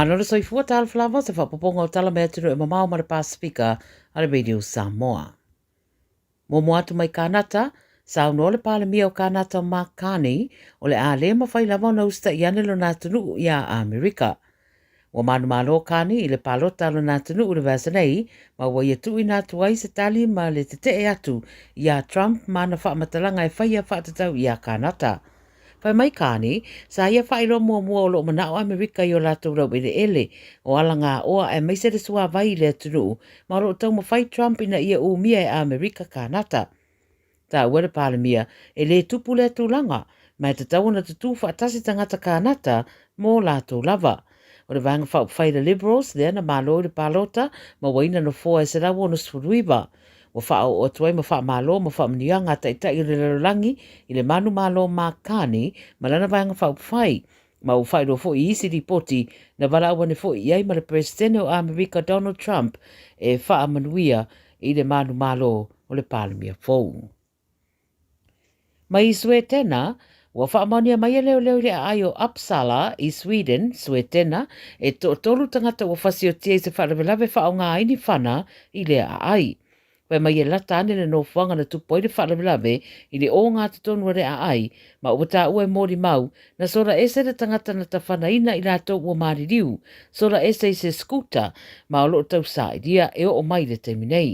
Malo le soifua talofa lava se faapopoga o tala mai atunuu e mamao ma le Pasefika a le Radio Samoa. Muamua atu mai Kanata, saunoa le Palemia o Kanata o Mark Carney, o le a le mafai lava ona usita'i ane lona atunuu iā Amerika. Ua manumalo Carney i le palota a lona atunuu i le vaiaso nei, ma ua ia tuuina atu ai se tali ma le tete'e atu iā Trump ma ana faamatalaga e faia faatatau iā Kanata. Fai mai Carney, sa ia faailoa muamua o lo o mana'o Amerika i o latou laueleele, o alagaoa aemaise le suavai i le atunuu, ma o lo o taumafai Trump ina ia umia e Amerika Kanata. Taua le Palemia, e lē tupu lea tulaga, ma e tatau ona tutū faatasi tagata Kanata mō latou lava. O le Vaega Faaupufai le Liberals lea na malo i le palota ma ua ina nofoa e 169. Ua faaoo atu ai ma faamalo ma faamanuiaga a Taitai o le Lalolagi i le manumalo Mark Carney ma lana Vaega Faaupufai, ma ua faailoa foi i isi lipoti na valaau ane foi i ai ma le Peresetene o Amerika Donald Trump e faamanuia i le manumalo o le Palemia fou. Mai Suetena, ua faamaonia mai e leoleo i le aai o Uppsala i Sweden, Suetena, e toatolu tagata ua fasiotia i se faalavelave faaaogaina fana i lea aai. Fai mai e lata ane le nofoaga na tupu ai le faalavelave i le ogatotonu o le aai, ma ua taua e molimau, na sola ese le tagata na tafanaina i latou ua maliliu, sola ese i se scooter, ma o lo o tausailia e oo mai i le taimi nei.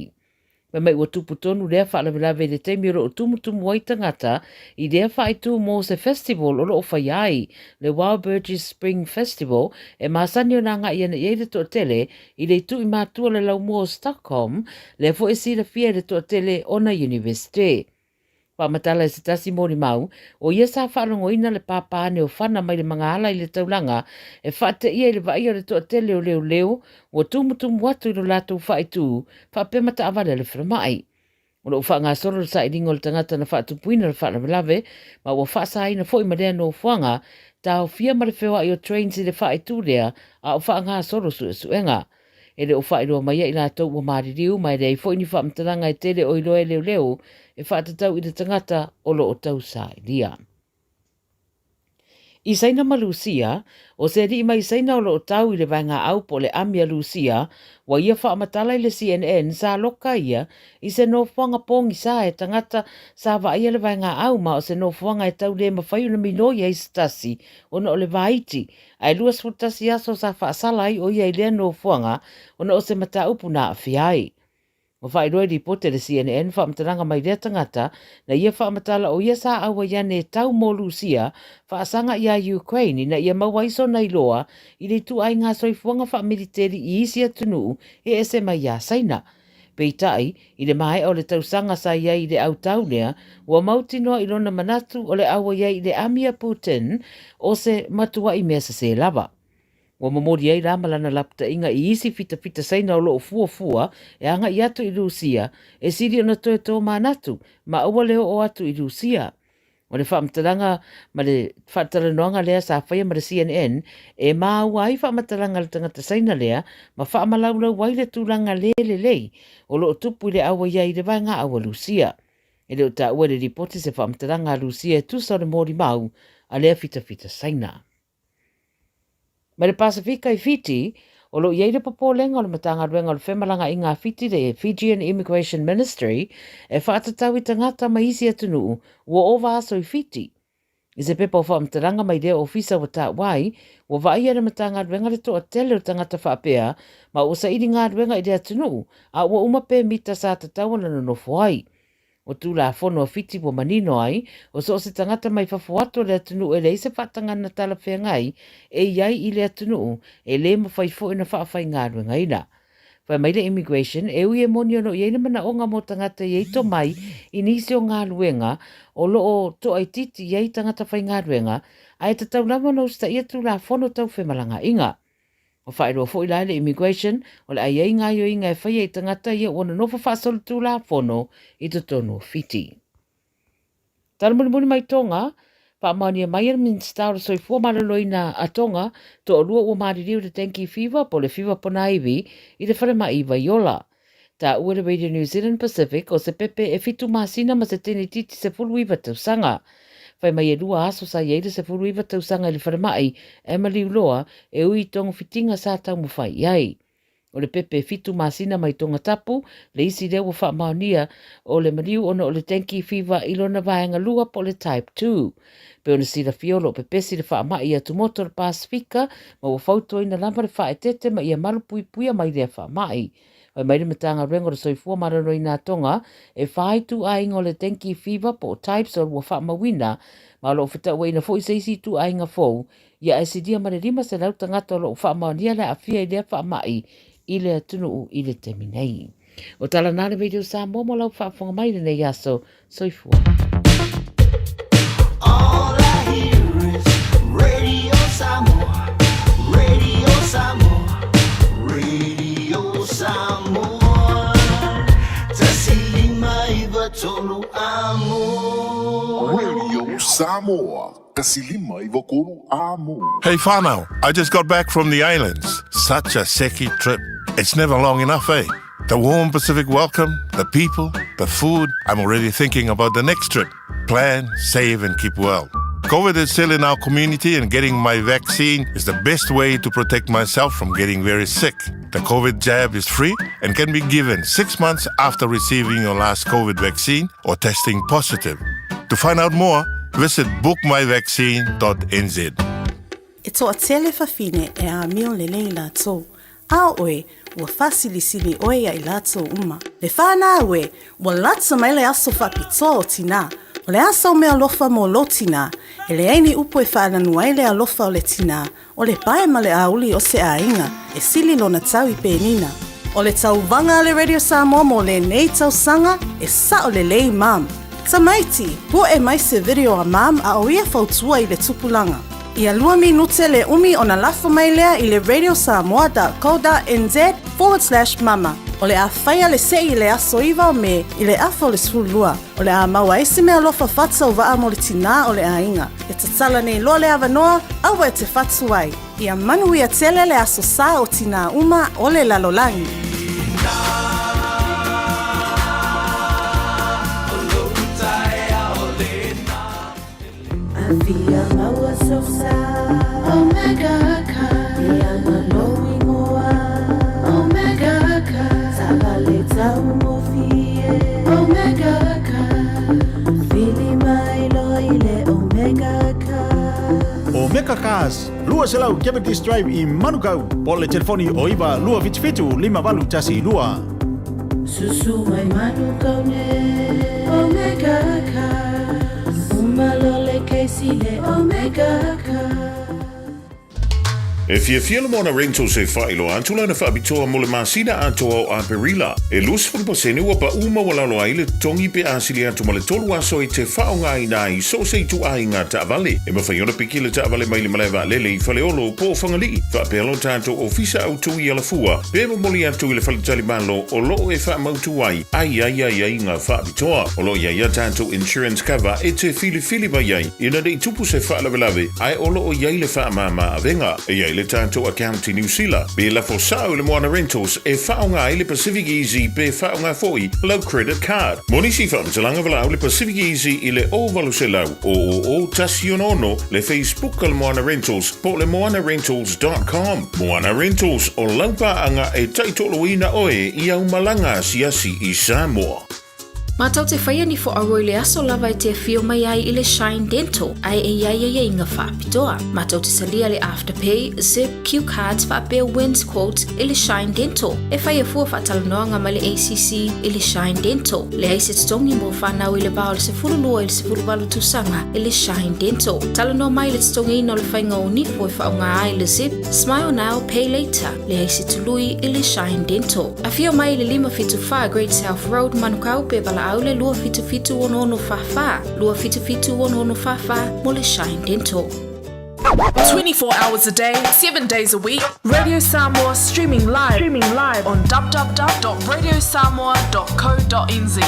Fai mai ua tupu tonu lea faalavelave i le taimi o lo o tumutumu ai tagata i lea faaitu mo se festival o lo o faia ai, le Walburgis Spring Festival, e masani ona agai ane i ai le toatele i le itu i matua o le laumua o Stockholm, lea foi e silafia e le toatele ona Universite. Faamatala e se tasi molimau, o ia sa faalogoina le pāpā ane o Fana mai le magaala i le taulaga e faateia i le vaaia o le toatele o leoleo ua tumutumu atu i lo latou faaitu faapea ma taavale a le falemai. O lo o faagasolo le sailiga o le tagata na faatupuina le faalavelave ma ua faasaina foi ma lea nofoaga taofia ma le feoai o trains i le faaitu lea a o faagasolo suesuega. E le o faailoa mai ia i latou ua maliliu ma e leai foi ni faamatalaga e tele o iloa e leoleo e faatatau i le tagata o lo o tausailia. I Saina ma Lusia, o se alii mai Saina o lo o tau i le vaegaau po o le ami a Lusia, ua ia faamatala i le CNN sa loka ia i se nofoaga pogisa e tagata sa vaaia le vaegaau ma o se nofoaga e tau le mafai ona minoi ai se tasi ona o le vaiti Ae 21 aso sa faasala ai ʻo ia i lea nofoaga ona o se mataupu na aafia ai. Ua faailoa i lipoti a le CNN faamatalaga mai lea tagata na ia faamatala ʻo ia sa auai ane e tau mo Lusia faasaga iā Ukraine ina ia maua ai sona iloa i le ituaiga soifuaga faamiliteli i isi atunuu e ese mai iā Saina. Peitai, i le maea o le tausaga sa i ai i le autau lea, ua mautinoa i lona manatu o le auai ai i le ami a Putin o se matuaʻi mea sesē lava. Ua momoli ai la ma lana lapataiga i isi fitafita Saina o lo o fuafua e agaʻi atu i Lusia, e sili ona toe tōmanatu ma aua le oo atu i Lusia. O le faamatalaga ma le faatalanoaga lea sa faia ma le CNN e māua ai faamatalaga a le tagata Saina lea ma faamalaulau ai le tulaga le lelei o lo o tupu i le auai ai i le vaegaau a Lusia. E le o taua i le lipoti se faamatalaga a Lusia e tusa o le molimau a lea fitafita Saina. Mai le Pasefika i Fiti, o lo o i ai le popolega o le Matagaluega o le Femalagaaiga a Fiti, le Fijian Immigration Ministry, e faatatau i tagata mai isi atunuu ua ova aso i Fiti. I se pepa o faamatalaga mai lea ofisa ua taua ai, ua vaaia e le Matagaluega le toatele o tagata faapea ma ua saili galuega i le atunuu a ua uma pemita sa tatau ona nonofo ai. O Tulafono a Fiti ua manino ai, o so o se tagata mai fafo atu o le atunuu e leai se faatagana talafeagai e i ai i le atunuu, e le mafai foi ona faafaigaluegaina. Fai mai le Immigration, e ui e moni o lo o i ai le manaoga mo tagata e i ai tomai i nisi o galuega o lo o toaitiiti i ai tagata faigaluega, ae tatau lava ona usitaia Tulafono tau femalagaaiga. Ua faailoa foi la e le Immigration, o le a i ai gaoioiga e faia i tagata ia ua nonofo faasolitulafono i totonu o Fiti. Tala mulimuli mai Tonga, faamaonia mai e le Minisita o le Soifua Maloloina a Tonga, toalua ua maliliu i le dengue fever po o le fiva ponaivi i le falemai i Vaiola. Taua le Radio New Zealand Pacific o se pepe e fitu masina ma se tenititi 19 tausaga. Fai mai e lua aso sa i ai le 19 tausaga i le falemai e maliu loa e ui i togafitiga sa taumafai i ai. O le pepe e fitu masina mai Tongatapu, le isi lea ua faamaonia o le maliu ona o le dengue fever i lona vaega lua po o le type 2. Pei ona silafia o lo o pepesi le faamai i atumotu o le Pasefika ma ua fautuaina lava le faaeteete ma ia malupuipuia mai lea faamai. Fai mai le Matagaluega o le Soifua Maloloina a Tonga, e fa ituaiga o le dengue fever po o types o ua faamauina, ma o lo o fetauaiina foi se isi ituaiga fou, ia ae silia ma le 500 tagata o lo o faamaonia le aafia i lea faamai i le atunuu i le taimi nei. O tala na le Radio Samoa mo lau faafofoga mai i lenei aso. Soifua. All I hear is Radio Samoa, Radio Samoa, Radio Samoa. 159 amo. Radio Samoa, 159 amo. Hey whānau, I just got back from the islands. Such a seki trip. It's never long enough, eh? The warm Pacific welcome, the people, the food. I'm already thinking about the next trip. Plan, save, and keep well. COVID is still in our community, and getting my vaccine is the best way to protect myself from getting very sick. The COVID jab is free and can be given six months after receiving your last COVID vaccine or testing positive. To find out more, visit bookmyvaccine.nz. E toatele fafine e amio lelei latou, a o oe, ua faasilisili oe ia i latou uma. Le whanau e, ua lata mai le aso faapitoa o tinā. O le a sau meaalofa mo lou tinā? E leai ni upu e faalanu ai le alofa o le tinā, o le pae ma le auli o se aiga, e sili lona tau i penina. O le tauvaga a le Radio Samoa mo lenei tausaga, e sao lelei mum. Tamaiti, poe mai se video a mum a o ia fautua i le tupulaga. Ia lua minute le umi ona lafo mai lea i le radiosamoa.co.nz/mama. O le a faia le se'i i le aso 9 o Me i le afa o le 12. O le a maua ai se meaalofa faatauvaa mo le tinā o le aiga. E tatala nei loa le avanoa, aua e te fatu ai. Ia manuia tele le aso sa o tinā uma o le lalolagi. Afia maua sosa Omega Car Ia lou ingoa Omega Car Taavale taugofie Omega Car Vili mai loa i le Omega Car Omega Cars, 200 Cavendish Drive i Manukau, po o le telefoni o 9 277 5812. Susu mai Manukau nei Omega Cars Uma loa le kesi le Omega Cars. E fiafia le Moana Rentals e faailoa atu lana faapitoa mo le masina atoa o Aperila. E 20% ua paʻu maualalo ai le totogi pe a sili atu ma le tolu aso e te faaaogaina ai so o se ituaiga taavale. E mafai ona piki le taavale mai le malae vaalele i Faleolo po o Fagalii, faapea lo tatou ofisa autu i Alafua, pe momoli atu i le faletalimalo o lo o e faamautu ai ai ai aiaiga faapitoa. O lo o i ai a tatou insurance cover e te filifili mai ai ina ne i tupu se faalavelave ae o lo o i ai le faamāmā avega. E i ai le tatou account i Niu Sila, pe lafo sao i le Moana Rentals e faaaoga ai le Pacific Easy pe faaaoga foi lau credit card. Mo nisi faamatalaga valaau le Pacific Easy i le 0800 000 166, le Facebook a le Moana Rentals po o le moanarentals.com. Moana Rentals, o lau paaga e taitoloina oe i au malaga asiasi i Samoa. Mātou te whaia ni whoauro i le aso lava e te awhio mai ai i le Shine Dental, ae e iai aiaiga whaapitoa. Mātou te salia le Afterpay, Zip, Q Cards whaapea Wins Quotes i le Shine Dental. E whaia fua whaatalanoanga mai le ACC i le Shine Dental. Leai se totogi mo whanau i le va o le 12 i le 18 tausaga i le Shine Dental. Talanoa mai le totogiina o le whainga o nifo e whaonga ai le Zip, Smile Now, Pay Later, leai se tului i le Shine Dental. Afio mai i le 574 Great South Road, Manukau, pe valaau le 277 6644, 277 6644 mo le Shine Dental. 24 hours a day, 7 days a week, Radio Samoa streaming live, streaming live on www.radiosamoa.co.nz.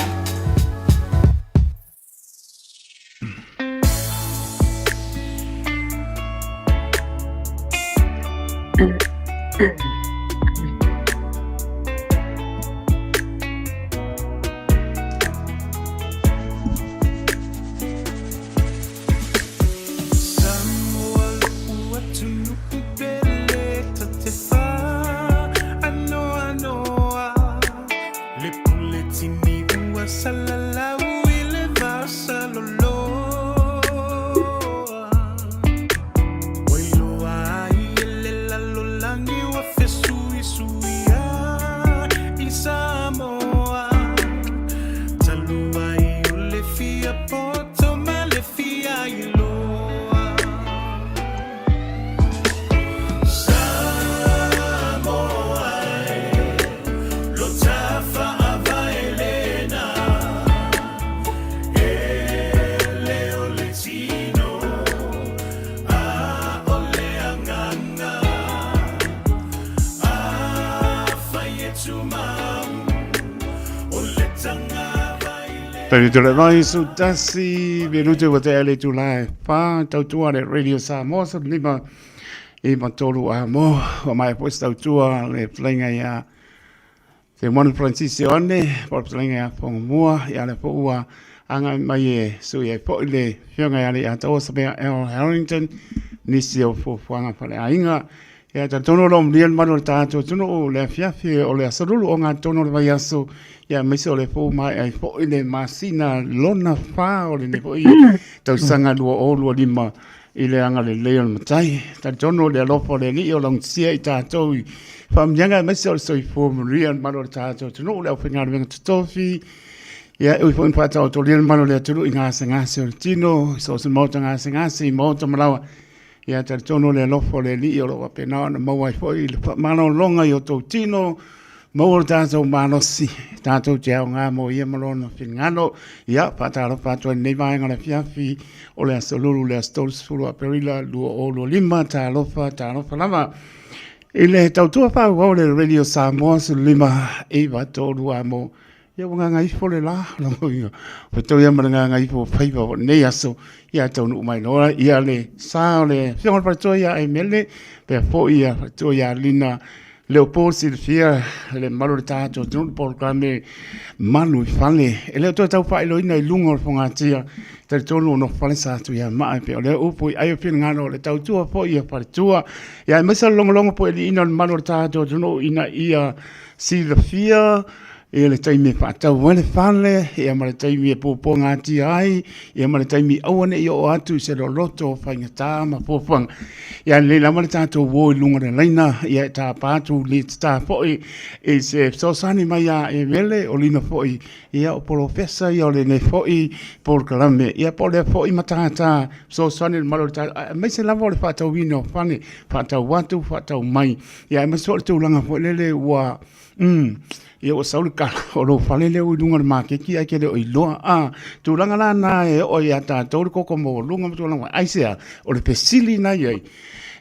Taimi tole mai su tasi minute ua tea le itula e whā tautua le Radio Samoa sa lima i matolu a mo ua mai po se tautua le palainga ia Te Moana Francis Ioane po le palainga ia Whangamua ia le po ua anga mai e sui ai po i le whionga ia le ia taua Samea L. Harrington nisi o fuafuaga faleaiga Ia talitonu o lo o manuia le malu o le tatou atunuu le afiafi o le aso lulu o gatonu o le vaiaso, ia aemaise o le fou maea ai foi le masina lona fa o lenei foi tausaga 2025 i le agalelei o le Matai. Talitonu o le alofa o le Alii o laugatasia i tatou i faamanuiaga aemaise o le soifua manuia le malu o le tatou atunuu, le aufaigaluega totofi, ia e ui foi ina faataotolia le malu o le atunuu i gasegase o le tino, i so o se maota gasegase, i maota ma laoa, Ia talitonu le alofa o le Alii o lo o faapena ona maua ai foi le faamalologa i o outou tino, maua lo tatou malosi, tatou te aoga mo ia ma lona finagalo. Ia, faatalofa atu ai i lenei vaega o le afiafi o le aso Lulu le aso 30 o Aperila 2025. Talofa, talofa lava. I le tautua faaauau le Radio Samoa 15 9 3 a mo Ia ua gagaifo le la, logoina. Ua tau ia ma le gagaifo o faiva o nei aso, ia taunuu mai loa ia le sa o le Afioga i le Faletua ia Emele, pea foi ia Faletua ia Lina Leopold silafia le mamalu o le tatou atunuu le polokalame Malu i Fale. E le o toe tau faailoaina i luga o le fogatia, talitonu o nofo fale sa Tuiamaa e pei o lea upu i ai o finagalo o le tautua foi ia Faletua. Ia aemaise o le logologo pueliina o le mamalu o le tatou atunuu ina ia silafia Ia le taimi e faatau ai le fale, ia ma le taimi e puapuagatia ai, ia ma le taimi aua ne i oo atu i se loloto o faigata ma fuafuaga. Ia lelei lava le tatou uo i luga o le laina, ia e tapa atu le tata foi i se fesoasoani mai ia Emele, o Lina foi, ia o polofesa ia o lenei foi polokalame, ia po o lea foi matata fesoasoani i le mamalu o le tatou, aemaise lava o le faatauina o fale, faatau atu, faatau mai, ia aemaise foi o le tulaga foi lele ua Umm, ia ua sau le tala, o lou fale lea ua i luga o le maketi ae e te le o iloa. A, tulaga la na e oo ia tatou le koko maualuga ma tulaga, aisea? O le fesili na i ai,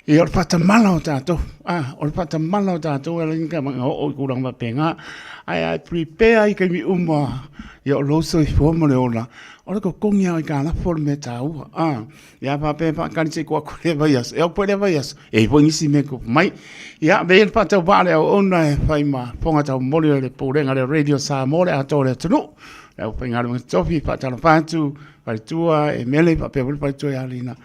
ia o le faatamala o tatou, a, o le faatamala o tatou e ala ai ona oo i tulaga faapena. Ae a e prepare i taimi uma, ia o lou soifua ma le ola, o le totogi lava o aitalafu o le mea taua, a. Ia faapea e faatali se i tuu atu i lea vaiaso. E oo foi i lea vaiaso, e i ai foi nisi mea e tupu mai. Ia, avea ia le faatauvaa a le auauna e fai ma fofoga taumoli o le Pulega a le Radio Samoa le atoa o le atunuu. Le aufaigaluega totofi, faatalofa atu, faletua e Mele faapea foi le faletua ia Lina.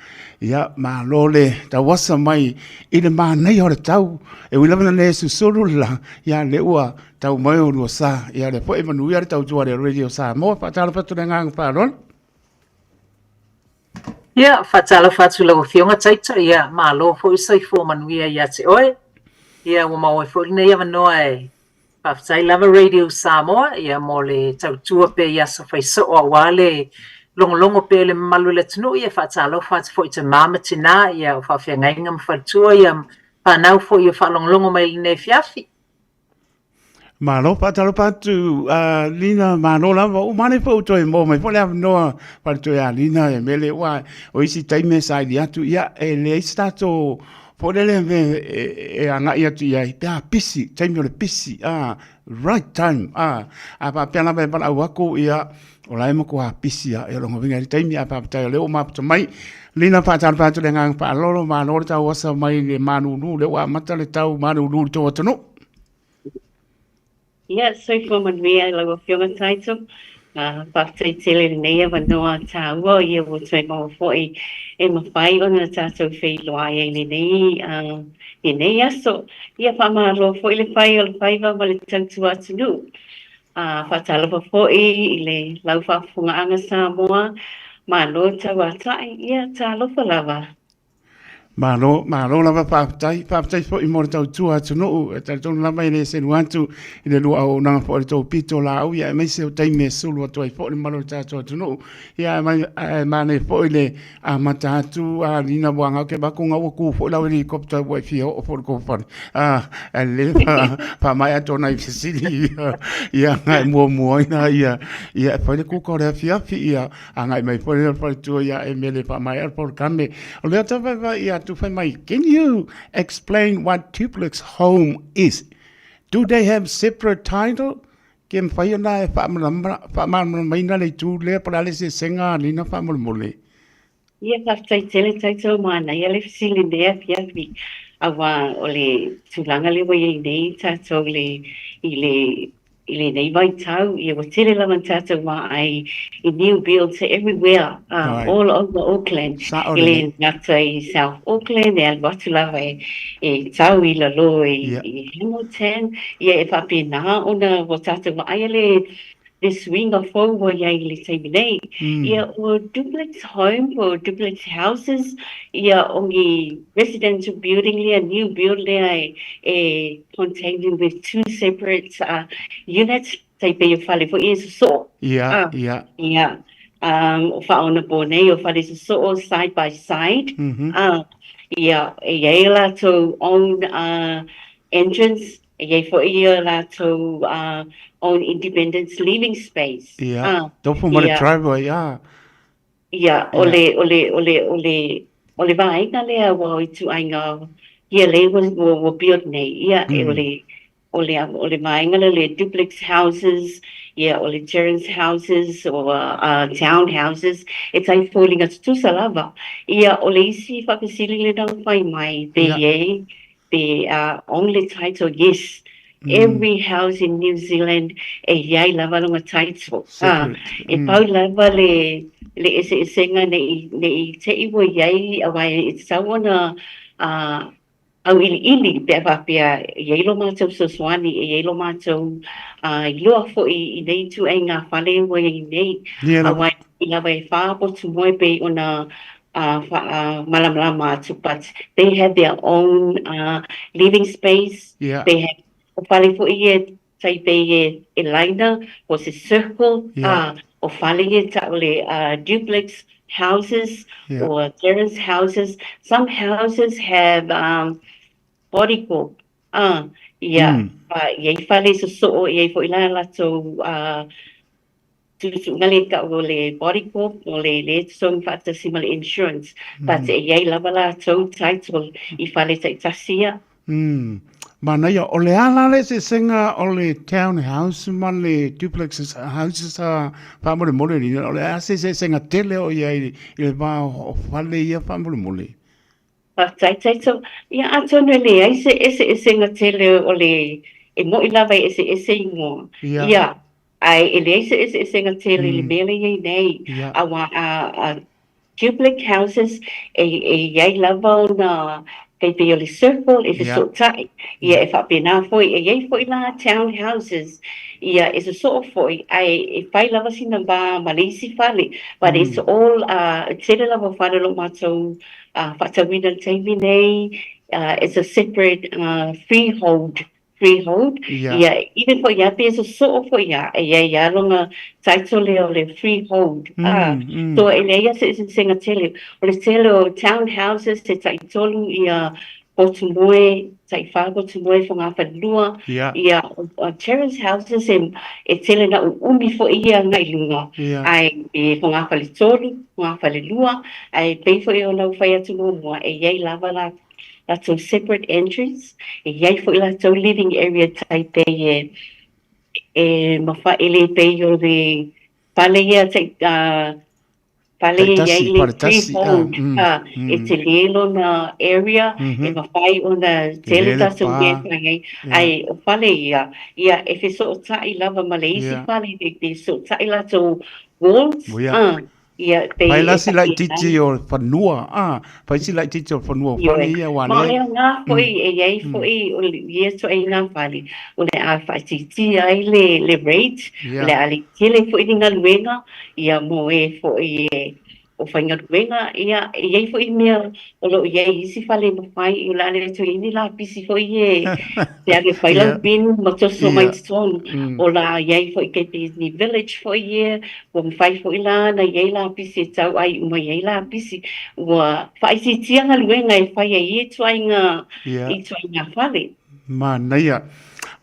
Ia, malo le tauasa mai i le manaia o le tau. E ui lava ina le susulu le la, ia lea ua tau mai o lua sa. Ia, o lea foi e manuia le tautua a le Radio Samoa. Faatalofa atu le agaga faaaloalo. Ia, faatalofa atu i lau Afioga Taito, ia, malo foi soifua manuia ia te oe. Ia, ua maua ai foi lenei avanoa e faafetai lava Radio Samoa, ia, mo le tautua pea i aso faisoo aua le logologo pea i le mamalu o le atunuu. Ia, faatalofa atu foi i tama ma tina, ia, o faafeagaiga ma faletua, ia, fanau foi o faalogologo mai i lenei afiafi. Malo faatalofa atu a Lina, malo lava. Ua manaia foi ua toe maua mai foi le avanoa faale-toe a Lina e mele ua o isi taimi e saili atu, ia e leai se tatou foi lele mea e agai atu i ai pe a pisi, taimi o le pisi, a, right time, a. A faapea lava e valaau atu, ia o la e matua pisi lava. Ia o lona uiga i le taimi, ae faafetai o lea ua mafuta mai. Lina faatalofa atu i le agaga faaaloalo, malo le tauasa mai le malulu, lea ua amata le tau malulu i le tou atunuu. Ia, soifua manuia i lau Afioga Taito. Faafetai tele i lenei avanoa taua ia ua toe maua foi e mafai ona tatou feiloai ai lenei lenei aso. Ia faamalo foi le fai o le faiva ma le tautua atunuu. Faatalofa foi i le lau faafofogaaga Samoa, malo tauatai, ia talofa lava. Malo, malo lava faafetai. Faafetai foi mo le tautua atunuu. E talitonu lava e le selu atu i le lua auaunaga foi a le tou pitolaau, ia aemaise o taimi e sulu atu ai foi le mamalu o le tatou atunuu. Ia ae manaia foi le amata atu a Lina ua ke vaku nga ua ku foi lau helicopter ua e fia oo foi i le kou fale. Ah, ae lelei faamaea atu ona i fesili ia, ia agai muamua ia, ia e fai le kuka o le afiafi ia Agai mai foi le faletua ia Emele faamaea le polokalame. O lea tau ia atu fai mai, can you explain what duplex home is? Do they have separate title? Ke mafai ona e faamalamalamaina le itu lea po o le a le eseesega a Lina faamolemole? Ia, faafetai tele Taito, manaia le fesili i lenei afiafi, aua o le tulaga lea ua i ai nei tatou i le, i le, i lenei vaitau, ia ua tele lava ina tatou vaai i new builds everywhere, all over Auckland, Sao e le lelei. gata i South Auckland, e alu atu lava e, e tau i lalo i, i Hamilton, ia e faapena ona ua tatou vaaia le, le suiga fou ua i ai i le taimi nei. Ia o duplex home po o duplex houses, ia o ni residential building lea, new build lea e, e containing with two separate units, tai pei o fale foi ia sosoo. Ia, ia. Ia. O faaonapo nei o fale sosoo side by side. Ia, e i ai o latou own entrance, e i ai foi o latou own independence living space. Ia, tofu ma le driveway, ia. Ia, o le, o le, o le, o le, o le vaega lea ua o ituaiga ia lea ua, ua, ua build nei, ia, e o le, o le, o le vaega lea o le duplex houses, ia, o le terrace houses, o town houses, e tai foliga tutusa lava. Ia, o le isi faafesili lena ua fai mai, pe i ai They are only title, yes. Every house in New Zealand e i ai lava lona title. E pau lava le le eseesega nei nei te i ua i ai aua e tatau ona auiliili pe a faapea e i ai lo matou fesoasoani, e i ai lo matou iloa foi i nei ituaiga fale ua i ai nei. Aua i lava e faapotu moe pei ona faamalamalama atu but they have their own living space, they have o fale foi ia tai pei e laina po o se circle, o fale ia tau o le duplex houses or terrace houses. Some houses have body corp, ia, e i ai fale sosoo, e i ai foi la latou Tuutuuga le tau o le body corp o le le totogi faatasi ma le insurance but e i ai lava latou title i fale taitasi ia. Umm. Manaia, o le a la le eseesega o le town house ma le duplexes houses a faamolemole Lina, o le a se eseesega tele o i ai i le va o fale ia faamolemole? Faafetai Taito. Ia atonu e leai se eseesega tele o le, e mo'i lava e eseese ingoa. Ia, ae e leai se eseesega tele i le mea lea e i ai nei. Aua a, a duplex houses e, e i ai lava ona pei pei o le circle e fesootai. Ia e faapena foi, e i ai foi la town houses, ia e sosoo foi ae e fai lava sina va ma le isi fale. But it's all, e tele lava o fale o lo o matou faatauina i le taimi nei, it's a separate freehold, freehold, ia, even foi ia, pe sosoo foi ia, e i ai lava lona title lea o le freehold, ā, so e leai lava se eseesega tele. O le tele o town houses e taitolu ia potu moe, taiwhā potu moe fogafalelua, ia, o terrace houses e, e tele na uumi foi ia agai i luga, ae e fogafaletolu, fogafalelua, ae pei foi ona ou fai atu muamua, e i ai lava la latou separate entries, e i ai foi latou living area tai pei e, e mawhai, e le pei o le fale ia tai, Fale e i ai le freehold, e tele lona area, e mafai ona tele tatou mea e fai ai, ae o fale ia, ia e fesootai lava ma le isi fale, e fesootai latou walls, ia pei e Fai la si laitiiti o le fanua, fai si laitiiti o le fanua o fale ia aua Ma o le aoga foi e i ai foi o ia ituaiga fale, o le a faaitiitia ai le rate, o le a le tele foi ni galuega, ia mo e foi e o faigaluega, ia, e i ai foi mea o lo o i ai i isi fale mafai, o le a le toe i ai ni lapisi foi e te alu e fai lau bin ma toso mai totonu, o la i ai foi kei te ni village foi ia, ua mafai foi la ona i ai lapisi e tau ai uma i ai lapisi, ua faaitiitia galuega e fai ai ia ituaiga, ituaiga fale. Manaia.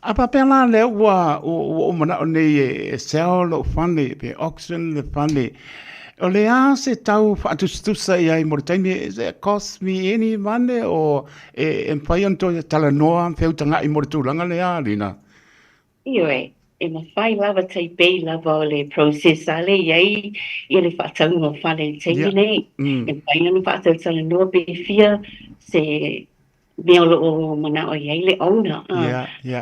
A faapea la lea ua, ua ou manao nei e sell lou fale, pe auction le fale, o le a se tau faatusatusa i ai mo le taimi, is it cost me any money or e, e mafai ona toe talanoa feutaga'i mo le tulaga lea, Lina? Ioe. E mafai lava tai pei lava o le process a lea e i ai ia le faatauga o fale i le taimi nei. E mafai ona faatalatalanoa pe fia se mea o lo o manao i ai le owner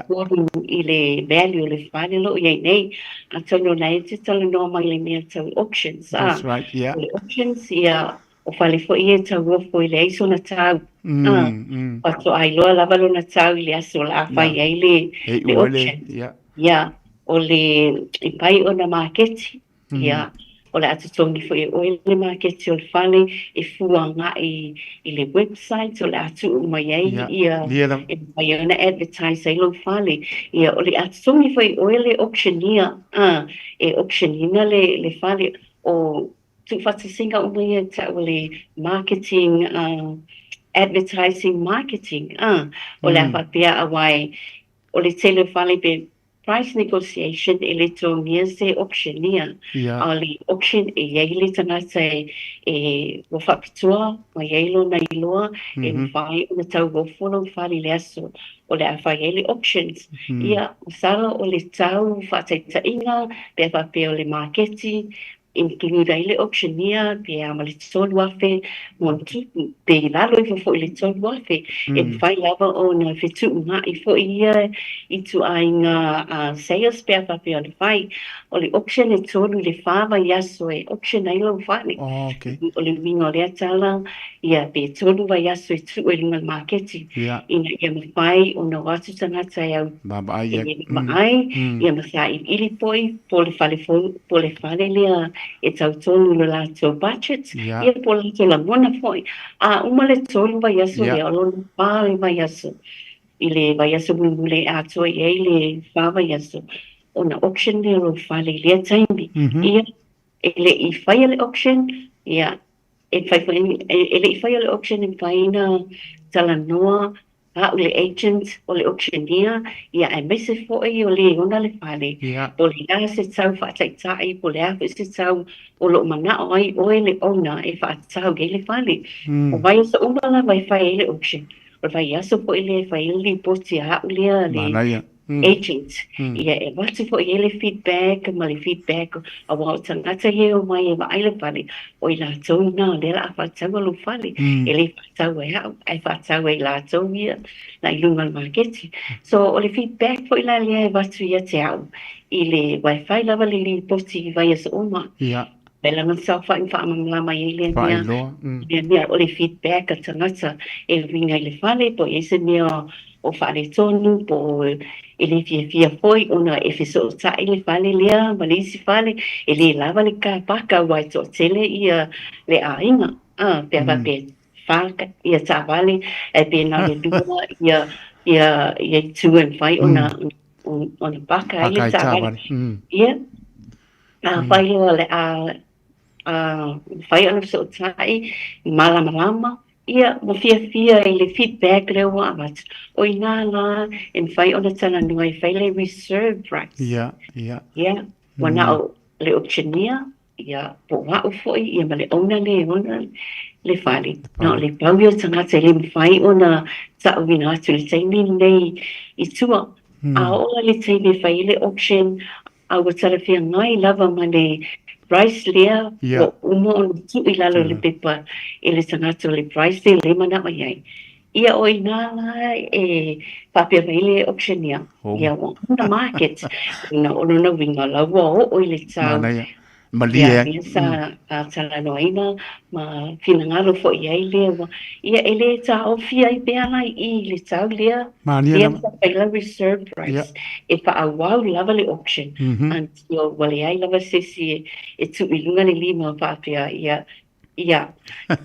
tolu i le value o le fale o lo o i ai nei. Atonu o lena e te talanoa mai i le mea tau auctions. That's right, yeah. O le auctions, ia, o fale foi ia e tauofo e leai sona tau. Faatoa iloa lava lona tau i le aso o le a fai ai le auction. Ia, o le e pai ona maketi, ia, o le a totogi foi e oe le maketi o le fale e fua agai i le website o le a tuu mai ai ia e mafai ai ona advertise ai lou fale. Ia, o le a totogi foi e oe le auctioneer, e auction ina le fale. O tuufaatasiga uma ia e tau o le marketing, advertising marketing, o le a faapea aua e o le tele o fale pe price negotiation e le togia se auctioneer, a o le auction e i ai le tagata e ua faapitoa mai ai lona iloa e mafai ona tauofo lou fale i le aso o le a fai ai le auctions. Ia, masalo o le tau faataitaiga pe a faapea o le maketi include ai le auctioneer pe a ma le 3,000 ma ona tupu, pe i lalo ifo foi i le 3,000, e mafai lava ona fetuunai foi ia ituaiga sales pe a faapea ona fai. O le auction e 3 i le 4 vaiaso e auction ai lou fale. O le uiga o lea tala, ia pe 3 vaiaso e tuu ai i luga o le maketi, ina ia mafai ona o atu tagata e au e vaai, ia ma sailiili foi po o le fale fou, po o le fale lea e tau tonu i lo latou budget, ia po o latou lagona foi. A uma le 3 vaiaso lea, o lona 4 le vaiaso, i le vaiaso mulimuli e atoa i ai le 4 vaiaso, ona auction lea o lou fale i lea taimi. Ia, e le i faia le auction, ia, e mafai foi, e le i faia le auction e mafai ona talanoa A'u le agent o le auctioneer, ia aemaise foi o le ona le fale, po o le a se tau faataitai, po o le a foi se tau o lo o mana'o ai oe le owner e faatatau i ai le fale. O vaiaso uma lava e fai ai le auction, o le vaiaso foi lea e fai ai le lipoti a a'u lea le agent, ia e avatu foi i ai le feedback ma le feedback aua o tagata ia e omai e vaai le fale, o i latou na o lea o le a faataua lou fale, e le faatau e a'u ae faatau e i latou ia la i luga o le maketi. So o le feedback foi la lea e avatu ia te a'u i le wifi lava le lipoti i vaiaso uma. Mai lana saofai ma faamalamalama ai lea mea, lea mea o le feedback a tagata e uiga i le fale po o i ai se mea o faaletonu po o e le fiafia foi ona e fesootai le fale lea ma le isi fale, e le lava le car park aua e toatele ia le aiga, a, pe a faapea e fa ia taavale ae pe na o le lua ia ia ia itu e mafai ona ona paka ai le taavale. Ia, afai loa o le a a mafai ona fesootai malamalama Ia, ua fiafia i le feedback lea ua avatu, o i inā lā e mafai ona talanoa e fai le reserve price. Ia, ia. Ia, ua na o le auctioneer, ia, po o a'u foi, ia ma le owner lea e ona le fale. Na o le pau ia o tagata e le mafai ona ta'uina atu i le taimi lenei i tua. A oo la i le taimi e fai ai le auction, A ua talafeagai lava ma le price lea ua uma ona tuu i lalo o le pepa e le tagata o le price lea lea e manao i ai. Ia o i inā la e faapea mai ai le auctioneer, ia ua on the market. Na o lona uiga la ua oo i le tau. Manaia. Malie ai. Ia, sa talanoaina ma finagalo foi i ai lea ua, ia e le taofi ai pea la i i le tau lea, Mania lea lava. sa fai la reserve price, e faaauau lava le auction until ua leai lava se isi e tuu i luga le lima faapea, ia, ia,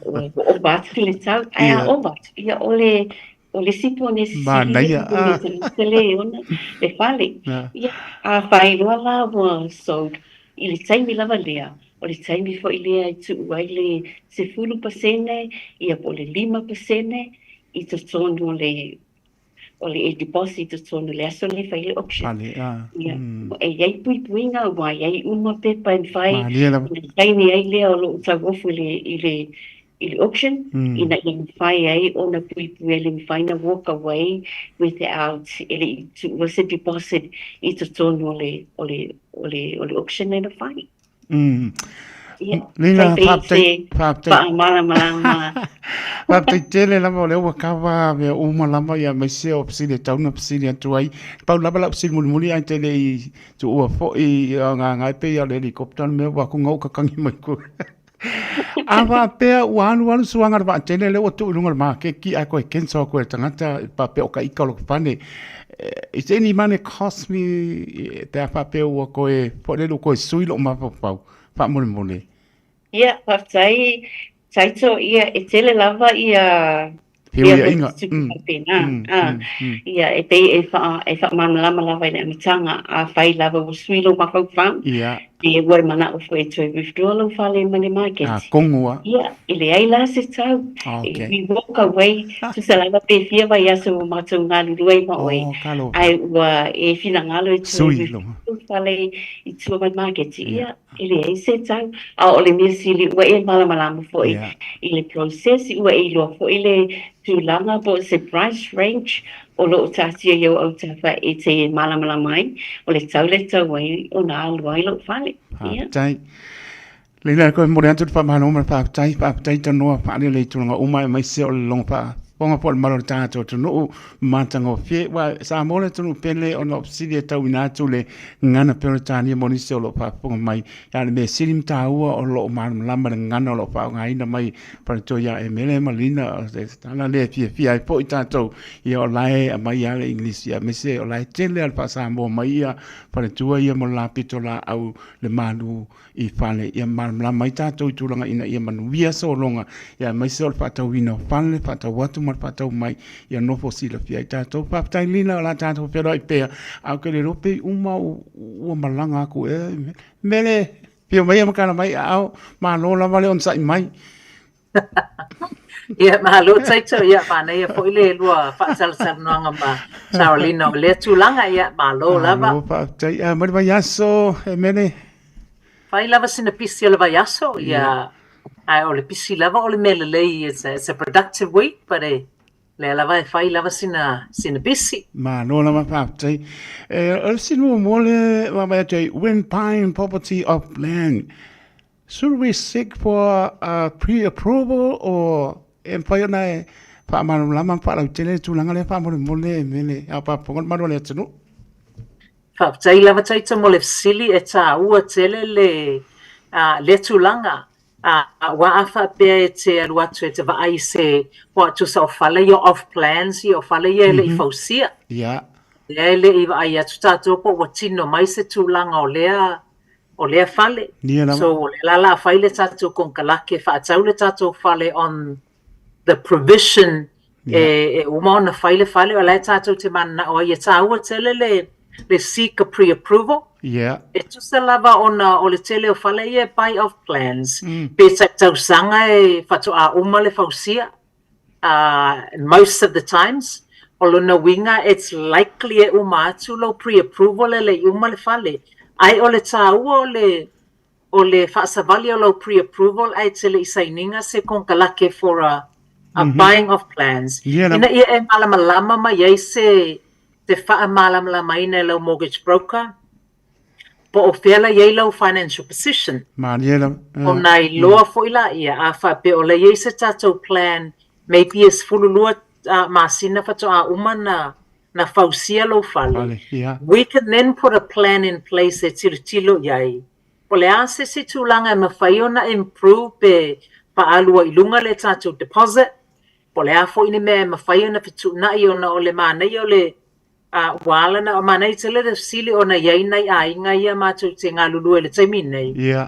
ua ova atu le tau, ae a ova atu, ia o le, o le isi ponesi sili Manaia. lea i le le ona le fale. Ia, a fai loa la ua sold i le taimi lava lea, o le taimi foi lea e tuu ai le 10% ia po o le 5% i totonu o le o le deposit i totonu o le aso lea e fai ai le auction. Fale, a. Ia, e i ai puipuiga aua e i ai uma pepa e mafai Malie lava. ona saini ai lea o lou tauofo i le, i le, i le auction ina ia mafai ai ona puipui e le mafai ona walk away without e le i tuua se deposit i totonu o le o le o le o le auction lea na fai. Ia, Lina, tai pei faafetai, se faafetai. faamalamalama. Faafetai tele lava o lea ua kava mea uma lava ia aemaise o fesili e tatau ona fesili atu ai. Pau lava lau fesili mulimuli ae te le i tuua foi ia gagae pei o le helicopter le mea ua aku ngau kakangi mai ku. A faapea ua alu alu suaga le vaatele lea ua tuu i luga o le makeki ae koe cancel atu e le tagata faapea o ka ika o lou fale. Is there any money cost me pe a faapea ua koe foi lele ua koe sui lou mafaufau faamolemole. Ia, faafetai Taito, ia e tele lava ia Feuiaiga. Faapena. Ia, e pei e wha, e whaamalamalama lava i le amataga, afai lava ua sui lou mafaufau, Ia. pe ua e manao foi e toe withdraw lou fale mai le maketi. A, kongu a. Ia, e leai la se tau. Okay. We walk away, tusa lava pe fia vaiaso ua matou galulue ai ma oe. Oh, talofa. Ae ua e finagalo e toe Sui withdraw lou. lou fale i tua mai le maketi. Ia, E leai se tau, a o le mea sili ua e malamalama foi i le process, ua e iloa foi le tulaga po o se price range o lo o taatia i ou autafa e te malamalama ai, o le tau le tau ai ona alu ai lou fale. Ia. Faafetai. Leila, koe momoli atu le faamalo ma le faafetai, faafetai tanoa faalele i tulaga uma aemaise o le logo faafofoga po o le malu o le tatou atunuu matagofie. Ua Samoa le atunuu pele ona o fesili e tauina atu le gagana Peretania mo nisi o lo o faafofoga mai. A o le mea sili ma taua o lo o malamalama le gagana o lo o faaaogaina mai faletua ia Emele ma Lina, o se tala lea e fiafia ai foi tatou, ia o la e aumai lava le Igilisi, aemaise o la e tele lava le faa-Samoa mai ia faletua ia mo le la pitolaau le malu i fale ia malamalama ai tatou i tulaga ina ia manuia sologa ia aemaise o le faatauina o fale, faatau atu ma le faatau mai ia nofo silafia ai tatou. Faafetai Lina o le a tatou feiloai pea, ae ou te le iloa pe i uma ua malaga atu ea i Mele, afio maia ma tala mai aao, malo lava le onosai mai. Ia, malo Taito, ia manaia foi le lua faatalatalanoaga ma Saralina o lea tulaga, ia malo lava. Malo faafetai. A mai le vaiaso e Mele. Fai lava sina pisi o le vaiaso, ia, ae o le pisi lava o le mea lelei, it's a, it's a productive week, but e, lea lava e fai lava sina, sina pisi. Malo lava faafetai. E, o le fesili muamua lea e vaavaai atu ai, when buying property off plan, Should we seek for a pre-approval or e mafai ona e faamalamalama ma faalautele le tulaga lea faamolemole e mele a faafofoga le malu o le atunuu? Faafetai lava Taita mo le fesili, e taua tele le lea tulaga. Aua a faapea e te alu atu e te vaai i se ua tusa o fale ia off plans ia o fale ia e le i fausia. Lea e le i vaai atu tatou po ua tino mai se tulaga o lea o lea fale. Ia lava. So o lea la la fai le tatou konekarate faatau le tatou fale on the provision e, e uma ona fai le fale, o la e tatou te mananao ai e taua tele le, le seek a pre-approval. Yeah. E tusa lava ona o le tele o fale ia e buy off plans, pe tai tausaga e faatoa uma le fausia. Most of the times, o lona uiga it's likely e uma atu lou pre-approval e le i uma le fale. Ae o le taua o le o le faasavali o lau pre-approval ae te le i sainiga se konekarate for a a buying of plans ina ia e malamalama mai ai se te faamalamalamaina e lau mortgage broker Po o fea la i ai lau financial position. Malie lava. Ona iloa foi laia, a faapea o la i ai se tatou plan, maybe e 12 masina faatoa uma na na fausia lou fale, Fale, ia. we can then put a plan in place e tilotilo i ai, po o le a se isi tulaga e mafai ona improve pe faaalu ai i luga le tatou deposit, po o le a foi ni mea e mafai ona fetuunai ona o le manaia o le A ua ala na manaia tele le fesili ona i ai nai aiga ia matou te galulue i le taimi nei. Ia.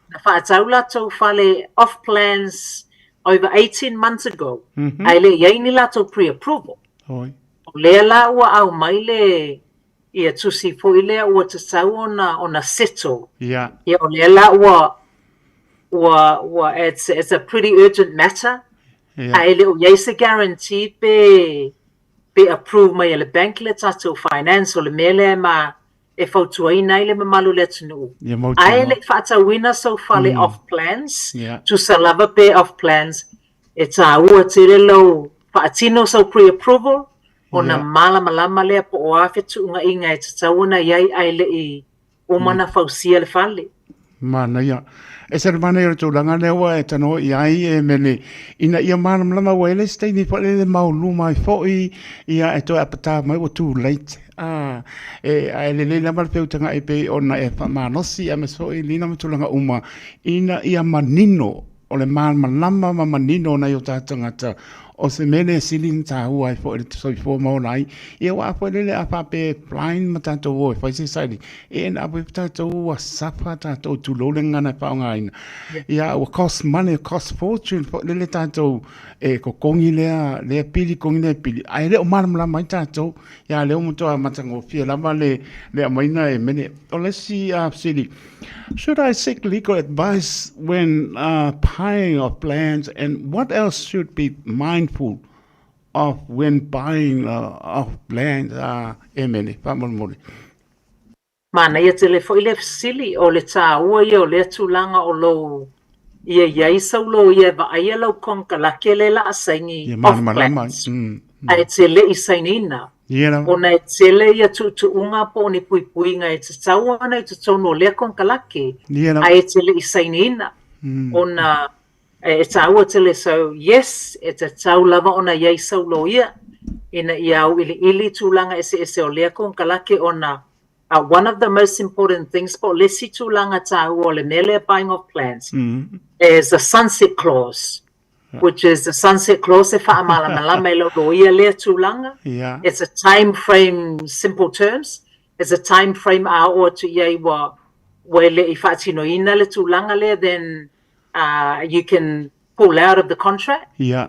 Na faatau latou fale off plans over 18 months ago, ae le i ai ni latou pre-approval. Oi. O lea la ua aumai le ia tusi foi lea ua tatau ona ona settle. Ia. Ia o lea la ua ua ua it's it's a pretty urgent matter. Ia. Ae le o i ai se guarantee pe pe approve mai e le bank le tatou finance, o le mea lea e ma e fautuaina ai le mamalu o le atunuu. Ia mautinoa. Ae le i faatauina sou fale off plans, Ia. tusa lava pe off plans, E tāua tele lou faatino sau pre-approval ona malamalama lea po o a fetuunaiga e tatau ona i ai ae le i uma ona fausia le fale. Manaia. E se le manaia o le tulaga lea ua e tanoa i ai e Mele, ina ia malamalama ua i ai le isi taimi foi lele mauluma ai foi, ia e toe apata mai ua too late. A, e, ae lelei lava le feutaga'i pei ona e faamalosi aemaise foi lina ma tulaga uma ina ia manino o le malamalama ma manino o nai o tatou tagata, o se mea lea e sili ona taua ai foi le soifua ma ola ai. Ia aua foi lele a faapea e blind ma tatou o e fai se saili, e end up with tatou ua suffer tatou, tulou le gagana e faaaogaina. Ia ua cost money, cost fortune foi lele tatou e totogi lea, lea pili, totogi lea pili, ae le o malamalama ai tatou. Ia lea ua matua matagofie lava le, le aumaiga e mele. O le isi fesili, Should I seek legal advice when uh, buying of plans and what else should be mindful of when buying uh, of plans uh, e mele, faamolemole. Manaia tele foi le fesili, o le tāua ia o lea tulaga o lou ia i ai sau loia e vaaia lau konekarake lea la a saini Ia off malamalama ai. plans Mm. ae e te le i sainiina. Ia lava. Ona e tele ia tuutuuga po o ni puipuiga e tatau ona i totonu o lea konekarake Ia lava. ae e te le i sainiina. Ona e tāua tele so yes, e tatau lava ona i ai sau loia ina ia auiliili tulaga eseese o lea konekarake ona one of the most important things po o le isi tulaga tāua o le mea lea buying of plans is the sunset clause, which is the sunset clause e faamalamalama e lau loia lea tulaga. It's a time frame, simple terms, it's a time frame a oo atu i ai ua ua e le i faatinoina le tulaga lea then uh, you can pull out of the contract. Yeah.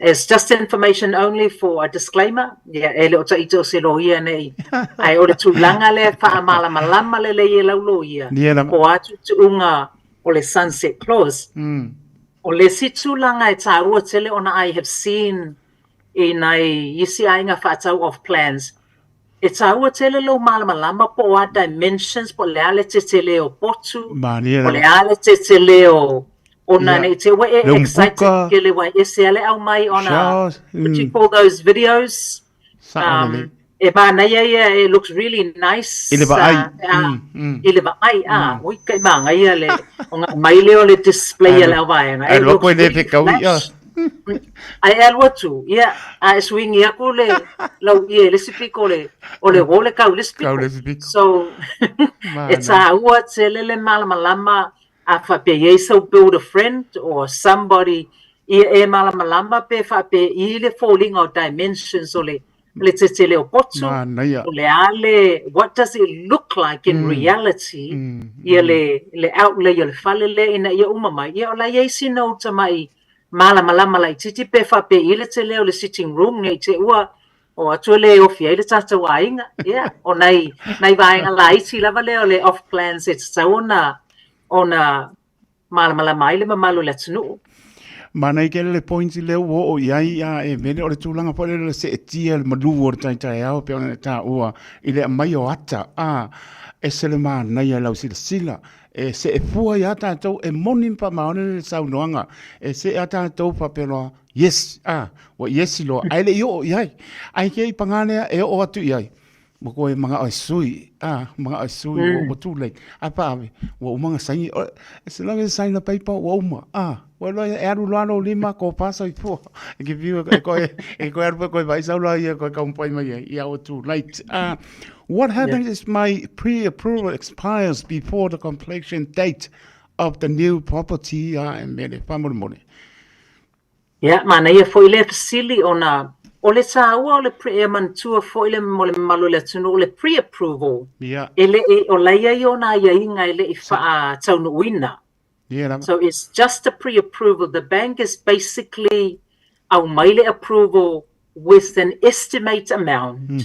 It's just information only for a disclaimer. Yeah, e le o taita o se loia nei. Ae o le tulaga lea faamalamalama lelei e lau loia. Yeah, po o a tuutuuga o le sunset clause. O le isi tulaga e tāua tele ona I have seen i nai isi aiga faatau off plans, e tāua tele lou malamalama po o a dimensions po o le a le tetele o potu, Malie po o le lava. a le tetele o ona Ia. nei te ua e Le excited umukuka. tele ua ese a le aumai ona Showers. what do you call those videos? Sao lelei. E manaia ia, it looks really nice. I le vaai. I le vaai, a, ui, kai māngaia le, o ngā mai lea o le display a le auvaega. Ae alu atu e le fekau ia. Ae e alu atu, ia, a e suingi aku le, lau ia i le isi piko o le, o le uo le kau i le isi piko. Kau i le isi piko. So, e tāua tele le malamalama a faapea i ai sau builder friend or somebody ia e malamalama pe faapea i le foliga o dimensions o le le tetele o potu, Manaia. o le a le, what does it look like in reality, ia le, le outlay o le fale lea ina ia uma mai, ia o la e i ai sina uta mai malamalama laitiiti pe faapea i le tele o le sitting room nei te ua o atu e le ofi ai le tatou aiga. Ia, o nai, nai vaega laiti lava lea o le off plans e tatau ona, ona malamalama ai le mamalu o le atunuu. Manaia tele le point lea ua oo i ai a e mele o le tulaga foi lele o le seetia i le malu o le taetaeao pei ona e taua i le aumai o ata a ese le manaia i lau silasila e see fua ia tatou e moni ma faamaoni le saunoaga e see a tatou faapea loa yes a ua yes loa ae le i oo i ai ae kei pagā lea e oo atu i ai Ua koe manao e sui, ah, manao e sui, ua, ua too late. Ae paave, ua uma ona saini, oh, as long as sign the paper, ua uma, ah, ua iloa e alu loa lou lima, kopa soifua. E ke whiu, e koe, e koe alu pe koe vaai sau loa ia koe taumafai mai ai, ia ua too late. Ah, what happens if my pre-approval expires before the completion date of the new property? Ah, e mele, faamolemole. Ia, manaia foi lea fesili ona o le tāua o le pre, e manatua foi le mo le mamalu o le atunuu o le pre-approval. Ia. E le i, o la e i ai ona aiaiga e le i faataunuuina. Ia lava. So it's just a pre-approval. The bank is basically aumai le approval with an estimate amount.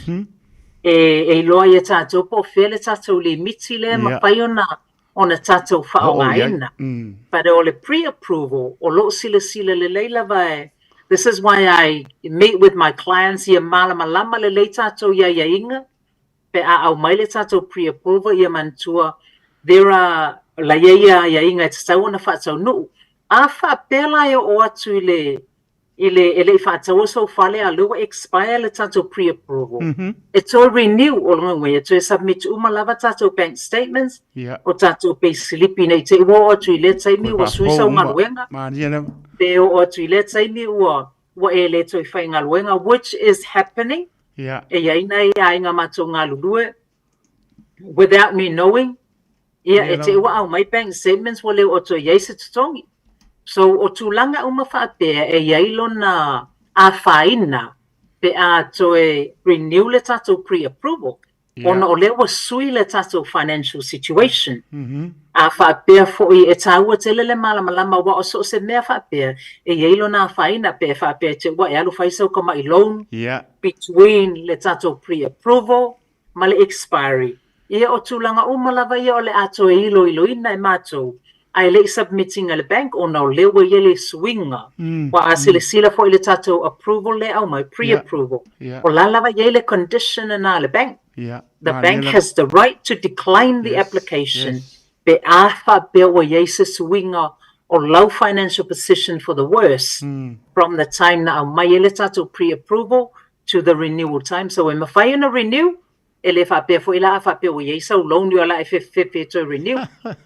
E, e iloa ai e tātou po o fea le tātou limiti lea e mafai ona ona tatou faaaogaina. But o le pre-approval, o lou silasila lelei lava e, this is why I meet with my clients ia malamalama lelei tatou i aiaiga pe a aumai le tatou pre-approval ia manatua there are, la i ai aiaiga e tatau ona faataunuu. A faapea la e oo atu i le. i le e le i faataua sou fale a o lea ua expire le tatou pre-approval. E toe renew, o lona uiga e toe submit uma lava tatou bank statements, o tatou pay slip ina i te i ua oo atu i lea taimi ua sui sau galuega, pe oo atu i lea taimi ua ua e le toe faigaluega, which is happening. E i ai nai aiga matou galulue without me knowing, ia, e te i ua aumai bank statements ua le oo atu i ai se totogi. So, o tulaga uma faapea e i ai lona afaina pe a toe renew le tatou pre-approval, ona o lea ua sui le tatou financial situation. A faapea foi e taua tele le malamalama aua o so o se mea faapea e i ai lona afaina pe faapea e te i ua e alu fai sau tamai loan between le tatou pre-approval ma le expiry. Ia o tulaga uma lava ia o le a toe iloiloina e matou ae le i submit ina i le bank ona o lea ua i ai le suiga. Aua a silasila foi i le tatou approval lea e aumai, pre-approval, o la lava e i ai le condition lena a le bank. The bank has the right to decline the application pe a faapea ua i ai se suiga o lau financial position for the worse from the time na aumai ai le tatou pre-approval to the renewal time. So e mafai ona renew, e le faapea foi la a faapea ua i ai sau loan o la e fefefefe e toe renew.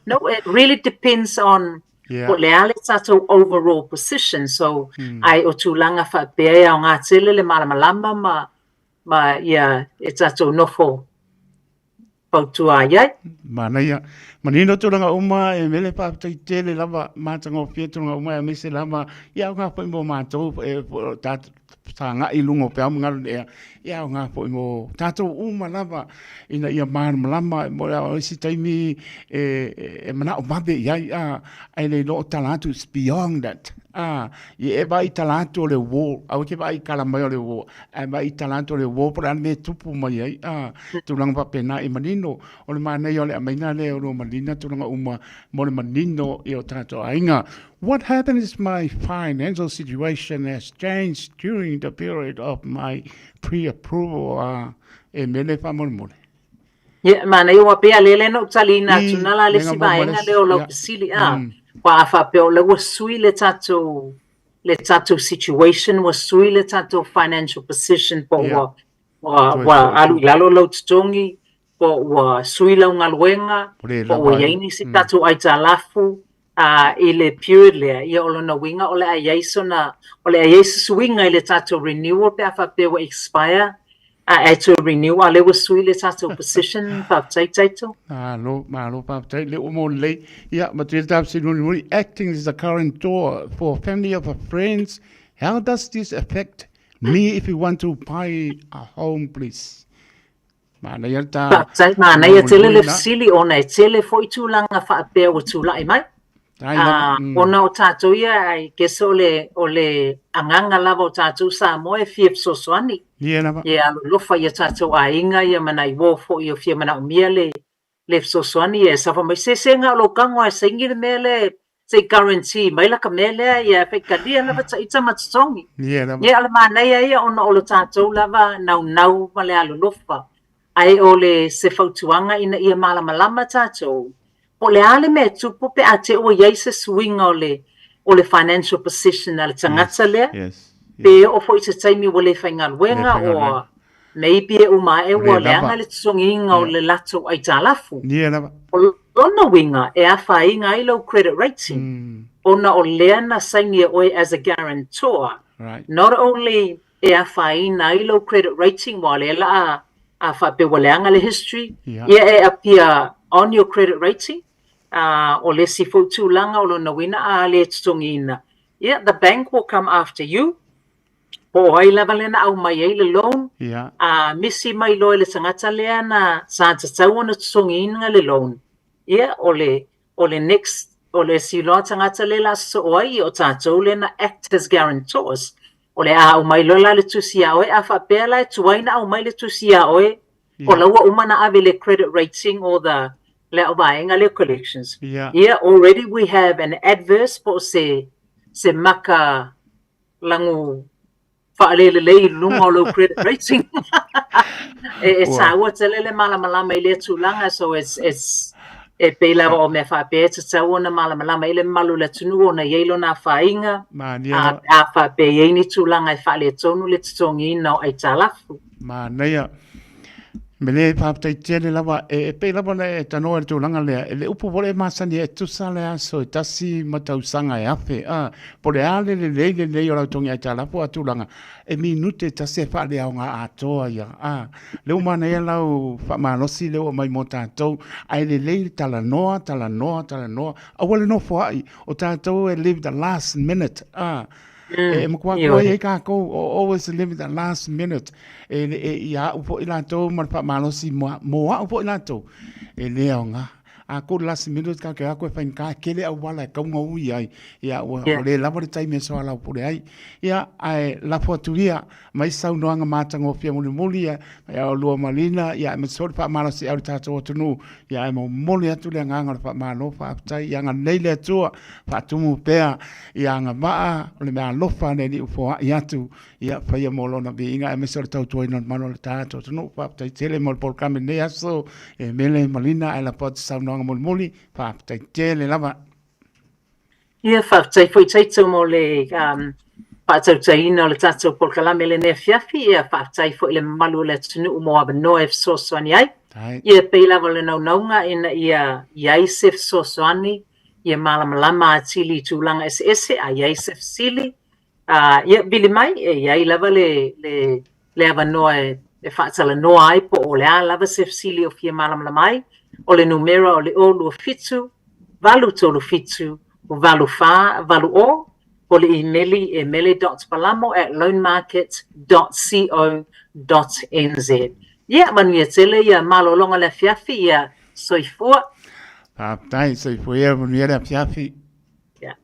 No, it really depends on po o le a le tatou overall position. So, ae o tulaga faapea e aoga tele le malamalama ma, ma ia e tatou nofo fautua ai ai. Manaia. Manino tulaga uma e mele faafetai tele lava matagofie tulaga uma aemaise lava ia aoga foi mo matou e tatou sagai i luga o peau ma galu i le ea ia aoga foi mo tatou uma lava ina ia malamalama mo le isi taimi e e manao vave i ai a ae le iloa o tala atu it's beyond that a ia e vaai i tala atu o le uo aua e te vaai i tala mai o le uo ae vaai i tala atu o le uo po o le a le mea e tupu mai ai a tulaga faapena e manino o le manaia o le aumaiga lea o lo manino tulaga uma mo le manino i o tatou aiga. What happens if my financial situation has changed during the period of my pre-approval? A e mele faamolemole. Ia, manaia ua pei a lea lea na ou taliina atu na la le isi vaega lea o lau fesili, a, aua a faapea o lea ua sui le tatou, le tatou situation, ua sui le tatou financial position po ua, ua, ua alu i lalo lou totogi, po ua sui lau galuega, po ua i ai nisi tatou aitalafu i le period lea, ia o lona uiga o le a i ai sona, o le a i ai se suiga i le tatou renewal pe a faapea ua expire, ae toe renew, a o lea ua sui le tatou position, faafetai Taito. Malo, malo faafetai, lea ua mo lelei. Ia, matua le ta fesili mulimuli, acting as a guarantor for family of a friends, how does this affect me if you want to buy a home please? Manaia le ta. Faafetai, manaia tele le fesili ona e tele foi tulaga faapea ua tulai mai. Ā, ona o tatou ia, I guess o le, o le agaga lava o tatou Samoa e fia fesoasoani. Ia lava. Ia alolofa i a tatou aiga ia ma nai uo foi o fia manaomia le, le fesoasoani ia safa mai se se na o lou tago lava e saini le mea lea se i guarantee mai laka mea lea ia faitalia lava ita ma totogi. Ia lava. Ia o le manaia ia ona o lo tatou lava naunau ma le alolofa ae o le se fautuaga ina ia malamalama tatou po o le a le mea e tupu pe a te i ua i ai se suiga o le o le financial position a le tagata lea pe oo foi i se taimi ua le faigaluega or Maybe e uma ae ua leaga le totogiina o le latou aitalafu. Ia lava. O lona uiga e afaina ai lou credit rating ona o lea na saini e oe as a guarantor. Not only e afaina ai lou credit rating aua o lea la a faapea ua leaga le history, ia e appear on your credit rating. O le isi foi tulaga o lona uiga a le totogiina, ia the bank will come after you. Po o ai lava lea na aumai ai le loan, a misi mai loa i le tagata lea na sa tatau ona totogiina le loan, ia o le o le next o le isi loa tagata lea o le a sosoo ai, ia o tatou lea na act as guarantors. O le a aumai loa la le tusi ia oe, a faapea la e tuai ona aumai le tusi ia oe, o la ua uma ona ave le credit rating or the le vaega lea o collections. Ia already we have an adverse po o se se maka lago faalelelei i luga o lou credit rating. E, e taua tele le malamalama i lea tulaga, so it's, it's. E pei lava o mea faapea e tatau ona malamalama ai le mamalu o le atunuu ona i ai lona afaina, a pe a faapea e i ai ni tulaga e faaletonu le totogiina o aitalafu. Manaia. Mele, faafetai tele lava. E pei lava ona e tanoa i le tulaga lea, e le upu foi lea e masani ai, e tusa le aso e tasi ma tausaga e afe, a, po o le a le lelei lelei o lau togi aitalafu a tulaga, e minute e tasi e faaleaoga atoa ia. A, lea ua manaia lau faamalosi lea ua aumai mo tatou, ae lelei le talanoa, talanoa, talanoa, aua le nofoai, o tatou e live the last minute, a, E matua koe ai kākou, always live the last minute. E, e, ia au foi latou ma le faamalosi mo au foi latou, e le aoga. A ko last minute ka ke ako e whainga kele auala e kaunga ui ai. Ia, ua, ua le lava le taimi e soalaupule ai. Ia, ae lafo atu ia, mai saunoaga matagofie mulimuli ia, ia olua ma Lina, ia aemaise foi le faamalosiau i le tatou atunuu, ia ae momoli atu le agaga o le faamalo, faafetai, ia agalelei le Atua, faatumu pea ia agavaa o le meaalofa a le Alii ua foai atu, ia faia mo Lona viiga aemaise o le tautuaina o le malu o le tatou atunuu. Faafetai tele mo le polokalame i lenei aso, e Mele ma Lina, ae lafo atu saunoaga mulimuli, faafetai tele lava. Ia, faafetai foi Taito mo le um, faatautaina o le tatou polokalame i lenei afiafi. Ia, faafetai foi i le mamalu o le atunuu mo avanoa e fesoasoani ai. Ia, pei lava o le naunauga ina ia i ai se fesoasoani, ia malamalama atili i tulaga eseese, a i ai se fesili, uh, ia, vili mai, e i ai lava le, le, le avanoa e, e faatalanoa ai po o le a lava se fesili o fia malamalama ai. O le numera o le 027 837 8480, o le imeli e mele.palamo@loanmarket.co.nz. Ia, manuia tele ia malologa le afiafi, ia soifua. Faafetai, soifua ia, manuia le afiafi. Yeah.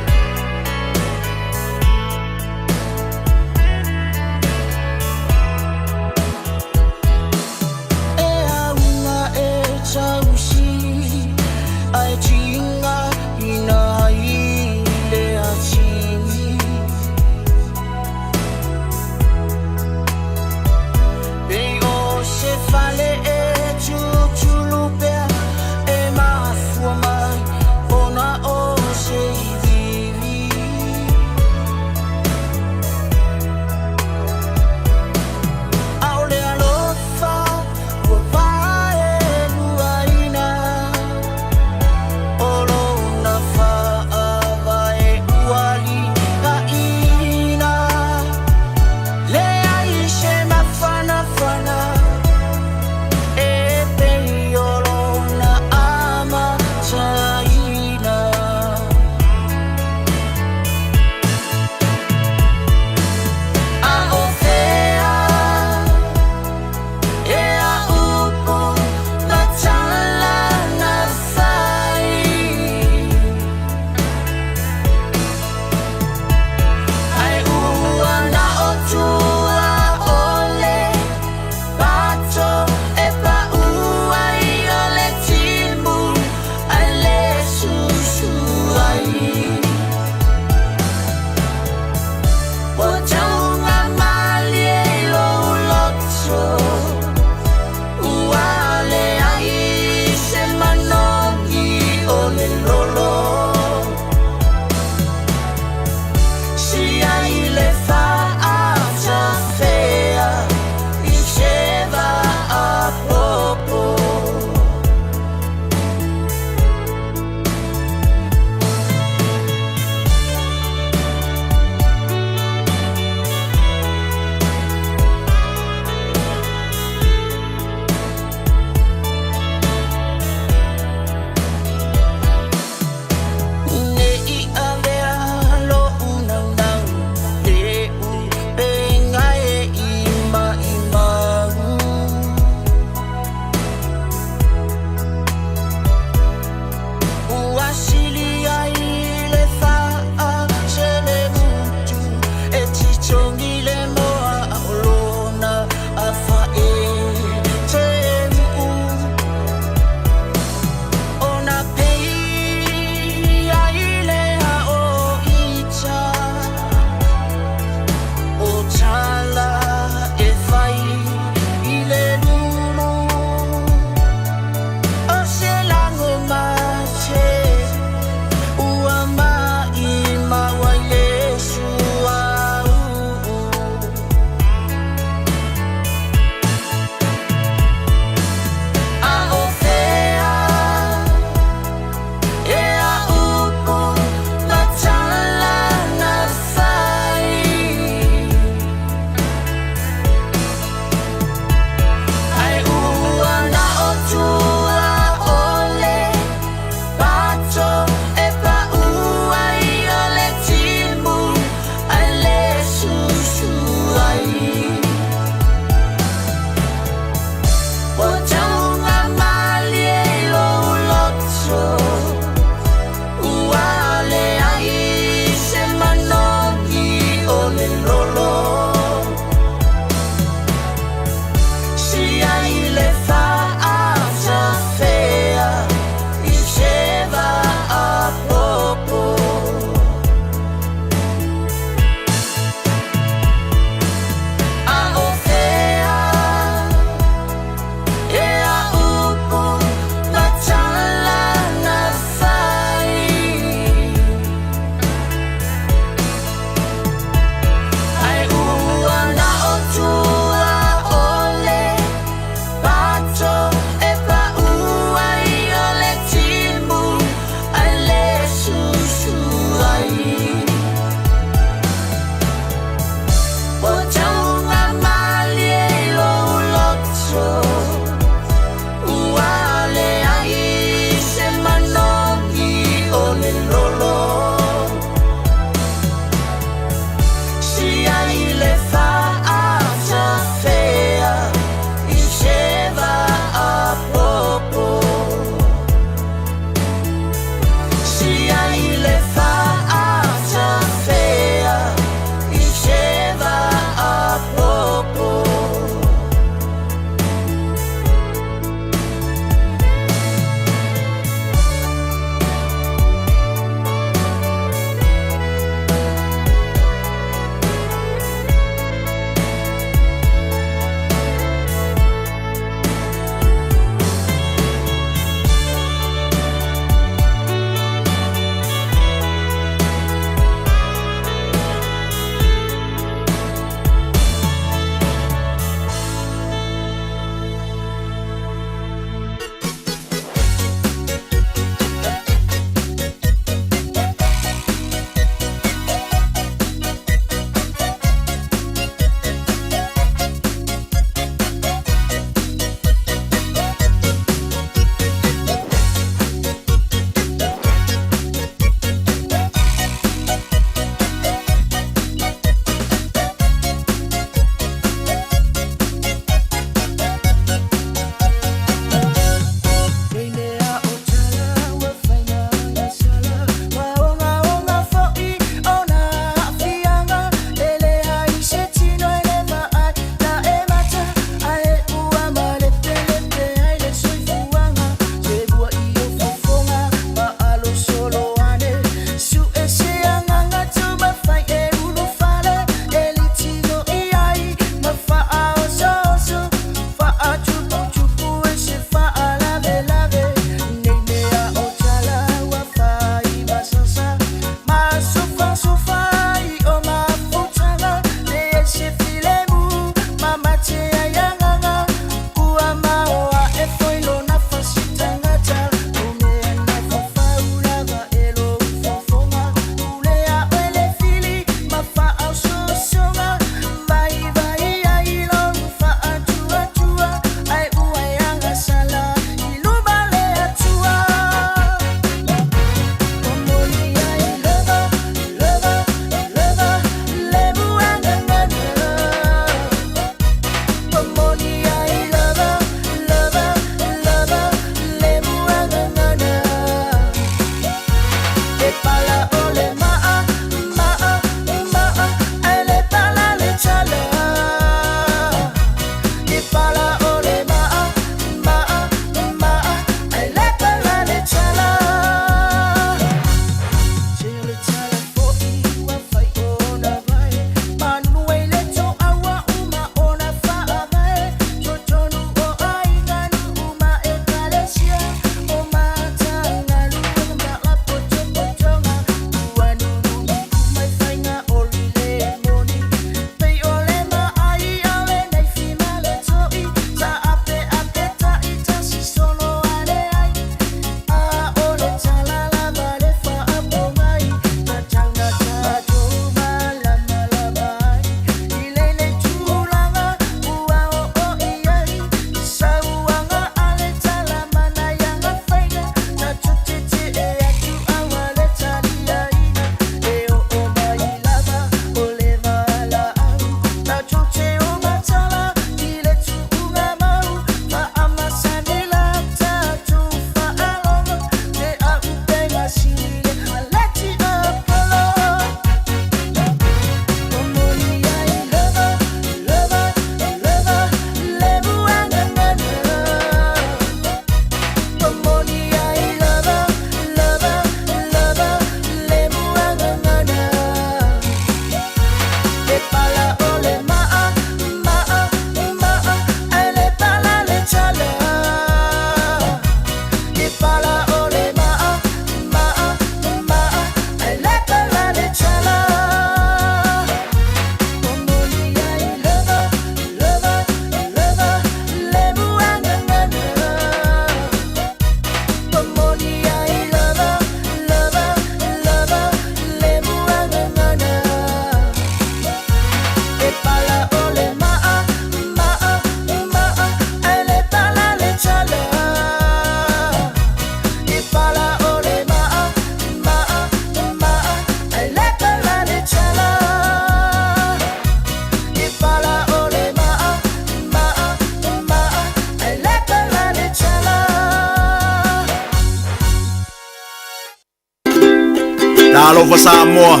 Talofa Samoa,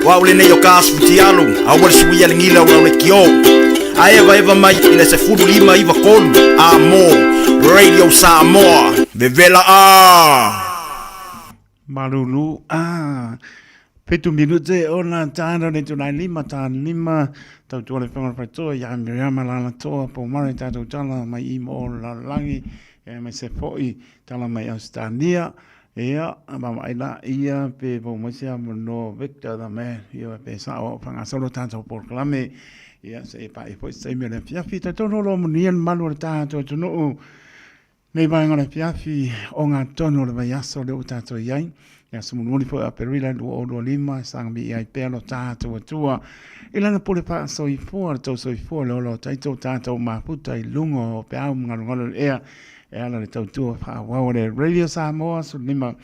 o au lenei o ka asu futialu, aua le suia le gila o lau lekiō. A evaeva mai i le 15 93 A mō Radio Samoa, vevela a! Malulu a Petu minute ona tāna le tūnai lima tā lima tautua le whangar whaitoa i a Miriama Lalatoa po mare tātou tala mai i mo lalangi e mai se foi tala mai Australia Ia, vaavaai laia pe pau mai se avanoa Victor the Man, ia pe sao au faagasolo tatou polokalame, ia seia paia foi se taimi o le afiafi. Talitonu o lo o manuia le mamalu o le tatou atunuu nei vaega o le afiafi ogatotonu o le vaiaso lea ua tatou i ai. Le aso mulimuli foi o Aperila 2025 e saga ai pea lo tatou Atua i lana pule faasoifua, le tou soifua, le ola o taito tatou mafuta i luga o peau ma galugalu o le ea E ala le tautua faaauau a le Radio Samoa 15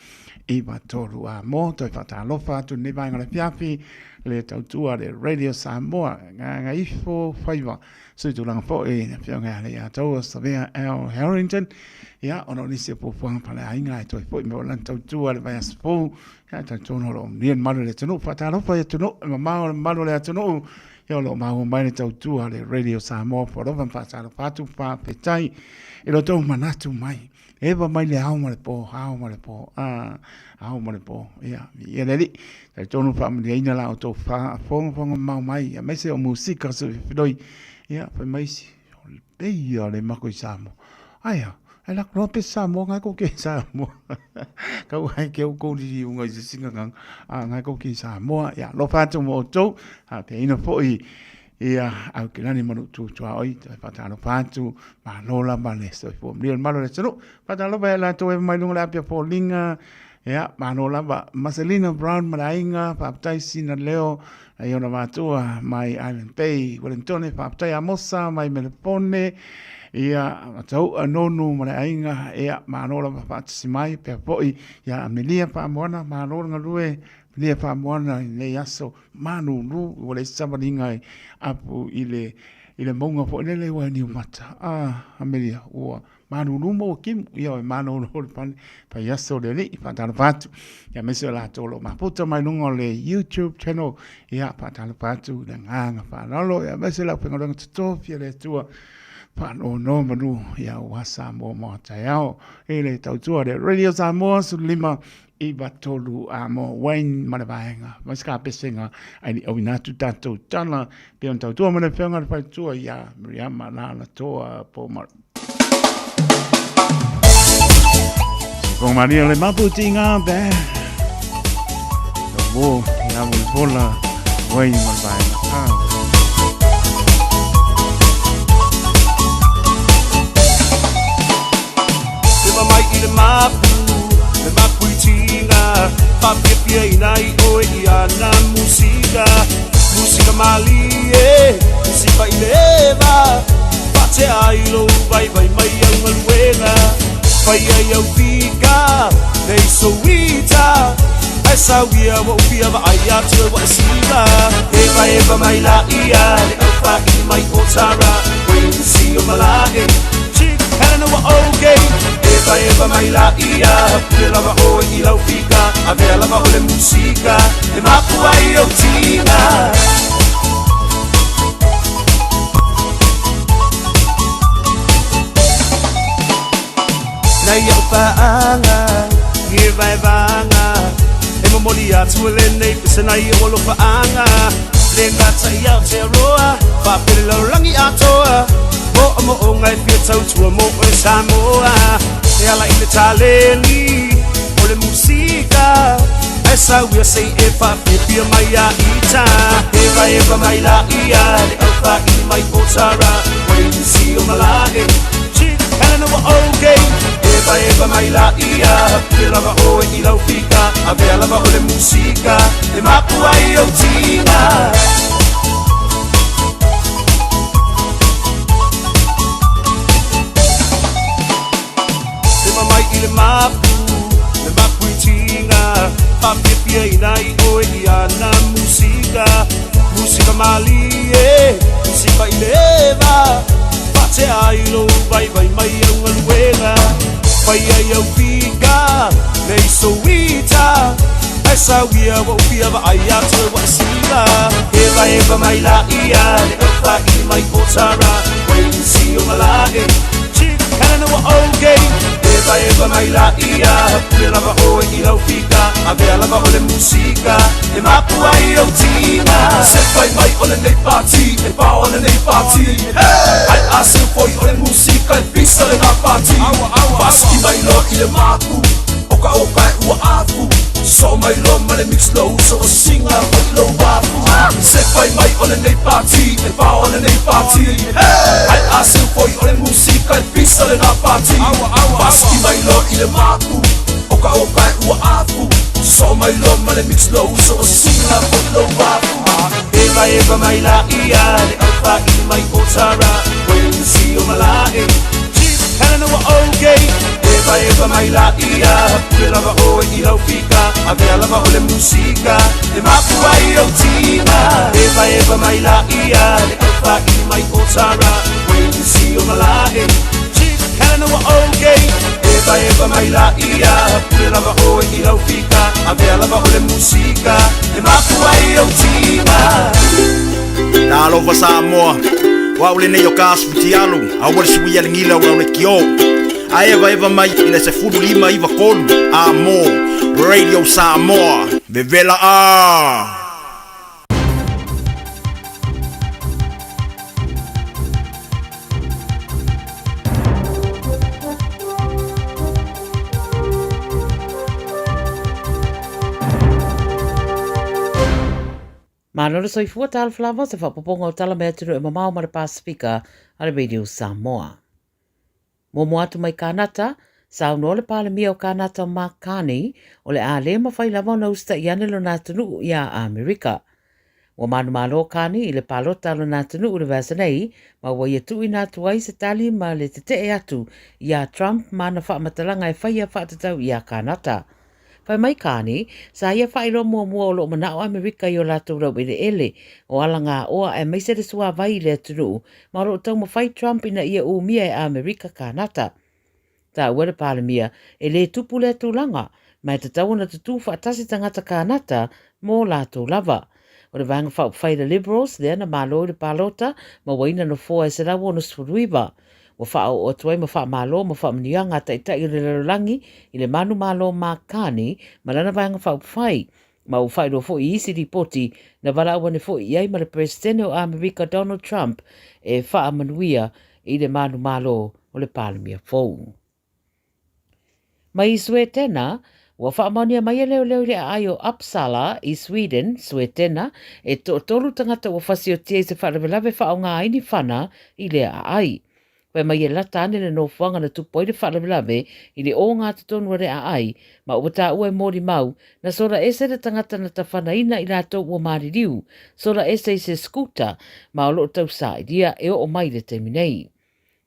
93 a mo toe faatalofa atu lenei vaega o le afiafi le tautua a le Radio Samoa Gagaifo Faiva sui tulaga foi le afioga ia Leiataua Savea L Harrington ia ona o nisi o fuafuaga faleaiga e toe foi mai o lana tautua le vaiaso fou ia talitonu o lo o manuia le mamalu o le atunuu faatalofa i atunuu e mamao le mamalu o le atunuu Ia o lo o maua mai le tautua a le Radio Samoa Forever ma faatalofa atu faafetai i lo outou manatu mai. Eva mai le ao ma le po, ao ma le po, a, ao ma le po. Ia, viia le Alii. Talitonu faamanuiaina la outou faafogafoga mamao mai, aemaise o musika sufifiloi. Ia, fai mai isi, o le peia le mako i Samoa. Aia, ai la kuloa pe Samoa ngai ko ke Samoa. Kau ai ke au kou lili unga i se singa a ngai ko ke Samoa. Ia, lofa atu mo outou, a pe ina foi ia au ke lani manu tu tua oi, toi whakatalofa atu, malo lava le soifua manuia le malo le atunuu. Whakatalofa ia latou e mai lunga le apia foliga, ia, malo lava Marcelina Brown ma le aiga, faafetai Sina Leo, i ona matua mai Island Bay, Wellingtone, faafetai Amosa mai Melepone, ia, Mataua Nonu ma le aiga, ia, malo lava faatasi mai, pea foi ia Amelia Faamoana, malo le galue, Amelia Faamoana i lenei aso malulu, ua leai se savaliga e apu i le i le mauga foi lele ua Niumata. Ah, Amelia, ua malulu ma ua kimu, ia e malolo le pane, fai aso le alii, faatalofa atu. Ia aemaise o latou o lo o mafuta mai luga o le YouTube channel, ia faatalofa atu i le agaga faaaloalo, ia aemaise le aufaigaluega totofi a le Atua, faanono manu, ia aua Samoa mo a taeao. I le tautua le Radio Samoa 15 93 a mo Wayne ma le vaega mai se kapesega ai le auina atu tatou tala pe ona tautua ma le afioga i le faletua ia Miriama Lalatoa Pomar. Ko Maria le mapu tinga be. Mo ia mo bola Wayne ma le vaega. Ah. Te mai i le mapu, le mapu i tinga Whapiapia ina i oe i ana musika Musika malie, musika i le eva Whatea ai lou vaivai mai au galuega Fai ai au fika, nei souita Ae sauia ua ufia vaai atu e ua e siva Eva eva mai la ia le au whaini mai o Tara Wayne si o malae Chick Helena ua okay Eva eva mai la ia Pule lava oe i lau fika Avea lava o le musika E mapu ai ou tiga Nei au paaga Ngi vaevaga E momoli atu lenei pese nai o alofaaga Le gata i Aotearoa Faapele lalolagi atoa Mo'omo'oga e fia tautua mo oe Samoa E ala i le taleni O le musika Ae sauia sei e faafiafia mai a ita Eva eva mai la ia Le au faili mai o Tara Wayne si o malae Chick Helena ua okay Eva eva mai la ia Pule lava oe i lau fika Avea lava o le musika E mapu ai ou tiga Te mai i le mapu, le mapu i tinga Whapiapia ina i oe i ana musika Musika malie, musika i le eva Whatea ai lou vaivai mai au galuega Fai ai au fika, nei souita. Ai sau ia ua ou fia vaai atu e ua e sila. Hevaeva mai laia le aufaili mai o Tara. Wait and see o malae. Chief Helena ua okay. Hevaeva mai laia pule lava oe i lau fika. Avea lava o le musika e mapu ai ou tiga. Se fai mai o lenei pati e pao lenei pati. Hey! Ai a seu foi o le musika e pisa lena pati. Pasiki mai loa i le mapu o ka oka e ua afu. Sosoo mai loa ma le mix lou uso ua sisiga foi lou afu. Se fai mai o lenei pati e pao lenei pati. Hey! Ai a seu foi o le musika e pisa lena pati. Pasiki mai loa i le mapu o ka oka e ua afu. Sosoo mai loa ma le mix lou uso ua sisiga foi lou afu. Hevaeva mai laia le aufaili mai o Tara. Wait and see o malae. Chief Helena ua okay. Hevaeva mai laia pule lava oe i lau fika. Avea lava o le musika e mapu ai ou tiga. Hevaeva mai laia le aufaili mai o Tara. Wait and see o malae. Chief Helena ua okay. Hevaeva mai laia pule lava oe i lau fika. Avea lava o le musika e mapu ai ou tiga. Talofa Samoa, o au lenei o ka asu fitialu, aua le suia le gila o le kio. A evaeva mai i le 15 93 a mo Radio Samoa, vevela a! Malo le soifua talofa lava se faaopoopoga o tala mai atunuu e mamao ma le Pasefika a le Radio Samoa. Muamua atu mai Kānata, saunoa le Palemia o Kānata o Mark Carney o le a le mafai lava ona usita'i ane lona atunuu iā Amerika. Ua manumalo Carney i le palota a lona atunuu i le vaiaso nei ma ua ia tuuina atu ai se tali ma le tete'e atu iā Trump ma ana faamatalaga e faia faatatau iā Kānata. Fai mai Carney, sa ia faailoa muamua o lo o mana'o Amerika i o latou laueleele, o alagaoa aemaise le suavai i le atunuu, ma o lo o taumafai Trump ina ia umia e Amerika Kānata. Taua le Palemia, e lē tupu lea tulaga, ma e tatau ona tutū faatasi tagata Kānata mō latou lava. O le Vaega Faaupufai le Liberals lea na malo i le palota ma ua ina nofoa e 169. Ua faaoo atu ai ma faamalo ma faamanuiaga a Taitai o le Lalolagi i le manumalo Mark Carney ma lana Vaega Faaupufai, ma ua faailoa foi i isi lipoti na valaau ane foi i ai ma le Peresetene o Amerika Donald Trump e faamanuia i le manumalo o le Palemia fou. Mai Suetena, ua faamaonia mai e leoleo i le aai o Uppsala i Sweden, Suetena, e toatolu tagata ua fasiotia i se faalavelave faaaoga ai ni fana i lea aai. Fai mai e lata ane le nofoaga na tupu ai le faalavelave i le ogatotonu a le aai, ma ua taua e molimau, na sola ese le tagata na tafanaina i latou ua maliliu, sola ese i se scooter, ma o lo o tausailia e oo mai i le taimi nei.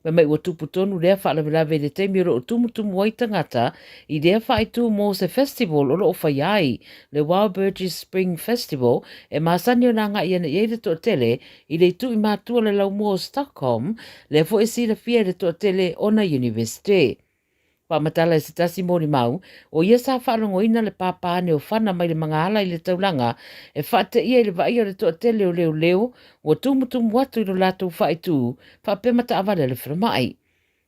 Fai mai ua tupu tonu lea faalavelave i le taimi o lo o tumutumu ai tagata i lea faaitu mo se festival o lo o faia ai, le Walburgis Spring Festival, e masani ona agai ana i ai le toatele i le itu i matua o le laumua o Stockholm, lea foi e silafia e le toatele ona Universite. Faamatala e se tasi molimau, o ia sa faalogoina le pāpā ane o Fana mai le magaala i le taulaga e faateia i le vaaia o le toatele o leoleo ua tumutumu atu i lo latou faaitu faapea ma taavale a le falemai.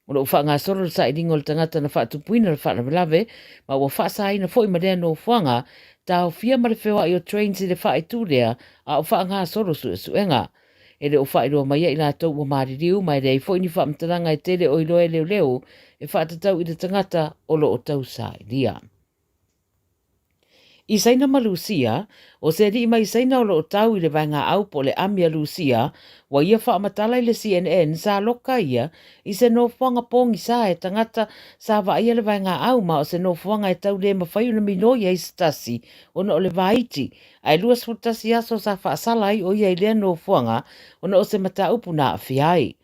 O lo o faagasolo le sailiga o le tagata na faatupuina le faalavelave ma ua faasaina foi ma lea nofoaga taofia ma le feoai o trains i le faaitu lea a o faagasolo suesuega. E le o faailoa mai ai latou ua maliliu ma e leai foi ni faamatalaga e tele o iloa e leoleo e faatatau i le tagata o lo o tausailia. I Saina ma Lusia, o se alii mai Saina o lo o tau i le vaegaau po o le ami a Lusia, ua ia faamatala i le CNN sa loka ia i se nofoaga pogisa e tagata sa vaaia le vaegaau ma o se nofoaga e tau le mafai ona minoi ai se tasi ona o le vaiti Ae 21 aso sa faasala ai ʻo ia i lea nofoaga ona o se mataupu na aafia ai.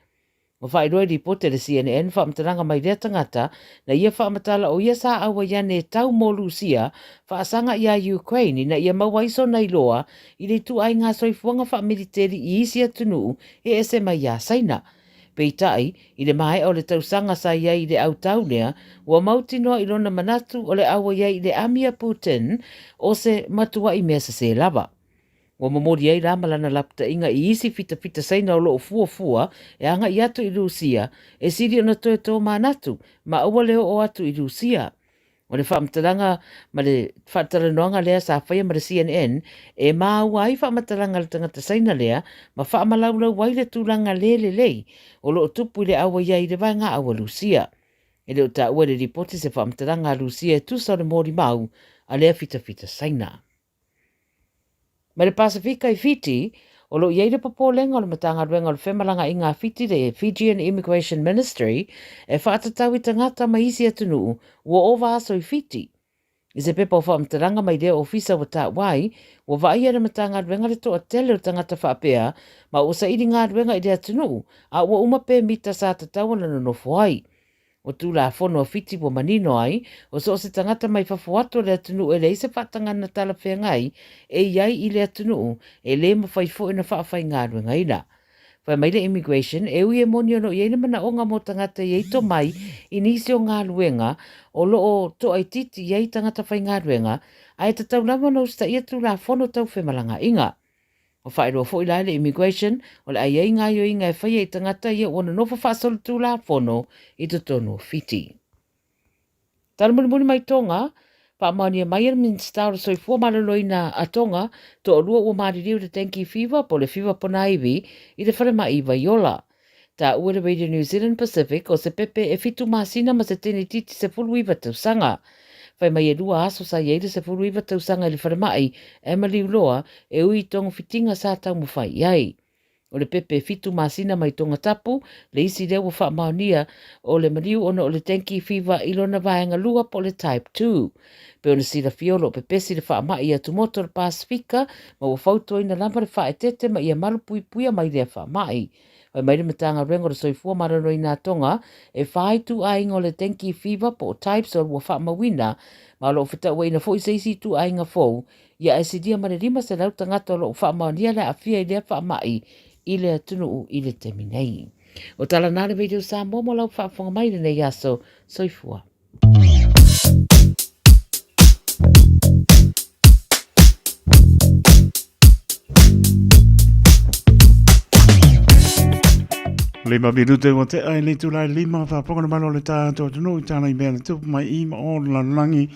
Ua faailoa i lipoti a le CNN faamatalaga mai lea tagata na ia faamatala ʻo ia sa auai ane e tau mo Lusia faasaga iā Ukraine ina ia maua ai sona iloa i le ituaiga soifuaga faamiliteli i isi atunuu e ese mai iā Saina. Peitai, i le maea o le tausaga sa i ai i le autau lea, ua mautinoa i lona manatu o le auai ai i le ami a Putin o se matuai mea sesē lava. Ua momoli ai la ma lana lapataiga i isi fitafita Saina o lo o fuafua e agai atu i Rusia e sili ona toe tomanatu ma aua le oo atu i Rusia. O le faamatalaga ma le faatalanoaga lea sa faia ma le CNN e māua ai faamatalaga a le tagata Saina lea ma faamalaulau ai le tulaga le lelei o lo o tupu i le auai ai i le vaegaau a Rusia. E le o taua i le lipoti se faamatalaga a Rusia e tusa o le molimau a lea fitafita Saina. Mai le Pasefika i Fiti, o lo o i ai le popolega o le Matagaluega o le Femalagaaiga a Fiti, le Fijian Immigration Ministry, e faatatau i tagata mai isi atunuu ua ova aso i Fiti. I se pepa o faamatalaga mai lea ofisa ua taua ai, ua vaaia e le Matagaluega le toatele o tagata faapea ma ua saili galuega i le atunuu a ua uma pemita sa tatau ona nonofo ai. O Tulafono a Fiti ua manino ai, o so o se tagata mai fafo atu o le atunuu e leai se faatagana talafeagai e i ai i le atunuu, e le mafai foi ona faafaigaluegaina. Fai mai le Immigration, e ui e moni o lo o i ai le manaoga mo tagata e i ai tomai i nisi o galuega o lo o toaitiiti i ai tagata faigaluega, ae tatau lava ona usitaia Tulafono tau femalagaaiga. Ua faailoa foi la e le Immigration, o le a i ai gaoioiga e faia i tagata ia ua nonofo faasolitulafono i totonu o Fiti. Tala mulimuli mai Tonga, faamaonia mai e le Minisita o le Soifua Maloloina a Tonga, toalua ua maliliu i le dengue fever po o le fiva ponaivi i le falemai i Vaiola. Taua e le Radio New Zealand Pacific o se pepe e fitu masina ma se tenititi 19 tausaga. Fai mai e lua aso sa i ai le 19 tausaga i le falemai e maliu loa e ui i togafitiga sa taumafai i ai. O le pepe e fitu masina mai Tongatapu, le isi lea ua faamaonia o le maliu ona o le dengue fever i lona vaega lua po o le type 2. Pei ona silafia o lo o pepesi le faamai i atumotu o le Pasefika ma ua fautuaina lava le faaeteete ma ia malupuipuia mai lea faamai. Fai mai le Matagaluega o le Soifua Maloloina a Tonga, e fā ituaiga o le dengue fever po o types o ua faamauina, ma o lo o fetauaiina foi se isi ituaiga fou, ia ae silia ma le 500 tagata o lo o faamaonia le aafia i lea faamai i le atunuu i le taimi nei. O tala na le Radio Samoa mo lau faafofoga mai i lenei aso. Soifua. Lima minute ua tea i le itula e lima, faafofoga le malo o le tatou atunuu i tāna i mea na tupu mai i ma o le lalolagi.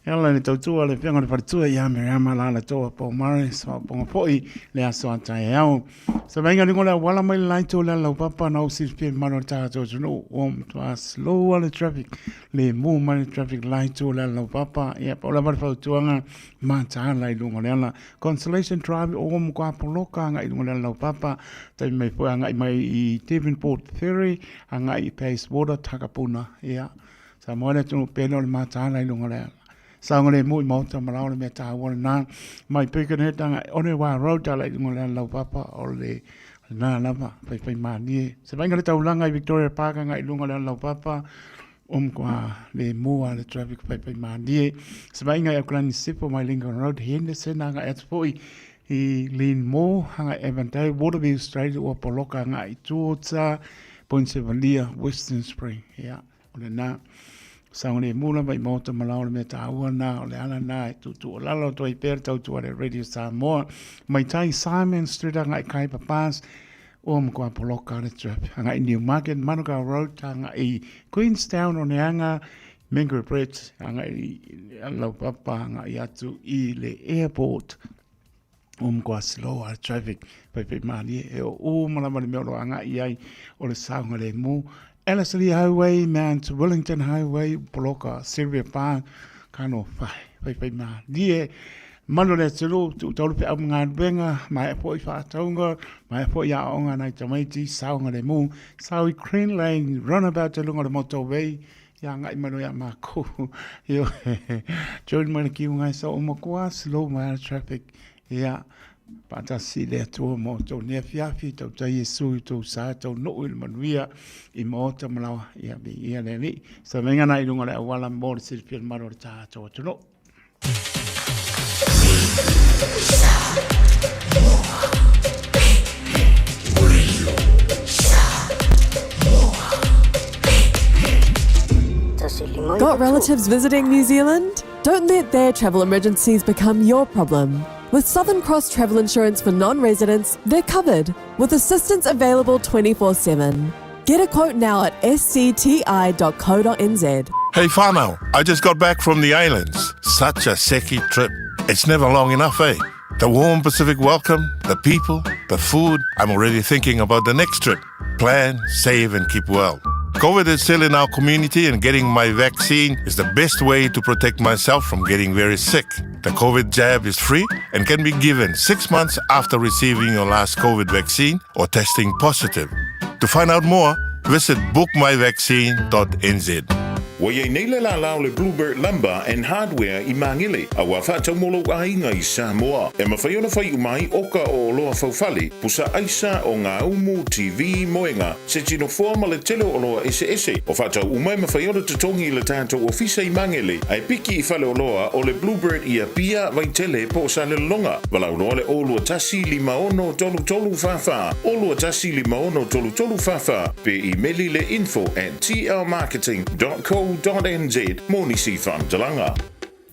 E ala i le tautua a le Afioga i le Faletua ia Miriama Lalatoa Pomares, faafofoga foi le aso a taeao. Sa vaaiga luga o le auala mai le la itu o le alaupapa na ou silafia le mamalu o le tatou atunuu ua matua slow lava le traffic, le mu mai le traffic la itu o le alaupapa. Ia, pau lava le fautuaga, mataala i luga o le ala. Consolation Drive ua matua poloka agai i luga o le alaupapa, taimi mai foi agai mai i Devonport Ferry, agai i Bayswater, Takapuna. Ia, Samoa le atunuu pele o le mataala i luga o le ala. Saogalemu i maota ma lao le mea taua lena. Mai Birkenhead agai Onewa Road ala i luga o le ala laupapa o le lena lava faifai malie. Se vaaiga le taulaga i Victoria Park agai i luga o le ala laupapa ua matua lemu lava le traffic faifai malie. Se vaaiga i Auckland Sisifo mai Lincoln Road Henderson agai atu foi i Linmore agai Avondale Waterview Street ua poloka agai towards Point Sevalia Western Spring. Yeah. O lena, saogalemu lava i maota ma lao le mea taua lena, o le ala lena e tuutuualalo atu ai pea le tautua a le Radio Samoa. Mai tai Simon Street agai Kaipa Pass, ua matua poloka le traffic. Agai Newmarket, Manukau Road, agai Queenstown, Oneanga, Mangere Bridge, agai i Laupapa, agai atu i le airport. Ua matua slow lava le traffic, faifai malie, e o uma lava le mea o lo o agai i ai o le saogalemu. Ellerslie Highway, Mount Wellington Highway, poloka Sylvia Park, talofa e, faifai malie. Malu o le atunuu, tuu taulu feau ma galuega, maea foi faatauga, maea foi aoaoga a nai tamaiti, saogalemu. Sau i Green Lane, roundabout i luga o le motorway, Ia agai mai loa ia makou. Ioe. Join mai le kiuga e sao matua, slow mai lava le traffic. Ia, faatasi i le Atua ma outou nei afiafi, tautai Iesu i tou sa, taunuu i le manuia i maota ma laoa. Ia, viia le Alii. Sameaga na i luga o le auala mo le silafia o le malu o le tatou atunuu. relatives visiting New Zealand? Don't let their travel emergencies become your problem. With Southern Cross Travel Insurance for non residents, they're covered with assistance available 24 7. Get a quote now at scti.co.nz. Hey whānau, I just got back from the islands. Such a seki trip. It's never long enough, eh? The warm Pacific welcome, the people, the food. I'm already thinking about the next trip. Plan, save and keep well. COVID is still in our community and getting my vaccine is the best way to protect myself from getting very sick. The COVID jab is free and can be given six months after receiving your last COVID vaccine or testing positive. To find out more, visit bookmyvaccine.nz. Ua i ai nei le lālā o le Bluebird Lumber and Hardware i Māngere, a ua faatau mo lou aiga i Samoa. E mafai ona fai uma ai oka o oloa faufale, pusa aisa, ogaumu, TV, moega, se tino foa ma le tele o oloa eseese. O faatau uma e mafai ona totogi i le tatou ofisa i Māngere, ae piki i faleoloa o le Bluebird i Apia, Vaitele po o Salelologa. Valaau loa le 021 56 33 44, 021 56 33 44, pe imeli le info at tlmarketing dot co dot nz mo nisi faamatalaga.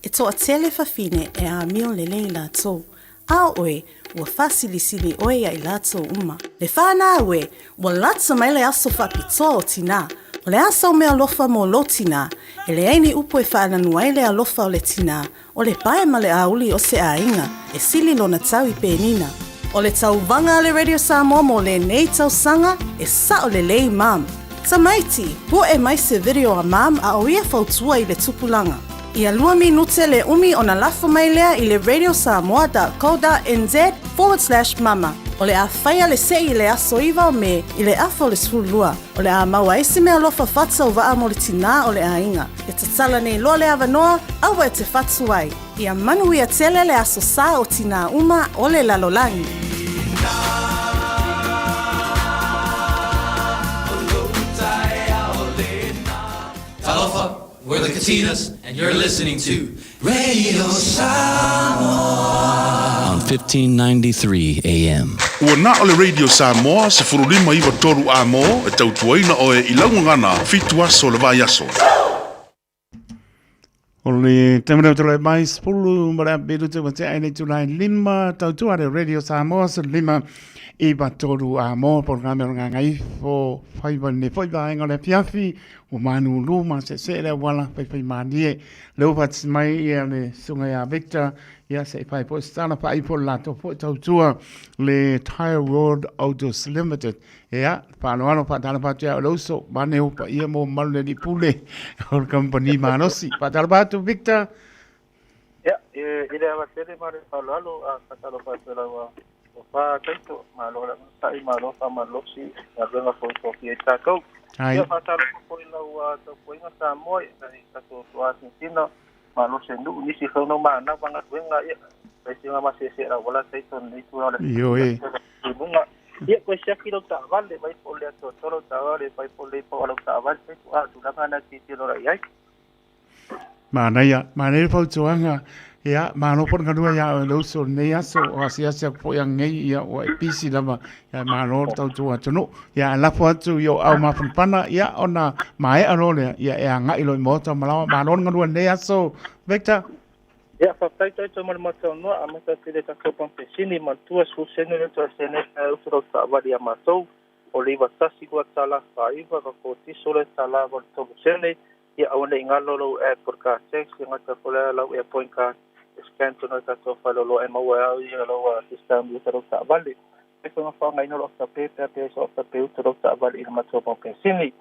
E toatele fafine e amio lelei latou, a o oe, ua faasilisili oe ia i latou uma. Le whanau e, ua lata mai le aso faapitoa o tinā. O le a sau mealofa mo lou tinā, e leai ni upu e whaananu ai le alofa o le tinā, O le pae ma le auli o se aiga e sili lona tau i Penina. O le tauvaga a le Radio Samoa mo lenei tausaga e sao lelei mum. Tamaiti, pu'e mai se video a mum a o ia fautua i le tupulaga. Ia lua minute le umi ona lafo mai lea i le radiosamoa.co.nz/mama. O le a faia le se'i i le aso 9 o Me i le afa o le 12. O le a maua ai se meaalofa faatauvaa mo le tinā o le aiga. E tatala nei loa le avanoa, aua e te whatu ai. Ia manuia tele le aso sa o tinā uma o le lalolagi. Talofa, we're the Katinas, and you're listening to Radio Samoa on 1593 AM. Ua na o le Radio Samoa 15 9 3 A-mo e tautuaina oe i lau gagana fitu aso o le vaiaso. O le taimi lea o tulai mai 10 ma le api te ua tea i le itula e lima tautua le Radio Samoa 15 9 3 a-mo polokalame o le Gagaifo faiva lenei foi vaega o le afiafi ua manūlū masese le auala faifai mālie lea ua faatasi mai ia le susuga ia Victor ia se i fai foi se tala faaifo le latou foi tautua le Tire World Autos Limited ia faaaloalo faatalofa atu ia o le uso mane upa ia mo malu le alii pule o le kamupani malosi faatalofa atu Victor. Ia, i le ava tele ma le faaaloalo, a faatalofa atu i lau tofa Taito, malo le onosai, malo faamalosi i galuega foi ua tofia ai tatou. Ia, faatalofa foi i lau tapuaiga Samoa i nai tatou tuasinasina, malosi e nuu, nisi foi o nau manau ma galuega, ia, faisiga ma seese lau ala Taito i lenei tulaga o le luga. Ia, koe siaki lau taavale, vai po o le atoatoa lau taavale, vai po o le ipa o lau taavale, Taito, a o tulaga na e tilotilo la i ai. Manaia, manaia le fautuaga, ia, malo foi le galue ia oe le uso i lenei aso, o asiasi atu foi ananei, ia, ua e pisi lava, ia, malo le tautua atunuu. Ia, ae lafo atu i ou au mafanafana, ia, ona maea loa lea, ia, e agai loa i maota o Malawa. Malo le galue i lenei aso, Victor. Ia, faafetai Taito mo le mautaunoa, amata atu i le tatou pampesini, manatua, 10 sene le toa sene e utu lau taavale ia matou, o le 91 $49, ka kotiso le tala 83 sene, Ia aua ne i galo lou app o le car tax, e gata foi lea lau airpoint card e scan tonu ai tatou faleoloa e maua ai au ia lau discount i uta lou taavale. Fai foi ma faaaogaina lou afterpay pe a pe ai sou afterpay uta lou taavale i le matou mau penisini.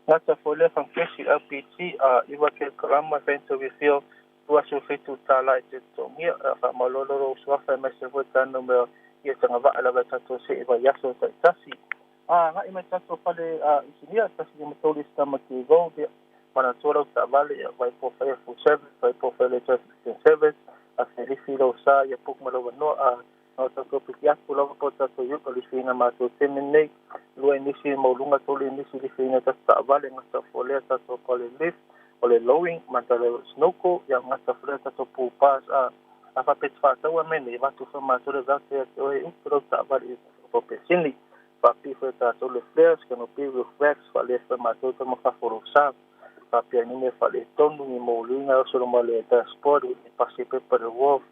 Gata foi lea fagukesi LPG a iwa kilokalama e fai atu refill 27 tala e te totogia. Faamalolo lou suafa aemaise foi ta numera ia tagavaa lava e tatou se i vaiaso taitasi. A agai mai tatou fale isinia, 153 Stamaki Road, ia, manatua lau taavale, ia, vai po faia full service, vai po faia le traffic service, a se lifi lou sa, ia book ma lou anoa, a na o tatou piki atu lava po o tatou iuka lifiina matou taimi lenei, lua inisi mauluga, tolu inisi lifiina tatou taavale, gata folea tatou pale lift, o le lowing, ma le snowco, ia gata folea tatou pool bars, a a faapea te faataua mea nei, avatu foi matou le voucher ia te oe e utu lau taavale i le pesini. Faapipii foi e tatou le flares, canopy, roof racks, faalea foi e matou tama fafo o lou sa. faapea ni mea faaletonu, ni moliga e oso ma le dashboard i pasi pepa le wharf,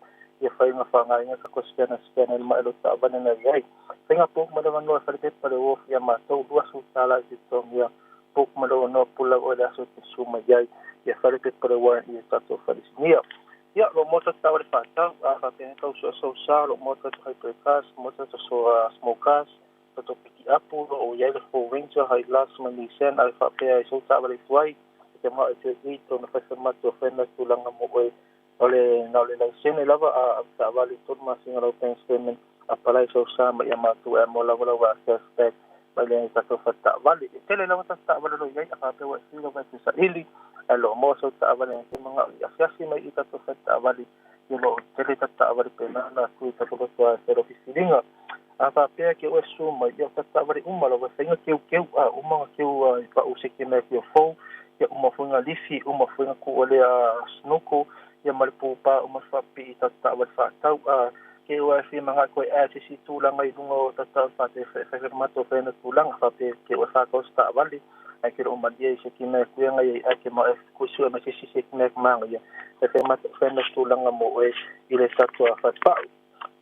ia faiga faagaina tatou scanner scanner le mai lo taavale na iai. Faiga book ma le avanoa e falepepa le wharf ia matou $20 i te totogia book ma le avanoa pula oe le aso e te susu mai ai ia falepepa le wharf i tatou falesinia. Ia, lo mota taavale faatau, a faapea tau sua sausa, lo mota to hybrid cars, mota to small cars, tatou pikiapu, lo o iai le Ford Ranger, Hilux ma Nissan, a e faapea e sau taavale tuai, e te mao e te i tona faifaimatua whena tulaga mo oe o le na o le laisene lava a avetaavale 3 masina lau bank statement apalai sau sa ma ia matou e amo lava lau access back mai le tatou fale taavale. E tele lava tatou taavale o lo o i ai, a faapea ua e sui lava e te saili ae lo o maua sau taavale e te mangao i asiasi mai i tatou fale taavale i lo o tele tatou taavale pe nana atu i tatou loto a e fai filiga. A faapea ke oe susu mai, ia o tatou taavale uma lava e faiga keukeu a uma nga keu i pau se ke mea kia fou, ia uma foi nga lifi, uma foi nga kuolea snorkel, ia ma le pupa uma le faapipii i tatou taavale faatau. A ke ua e fia mangaʻi koe ae se isi tulaga i luga o tatou taavale faatau e fai fai matou fai tulaga faapea ke ua faatau se taavale ae ke loo malie i se ki mea kuianga ia ae ke ma e kuisua ma se isi se ki mea manga ia e fai matou fai tulaga mo oe i le tatou falepau.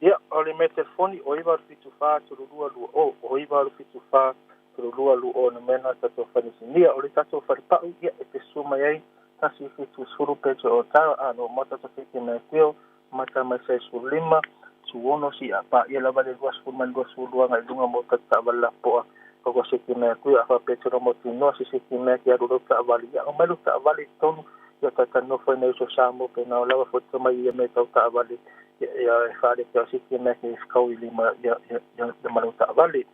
Ia, o le mea telefoni, o 974 32 20, o 974 32 20 na mea na tatou fanisinia. O le tatou falepau, ia, e te susu mai ai, 170 pecho o tara, a no mata ta feke mai teo, mata mai sai su lima, su ono si a pa ia lava le 20 mai 22 ngai lunga mo ta taavale lapoa. Ko se ki mea kui a fa pecho no mo tinoa se se ki mea ki aru lo taavale. Ia, o mai lo taavale tonu, ia ta nofo nei so Samoa pe na lava fo te mai ia me tau taavale ia e whaare pea siki mea ke kau i lima ia ia ia ma lau taavale.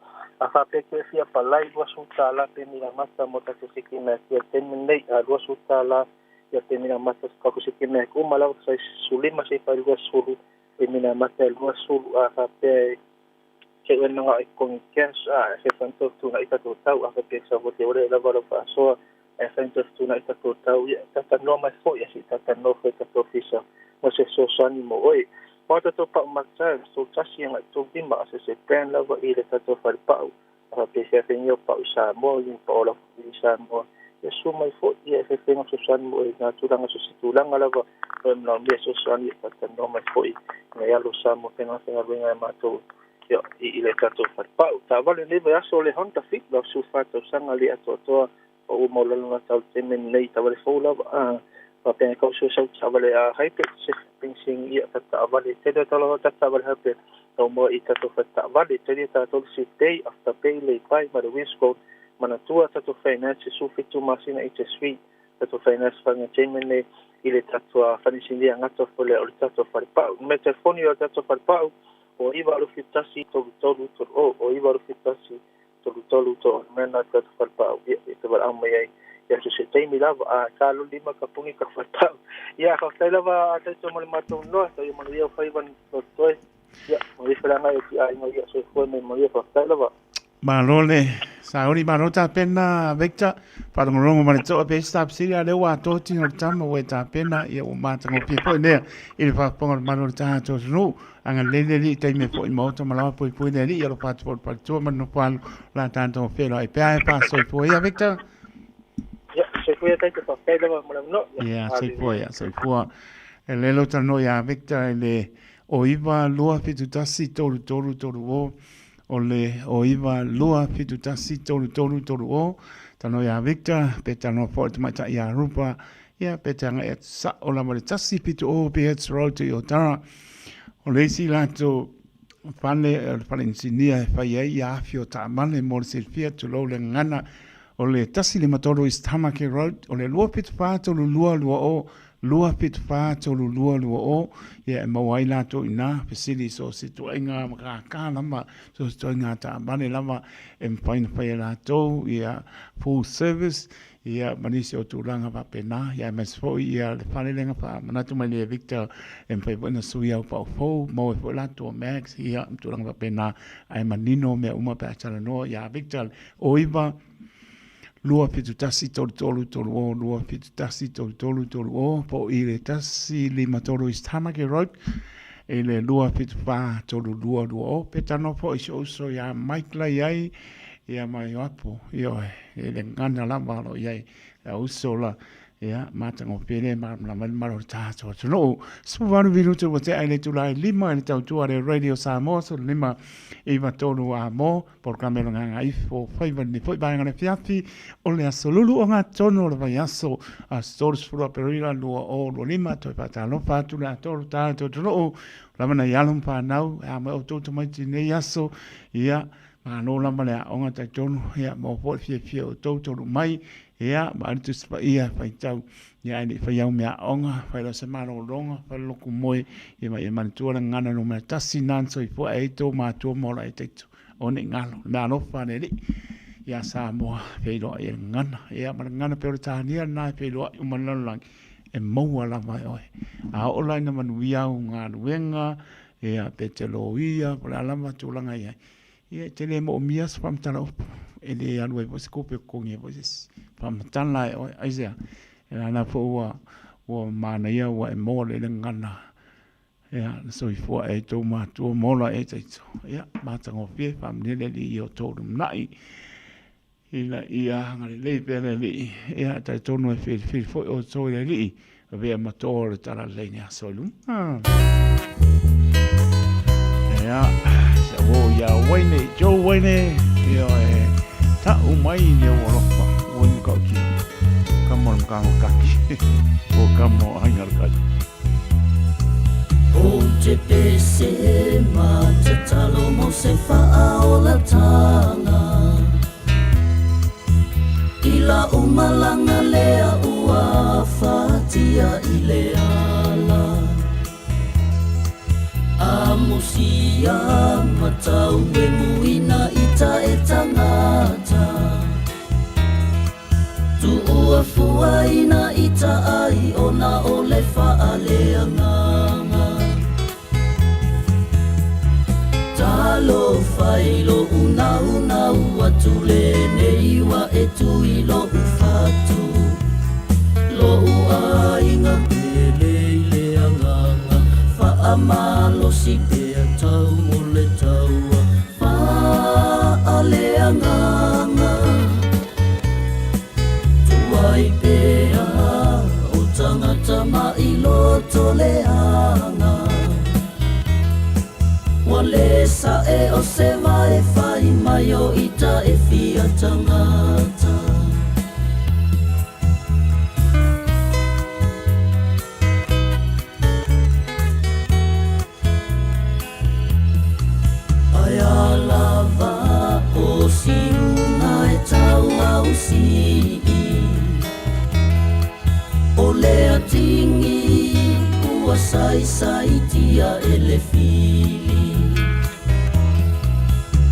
A faapea ke fia palai $20 pe mira mata mo tatou siki mea kia taimi nei a $20 ia pe mira mata kako siki mea ke uma lava sai sulima sei fai 20 pe mira mata e 20 a faapea e ke ue nanga i kongi cash a e whantou tuna i tatou tau a faapea sa vote ore lava lau faasoa e whai te tuna i tatou tau ia tata noa mai foi ia si tata noa foi tatou ofisa mo se fesoasoani mo oe. Ma o tatou pa'u matai tou tasi agai tou lima a se se brand lava i le tatou fale pa'u a faapefea faigia o pa'u i Samoa i pa'u ola foi i Samoa ia susu mai foi ia e faifaiga fesoasoani mo oe i ngā tulaga so se tulaga lava o e manaomia fesoasoani ia tata noa mai foi ngai alo Samoa faiga faigaluega e matou ia i le tatou fale pa'u. Taavale lenei vaiaso o le Honda Fit 84 tausaga le atoatoa o ua maulalo na tau taimi lenei taavale fou lava a faapea e kau sua sau taavale a hybrid se fencing ia ta taavale tele tau lava ta taavale hybrid tau moa i tatou fale taavale tele tatou le sit day after pay lay by ma le windscreen manatua tatou finance 17 masina interest free tatou finance fanga taimi lenei i le tatou fanisinia gata foi lea o le tatou fale pau. Numera telefoni o le tatou fale pau o 9 81 33 30 o 9 81 33 to mea na tatou falepau ia e te valaau mai ai ia so se taimi lava a ka lo lima ka pungi ka falepau. Ia faafetai lava a tatou ma le matou noa tau ia manuia o faiva ni totoe ia manuia feleagai o ti aiga ia soifua mai manuia faafetai lava. Malo le sauni, malo tapena Victor, faalogologo ma le toa pe se tapsili a lea ua atoa tino o le tama ua e tapena, ia ua matagofie foi lea i le faafofoga o le malo o le tatou atunuu. Agalelei le Alii i taimi e foi i maota ma lawa poipoi le Alii, alofa atu foi i le faletua ma le nofo alo o la tatou feiloai pea e faasoifua ia Victor. Ia, soifua ia tatou, faafetai lava mo le avanoa. Ia, soifua ia, soifua. E le lo talanoa ia Victor i le o 9 2 7 1 3 3 3 0 o le o 9 2 7 1 3 3 3 0 talanoa ia Victor pe talanoa foi i le tamaitai ia Rupa Ia, pe te agai atu sa'o lava le 170 Beards Road i Otara. O le isi latou fale, o le fale inisinia e fai ai ia afi o taavale mo le silafia, tulou le gagana, o le 153 East Tamaki Road, o le 274 3220, 274 3220, ia e maua ai latou i ina, fesili i so o se ituaiga makaka lava, so o se ituaiga taavale lava e mafai ona fai e latou, ia full service, Ia, ma nisi o tulaga faapena, ia aemaise foi ia le fale lea na faamanatu mai nei e Victor, e mafai foi ona sui au pau fou, maua ai foi latou mags, ia, ma tulaga faapena, ae manino mea uma pe a talanoa ia Victor, o 9 271 33 30 271 33 30 po o i le 153 East Tamaki Road i le 274 32 20 pe talanoa foi i si ou uso ia Mike la i ai. Ia ma Ioapo, ioe, e le gana lava o lo o i ai le auso la, ia, matagofie le malamalama ai le mamalu o le tatou atunuu. 18 minute ua tea i le itula e 5 i le tautua a le Radio Samoa, 15 9 3 a mo, polokalame o le Gagaifo Faiva i lenei foi vaega o le afiafi o le aso lulu ogatotonu o le vaiaso, aso 30 Aperila 2025. Toe faatalofa atu le atoa o le tatou atunuu, lava nai alo ma fanau, e a mai outou tamaiti i lenei aso, ia, Malo lava le aoga talitonu, ia maua foi le fiafia o outou taunuu mai, ia vaai le Tusi Paia e faitau, ia ae le i faia au meaaoga, fai loa se malologa, fai le lotu moe, ia ma ia manatua le gagana numera tasi lena na soifua ai tou matua ma ola ai taito, aua ne i galo, le meaalofa a le Alii ia Samoa e feiloai ai le gagana, ia ma le gagana Peretania lena e feiloai uma i le lalolagi, e maua lava e oe. A oo la ina manuia au galuega, ia pe te loia, po o le a lava tulaga e i ai, Ia, e te le moomia se faamatala upu, e le alu ai foi se tupe e totogi ai foi se isi. Faamatala e oe, aisea? E lana foi ua, ua manaia ua e maua le gagana, ia, na soifua e tou matua ma ola e taito. Ia, matagofie, faamanuia le Alii i o outou lumanai. Ina ia agalelei pea le Alii, ia, e talitonu e filifili foi outou i le Alii, avea ma tō o le talalelei nei aso i luma. Ia, se o ia Wayne, Joe Wayne, ia e ta'u mai i lou alofa, ua i makautia. Ka mo le makaho kaki, o ka mo ainga le kai. Ou te pese ma tatalo mo se faaolatanga I la'u malaga lea ua fatia i le ala Amosia matau e muina i ta e tangata Tuua fuaina i ta ai ona o le faaleagaga Talofa i lo'u naunau atu lenei ua e tui lo'u fatu Lo'u aiga pele i le agaga Faamalosi pea tau o le taua Faaleagaga Tuai pea o tagata mai loto leaga Ua le sa'e o se vae fai mai o ita e fia tagata. Aia lava o Siuna e tau au sii O lea tingi ua saisaitia e le fili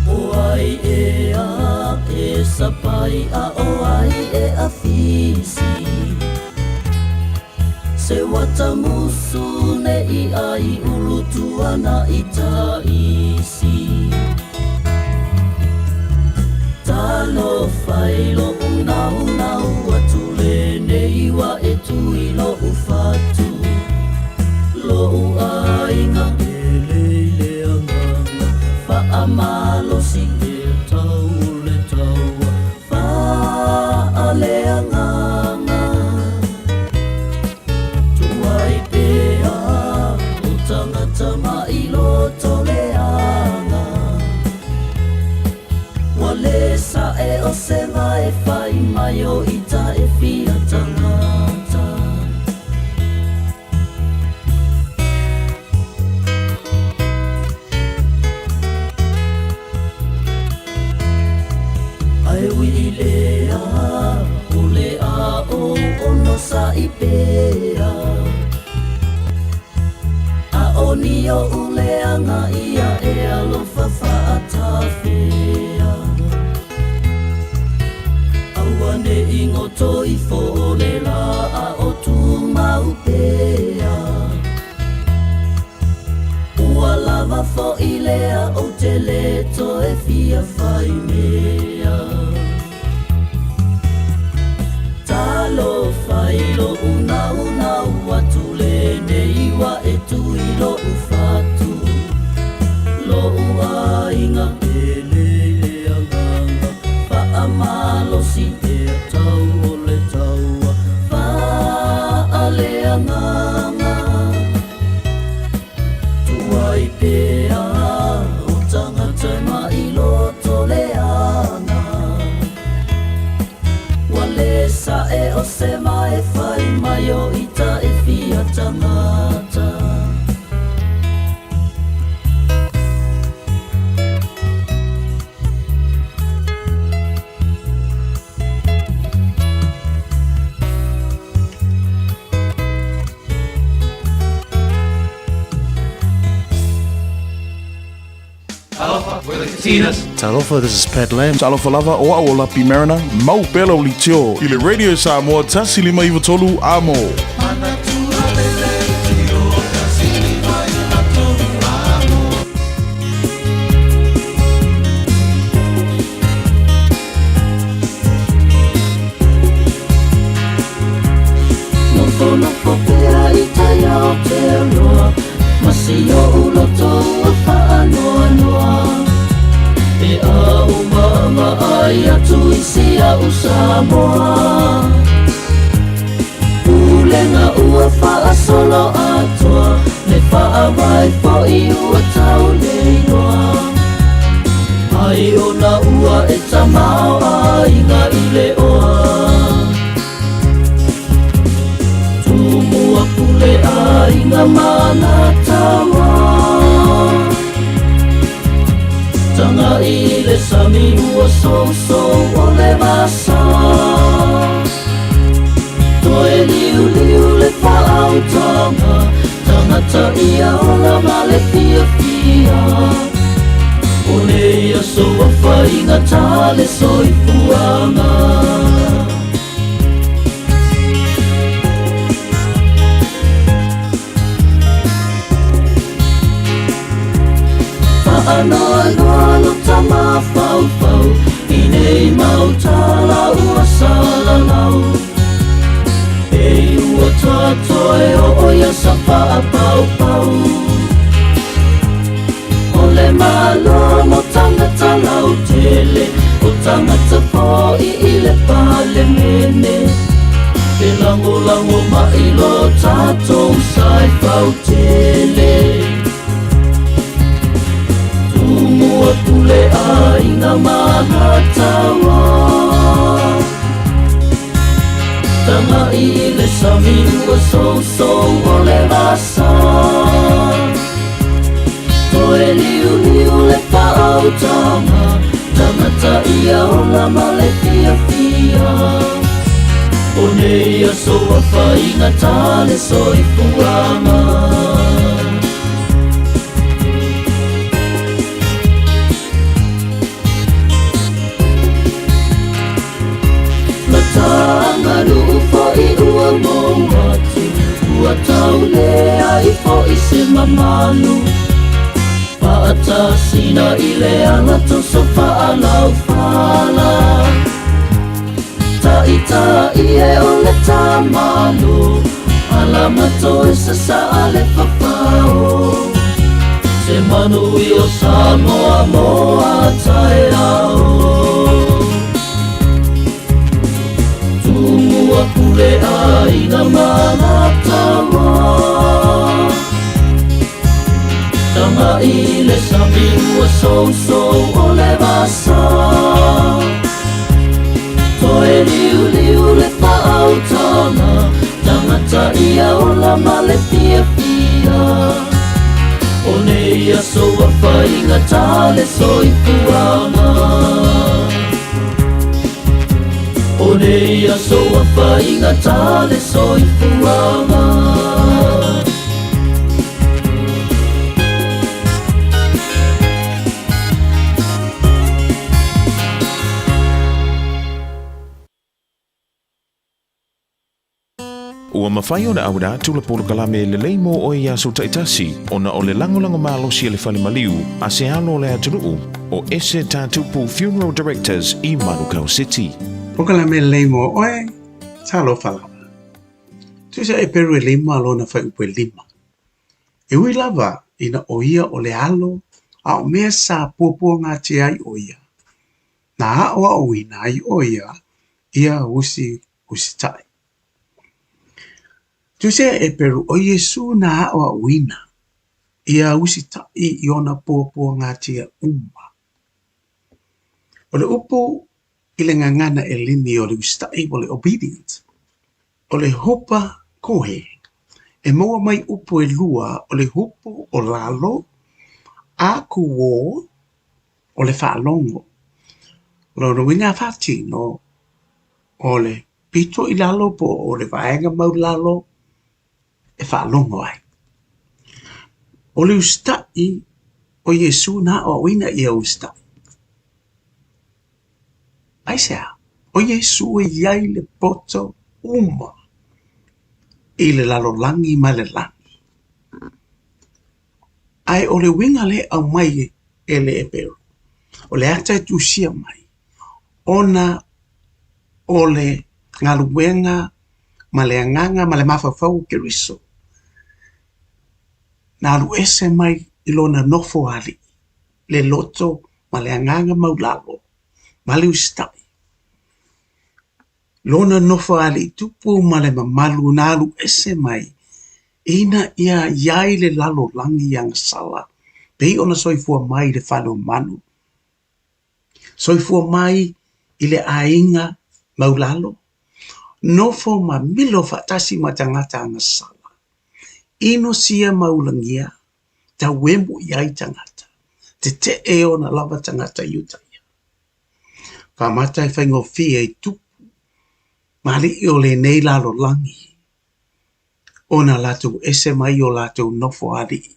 O ai ea e sapai a o ai e afisi Se wata musu ne i ai ulu tuana i ta isi Talofa i lo'u naunau atu lenei ua e tui lo'u fatu Lo'u aiga pele i le agaga Faamalosi e tau o le taua Faaleagaga Tuai pea o tagata mai loto leaga Ua le sa'e o se vae fai mai o ita e fia tagata. Ae ui i lea, o le a ou onosaʻi pea A o ni oʻu leaga ia e alofa faatafea Aua ne i goto ifo o le la a o tumau pea Ua lava foʻi lea ou te le toe fia fai mea Talofa i loʻu naunau atu lenei ua e tui loʻu fatu Loʻu aiga pele i le agaga Talofa, we're the Katinas. Talofa, this is Pat Lam. Talofa lava, o au o Lapi Mariner, mau pea lau leitio i le Radio Samoa 153 Amo. Nofonofo pea i tai Aotearoa Ma si oʻu loto ua faanoanoa Pe a ou vaavaai atu i si a'u Samoa Pulega ua faasolo atoa Le faavae foʻi ua tau le iloa Ai ona ua e tamaoaiga i le oa Tumua pule aiga ma Alataua Tagai i le sami ua sousou o le vasa Toe liuliu le faautaga Tagata ia ola ma le fiafia O nei aso ua faigata le soifuaga Faanoanoa lo ta mafaufau I nei mau tala ua salalau Pei ua ta toe oo ia sa faapaupau O le Malo mo tagata lautele O tagata foi i le Palemene E lagolago mai lo tatou sa e fautele Tumua pule aiga ma Alataua Tagai i le sami ua sousou o le vasa Toe liuliu le faautaga Tagata ia ola ma le fiafia O nei aso ua faigata le soifuaga La ta aganuu foʻi ua mou atu Ua tau leai foʻi se mamalu Faatasina i le ala toso faalaufala Taitai e o le tamalo Ala matoe sasaa le fafao Se manuia o Samoa mo a taeao Tumua pule aiga ma Alataua Tagai i le sami ua sousou o le vasa Toe liuliu le faautaga Tagata ia ola ma le fiafia O nei aso ua faigata le soifuaga O nei aso ua faigata le soifuaga Ua mafai ona auina atu le polokalame lelei mo oe i aso taitasi ona o le lagolago malosi a le fale maliu a se alo o le atunuu o Ese Tatupu Funeral Directors i Manukau City. Polokalame lelei mo oe, talofa lava. Tusa e Peru e lima lona fuaiupu e lima. E ui lava ina ʻo ia o le alo a o mea sa puapuagatia ai ʻo ia, na aʻoaʻoina ai ʻo ia ia usi usitaʻi. Tusia e Peru ʻo Iesū na aʻoaʻoina ia usitaʻi i ona puapuagatia uma. O le upu i le gagana ʻEleni o le usitaʻi o le obedient, o le hupa kohe, e maua mai upu ʻelua o le hupu o lalo a kūō o le faalogo. Lona uiga a faatino o le pito i lalo po o le vaega maulalo e faalogo ai. O le usitaʻi O Iesū na aoaoina ia usitai. Aisea? O Iesū e i ai le poto uma i le lalolagi ma le lagi. Ae o le uiga lea e aumai e le Eperu, o le ata e tusia mai, ona o le galuega ma le agaga ma le mafaufau o Keriso, na alu ese mai i lona nofo alii, le loto ma le agaga maulalo ma le usitai. Lona nofo alii tupu ma le mamalu na alu ese mai ina ia i ai le lalolagi agasala pei ona soifua mai i le fale o manu, soifua mai i le aiga maulalo, nofo ma milo faatasi ma tagata agasala, inosia ma ulagia, tauemu i ai tagata, tetee ona lava tagata Iutaia. Faamata e faigofie i tupu ma alii o lenei lalolagi ona latou ese mai o latou nofo alii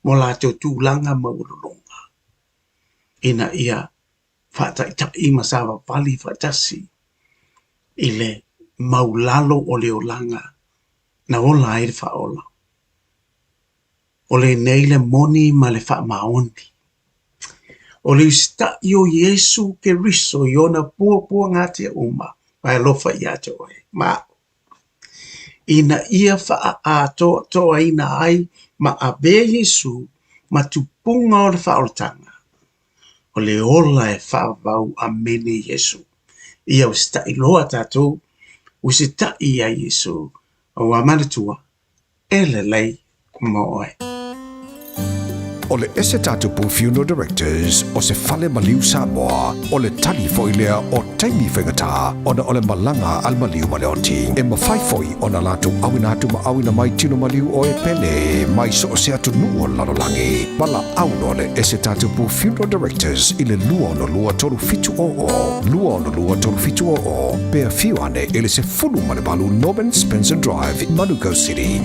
mo latou tulaga maualuluga ina ia faataitai ma savavali faatasi i le maulalo o le olaga na ola ai le Faaola. O lenei le moni ma le faamaoni. O le usitai o Iesu Keriso i ona puapuagatia uma ma e alofa ia te oe ma au, ina ia faaatoatoaina ai ma avea Iesu ma tupuga o le faaolataga, o le ola e faavavau. Amene Iesu. Ia usitai loa tatou, usitai ia Iesu, aua manatua, e lelei mo oe. O le Ese Tatupu Funeral Directors o se fale maliu Samoa, o le tali foi lea o taimi faigata ona o le malaga a le maliu ma le oti. E mafai foi ona latou auina atu ma auina mai tino maliu o e pele mai so o se atunuu o le lalolagi. Valaau loa le Ese Tatupu Funeral Directors i le 262 3700, 262 3700, pe afio ane i le 18 Norman Spencer Drive, Manukau City.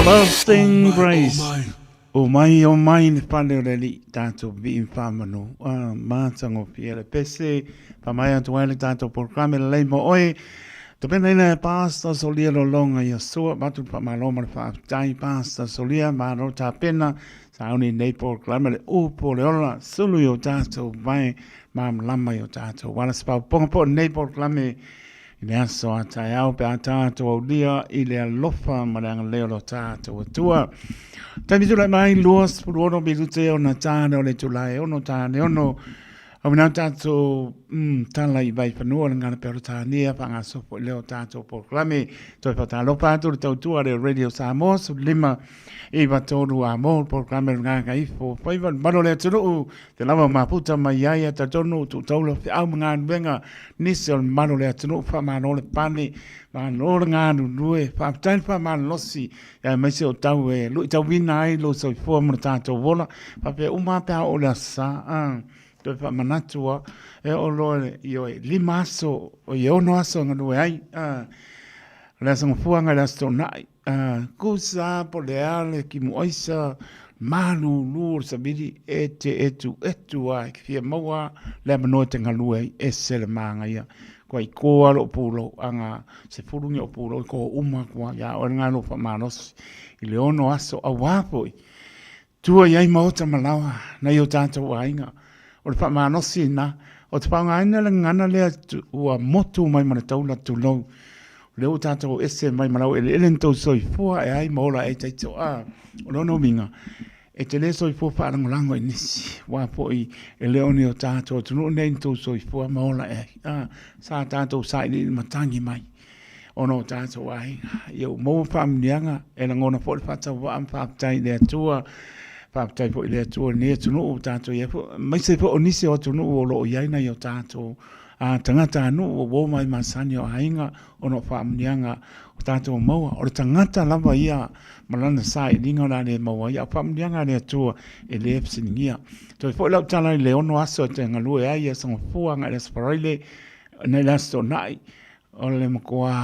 Everlasting Grace. O mai, o mai le fale o le Alii, tatou vii ma faamanu. Ah, matagofie le pese, faamaea atu ai le tatou polokalame lelei mo oe. Tapenaina e Pastor Solia Lolonga Iosua, avatu le faamalo ma le faafetai Pastor Solia, malo tapena, sauni nei polokalame le upu o le ola, sulu i o tatou vae, malamalama i o tatou ala. Se paopaoga po o nei polokalame i le aso a taeao pe a tatou aulia i le alofa ma le agalelei o lo tatou Atua. Taimi tulai mai 26 minute ona tāne o le itula e ono tāne ono. Au nā tātou tala i Vaifanua le ngana Peretania whangasofo i leo tātou polokalame. Toi whatalofa atu le tautua le Radio Samoa 15 i tolu a mō polokalame le ngāka ifo whaiva le mano le atunuu te lawa maputa mai ai a tatonu tu taula whiau ma ngā nisi o le mano le atunuu whamano le pane mano le ngā nunue whaapatai le whamalosi ia maise o tau e lui tauina ai lo soifua mo le tātou ola faapea uma lava pe a oo i le aso sa a toe faamanatu lava e oo loa i oi lima aso o i ono aso e galue ai a o le aso gafua agai le aso toonai a kusa po o le a le kimuaisa malūlū o le savili e te etuetu lava e fia maua le avanoa e te galue ai ese le manaia Kua i kō a loʻu pulou, aga 10 ni oʻu pulou i kō uma aku a iā ʻoe lena lou faamalosi i le ono aso auā foʻi. Tua i ai maota ma lawa nai o tātou aiga. O le faamalosi lena, o te faaaogaina le gagana lea ua motu mai ma le taula tulou. O lea ua tātou ese mai ma lau eleele na tou soifua e ai ma ola ai taito. A, o lona uiga, E te le soifua faalagolago i nisi, aua foi e le o ni o tātou atunuu nei ni tou soifua ma ola e ai. A, sa tātou sailiili matagi mai ona o tātou aiga. Ia ua maua faamanuiaga e lagona foi le faatauvaa ma faafetai i le Atua. Faafetai foi i le Atua i lenei atunuu ua tātou i ai foi, aemaise foi o nisi o atunuu o lo o i ai nai o tātou a tagatanuu ua uo mai masani o aiga ona o faamanuiaga o tātou maua. O le tagata lava ia ma lana sailiga o le a le maua ai, a o faamanuiaga a le Atua e le fesiligia. Toe foi lau tala i le ono aso e toe galue ai i Aso Gafua agai le Aso Faraile nai le Aso Toonai, o le matua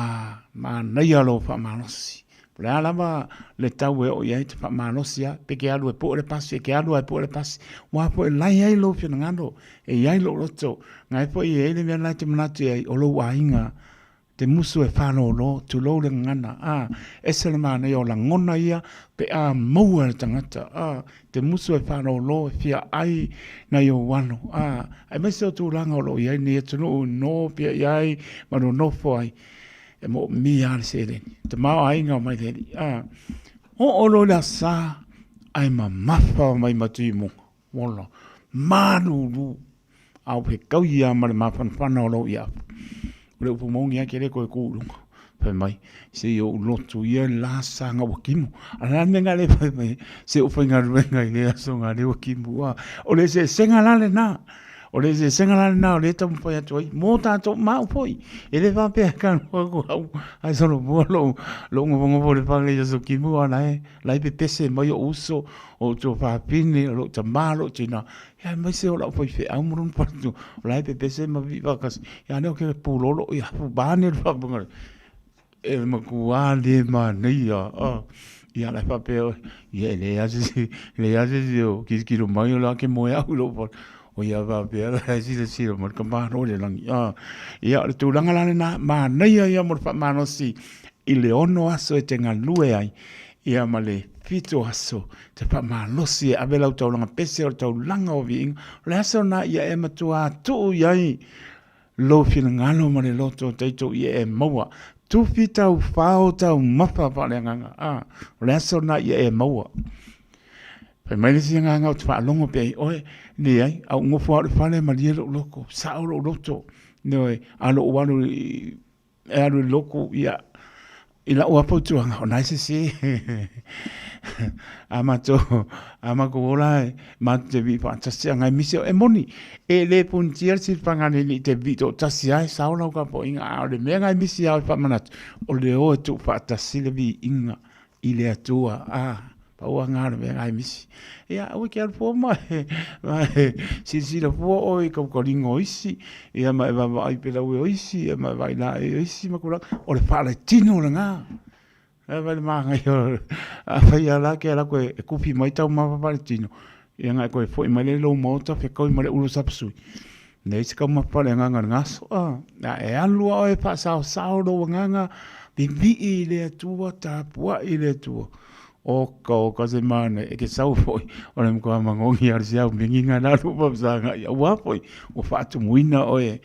manaia o lou faamalosi. Po o le a lava le tau e oo i ai te faamalosi lava, pe ke alu e pue le pasi, e ke alu lava e pue le pasi, aua foi e lae ai lou finagalo, e i ai lou loto, na e foi e i ai le mea la e te manatu i ai, o lou aiga, te musu e fālōlō, tulou le gagana, ā, ese le manaia o lagona ia pe a maua e le tagata, ā, te musu e fālōlō e fia ai nai ou alo, ā, aemaise o tulaga o lo o i ai nei atunuu i nōpia i ai ma nonofo ai, e moomia lava le seleni, tamaoaiga mai le Alii, ā, oo loa i le aso Sa, ae mamafa mai ma timuga. Ola, malūlū, a ua fetau ia ma le mafanafana o lou iapu. O le upu moni lava e te le toe tu i luga. Fai mai, se i ou loto ia i le la saga ua timu. A o le a le mea na le fai mai ai? Se ou faigaluega i lea aso ga lea ua timu. A o le eseesega la lena. O le eseesega la lena o lea e taumafai atu ai mo tatou ma au foi. E le faapea e talanoa atu au ae solomua lou nofonofo i le fale i aso timu a o la e la e pepese mai ou uso, o ou tuafafine, o lou tamā, lou tinā, ia aemaise o lau faifeau ma lona faletua, o la e pepese ma vivii faatasi, ia lea ou te pulolo, ia vaeane le faafofoga, e matua le manaia, ia la e faapea oe, ia e leai lava se isi, e leai lava se isi o tilotilo mai o la e moe au i lou fale, o ia faapea la e silasila mai le tamāloa i le lagi, ia o le tulaga la lena, manaia ia mo le faamalosi i le ono aso e te galue ai, ia ma le fitu aso te faamalosi e ave lau taulaga pese o le taulaga o viiga, o le aso lena ia e matua tuu i ai lou finagalo ma le loto o tatou ia e maua. Tufi tau fao taumafa faaleagaga, a, o le aso lena ia e maua. Fai mai le isi agaga ou te faalogo pea i oe, leai, a ou nofo lava i le fale malie lou loto, sao lou loto, ioe, a lou alu i e alu i le lotu, ia, i lau lava fautuaga, o na e sese. A matou, a matou ola, matou te vii faatasi a ngai misi, e moni, e le punitia le silipaga nei i te vii toatasi lava e sao lau tapuaiga, a o le mea ngai misi lava e faamanatu, o le o e tuufaatasi le viiga i le Atua, a, pau lava lena o le mea na e misi. Ia, aua e te alu fua ma e, ma e silasila fua oe i tautaliga o isi, ia ma e vaavaai i pelaue o isi, ia ma e vaai laei o isi ma tulaga, o le faalautino lena. Ae vai le māngai o, a whai a la ke ala koe e kupi mai tau mapa le tino. Ia ngai koe foi mai le lou maota fekaui ma le ulu sapasui. Nei se kaumapa le agaga o le gaso. A e alu a oe faasaosao lou agaga, vivii i le Atua, tapuai i le Atua. Oka, oka se manaia, e ke sau foi, o le matua magogi a le siau mingiga na alu papasaga ia ua foi, ua faatumuina oe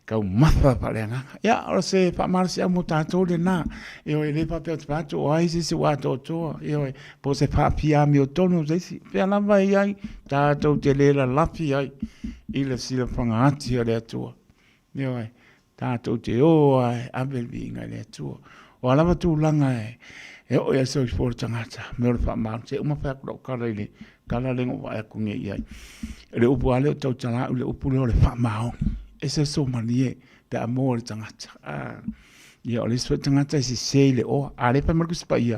taumafa faaleagaga. Ia, o se faamalosiau mo tatou lena. Ioe, e le faapea ou te fai atu o ai se isi ua atoatoa. Ioe, po o se faafia amiotonu o se isi. Pea lava e i ai, tatou te le lalafi ai i le silafaga ati a le Atua. Ioe, tatou te o lava e ave le viiga i le Atua. O a lava tulaga e, e oo i ai le soifua o le tagata, mea o le faamalosi. E uma fai atu lau tala i le tala lea na ou vaai atu nei i ai. O le upu lava lea o tautala au i le upu lea o le faamaoni. E se somalie pe a maua le tagata. Ah, ia, o le isi foi tagata e sese i le oa. A lea fai mai le Tusi Paia,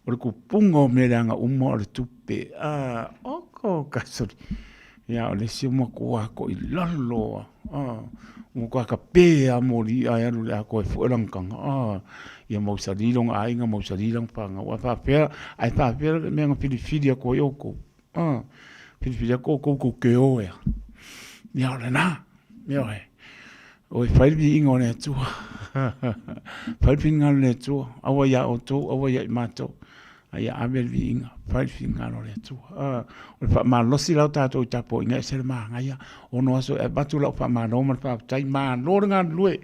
o le tupuga o mea leaga uma o le tupe. Ah, oko kasoli. Ia, o le isi ua matua toilalo lava. Ah, ua matua kape lava moli ae alu i le atoa e fue lana taga. Ah, ia mausali lona aiga, mausali lana fanau. Ae faapea, ae faapea le mea na filifili atu ai outou. Ah, filifili atu outou tou te o ea. Ia, o lena. Ioe. Oi, fai le viiga o le Atua. Fai le finagalo o le Atua. Aua ia outou, aua ia i matou. A ia ave le viiga, fai le finagalo o le Atua. Ah, o le faamalosi la o tatou i tapuaiga e ese le manaia. Ono aso e avatu lau faamalo ma le faafetai. Malo le galulue.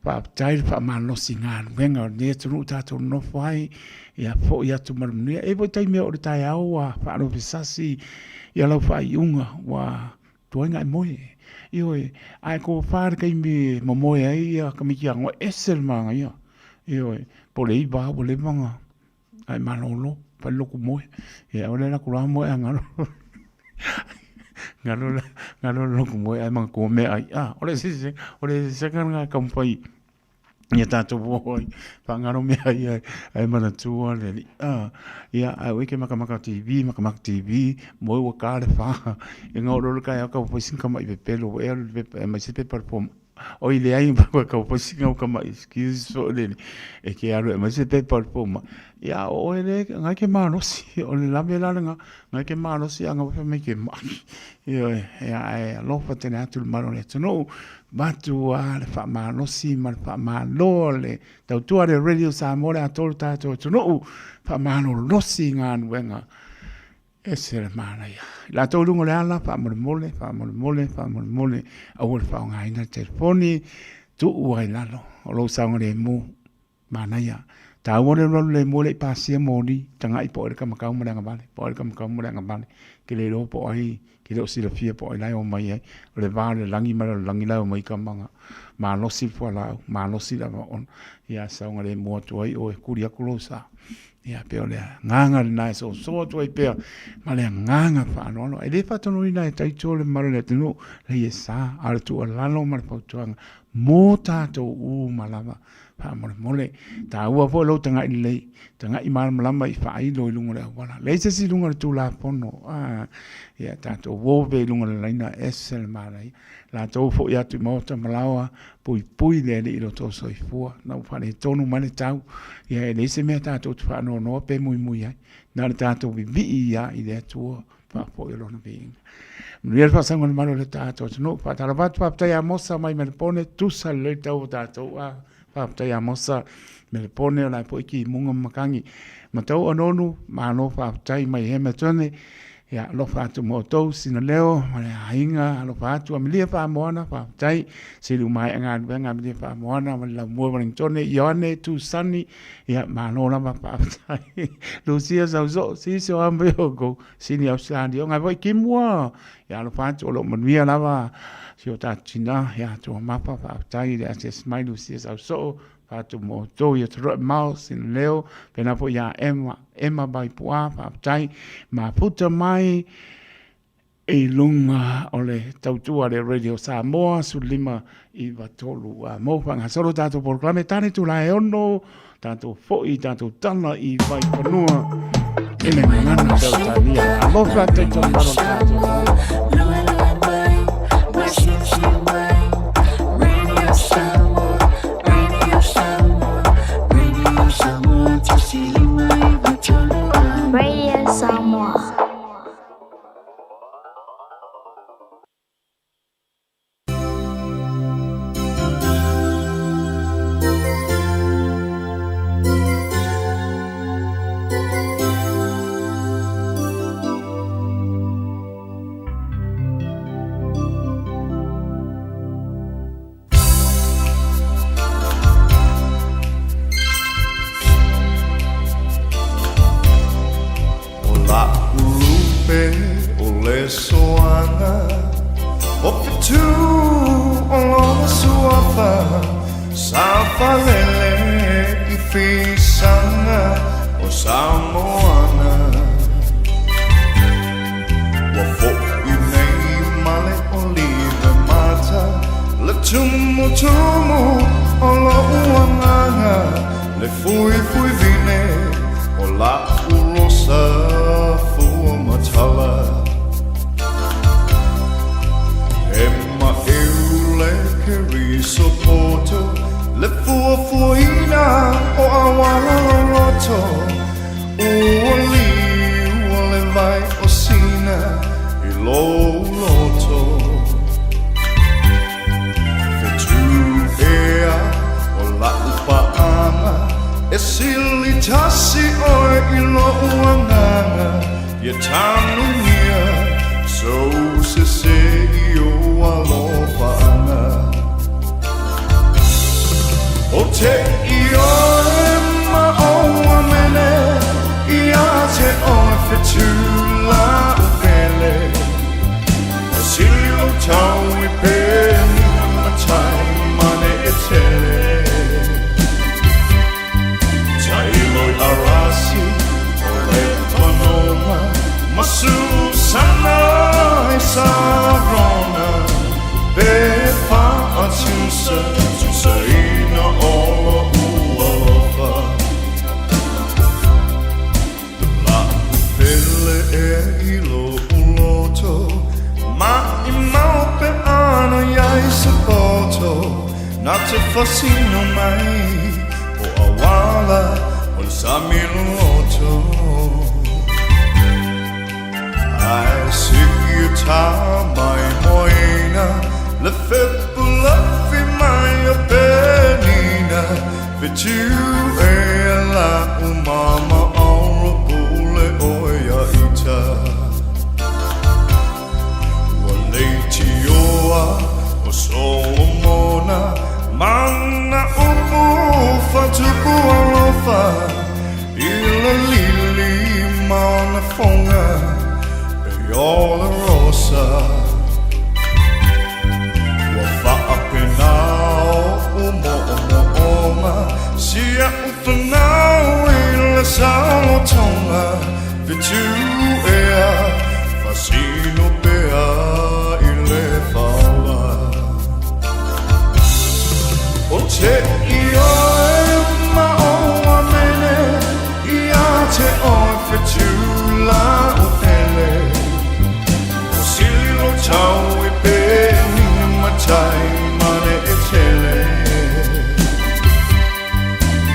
Faafetai le faamalosi i galuega o lenei atunuu tatou nonofo ai. Ia foi atu ma le manuia. E i ai foi taimi e oo i le taeao ua faalofesasi ia lau faaiuga ua Tuai na e moe. Ioe, a e tofa le taimi e momoe ai ia tamaiti aoga, e ese le manaia. Ioe, po o le 9 ua leva ona ae malolo, fai le lotu moe. Ia aua le alu atu loa moe ae galo galo galo le lotu moe ae manatua meaai. O le eseesega, o le eseesega lena e taumafai ia tatou o ai faagalo mea ia ae manatua le Alii. Ia, ae aua e te matamata TV, matamata TV, moe ua ta le fa, e ga oo loa le taeao tau fai sina tamai pepelo foi alu i le pepa e aumai se pepa a le fomai. Oi leai tau fai sina au tamai excuse foi lele e te alu e aumai se pepa a le fomai. Ia a o oe lea na e te malosi, o le lave la lena, na e te malosi a na fai mai ke mai. Ioe, ia ae alofa tele atu le malu o le atunuu, avatu lava le faamalosi ma le faamalo a le tautua a le Radio Samoa le atoa o le tatou atunuu, faamalolosi i galuega ese le manaia. I latou i luga o le ala, faamolemole, faamolemole, faamolemole, aua le faaaogaina le telefoni, tuu ai i lalo o lou saogalemu. Manaia. Taua le alualu lemu e le i pasia moli, tagai po o ai le kamakau ma le agavale, po o ai le kamakau ma le agavale. Ke le iloa po o ai, ke le o silafia po o ai la e omai ai. O le va o le lagi ma le lalolagi la e omai kama malosi le fualaau, malosi le avaoona. Ia saogalemu atu ai oe, kuli atu lou sa. Ia pei o le agaga lena e soso atu ai pea ma le agaga faaaloalo. E le faatonuina e taito le mamalu o le atunuu, leai e sa, a o le tuualalo ma le fautuaga mo tatou uma lava. Faamolemole, taua foi lou tagai lelei, tagai malamalama i faailo i luga o le auala. Leai se isi i luga o le Tulafono, a, ia tatou o pea i luga o le laina, e ese le manaia. Latou foi atu i maota ma laoa, puipui le Alii i lo outou soifua. Na ua faaletonu mai le tau, ia e leai se mea tatou te faanoanoa pe muimui ai. Na o le tatou vivii ia i le Atua. faafoi o lona viiga. Manuia le faasauga o le malu o le tatou atunuu. Faatalofa atu, faafetai ia Mosa mai Melepone, tusa lelei le tau o tatou a. Faafetai ia Mosa Melepone, o la e foi kimuga ma matagi. Matau Ononu, malo faafetai mai Hamilton. Ia, alofa atu mo outou, sina leo ma le aiga, alofa atu Amelia Faamoana, faafetai. Sili umaea galuega Amelia Faamoana ma le laumua Wellingtone, Ioane Tusani, ia, malo lava faafetai. Lucia Sausoo, sisi o amo i outou. Sini Ausetalia, o ngai foi timu a, ia alofa atu o lo o manuia lava si o tatou tina, ia Tuamafa, faafetai i le asiasi mai Lucia Sausoo, faatu mo outou ia Toroe Mao, Sina Leo, pena foi ia Emma, Emma Vaipua, faafetai, mafuta mai i luga o le tautua a le Radio Samoa, 15 93 a mo faagasolo tatou polokalame tane tula e ono tatou foi tatou tala i Vaifanua i le gagana Peretania. Alofa tatou malo tatou. falele i fisaga o Samoana. Ua foʻi nei ma le olive mata le tumutumu o loʻu agaga, le fuifui vine o laʻu rosa fua matala. He maʻeu le kerisopoto, le fuafuaina o auala loloto, ua liua le vai o Sina i lou loto. Fetu ea o laʻu paʻaga, e sili tasi ʻoe i loʻu agaga, ia tanugia sou sesē i ou alofaʻaga. Ou te ioe ma ou amene, ia te ʻoe fetu laʻu pele. Ua sili lou tau i penina matai ma Neʻetele. Tailo i ʻArasi o Lepanona, ma Susana i Sarona, pe faatusa tusaina o loʻu alofa. Laʻu pele ea i loʻu loto, maʻimau pe ana ia i se poto, na te fasino mai o auala o le sami loloto. Ae siki e tā mai moena, le fepulafi mai o penina, fetu ea laʻu mama auro pule ʻoe ia ita. Ua leitioa ʻo Solomona ma nā upu faatupu alofa i le lili ma ona foga e o le rosa. Ua faapena oʻu moʻomoʻoga si aʻu fanau i le saolotoga fetu ea fasino pea i le faola. Ou te ioe ma ou amene, ia te ʻoe fetu laʻu pele. Ua sili lou tau i penina matai ma Neʻetele.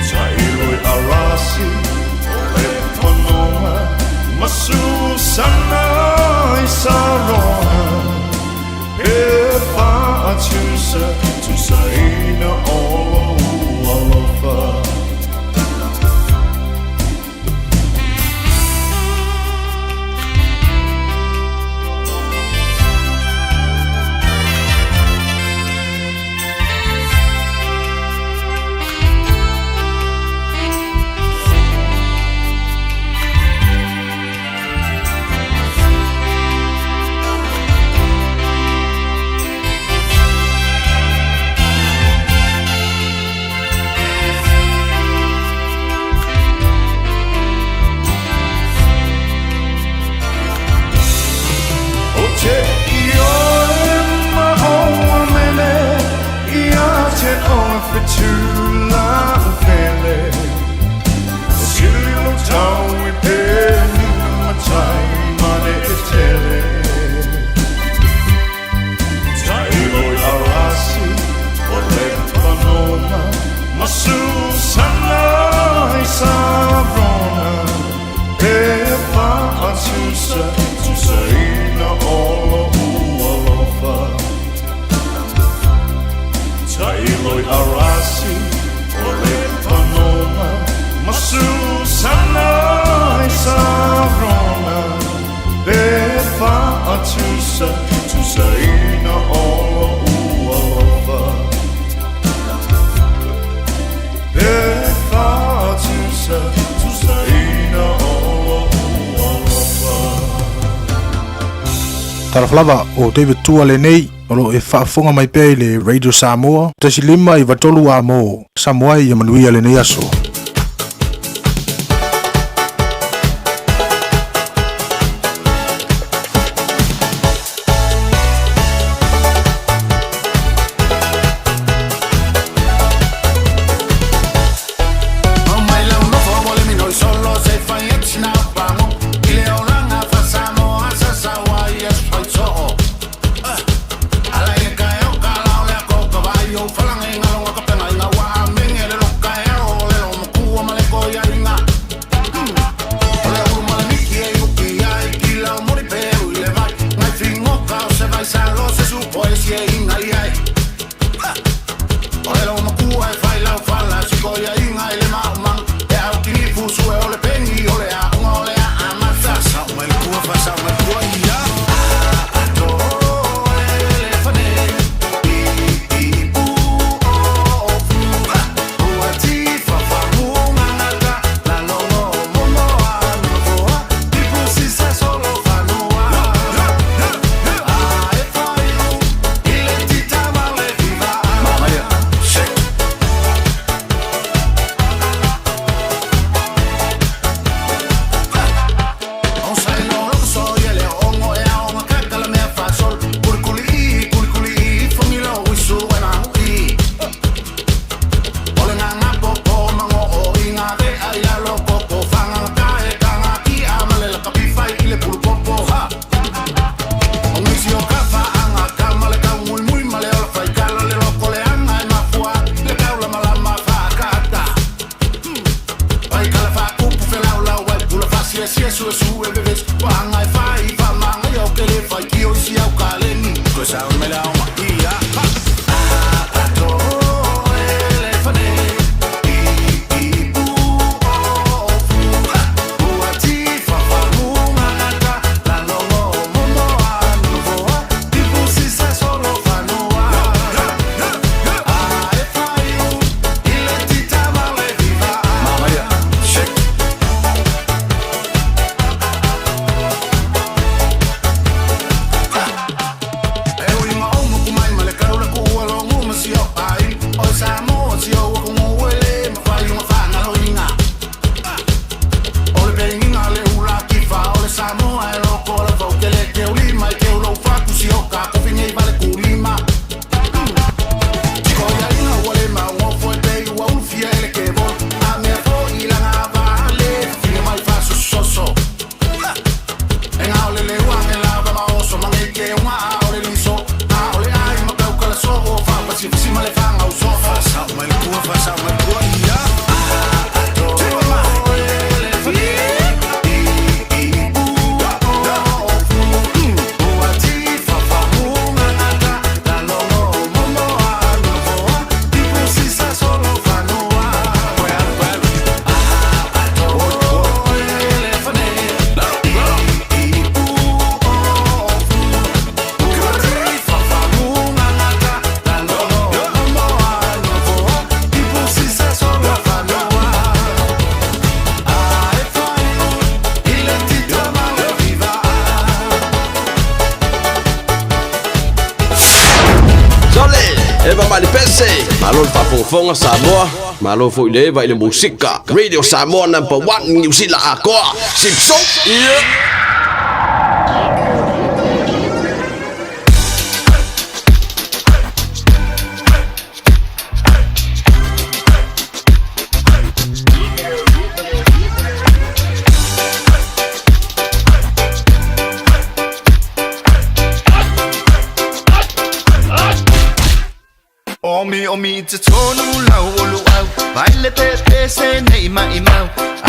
Tailo i ʻArasi o Lepanona, ma Susana i Sarona, pe faatusa tusaina o lou alofa. Ou te ioe ma ou amene, ia te ʻoe fetu laʻu pele. Ua sili lou tau i penina matai ma Neʻetele. Tailo i ʻArasi o Lepanona, ma Susana i Sarona, pe faatusa tusaina o loʻu alofa. Tailo i ʻArasi o Lepanona, ma Susana i Sarona, pe faatusa tusaina o loʻu alofa. Pe faatusa tusaina o loʻu alofa. Talofa lava, o David Tua lenei, o lo o e faafofoga mai pea i le Radio Samoa, 1.5 93 A mo Samoa ia manuia lenei aso. Sole, Eva Malipese, malo le faafogafoga Samoa, malo foi le Eva i le musika. Radio Samoa number one, Niu Sila atoa. Sipso, yeah. Omi omi te tonu lau o luau Vai le pe pe se nei mai mau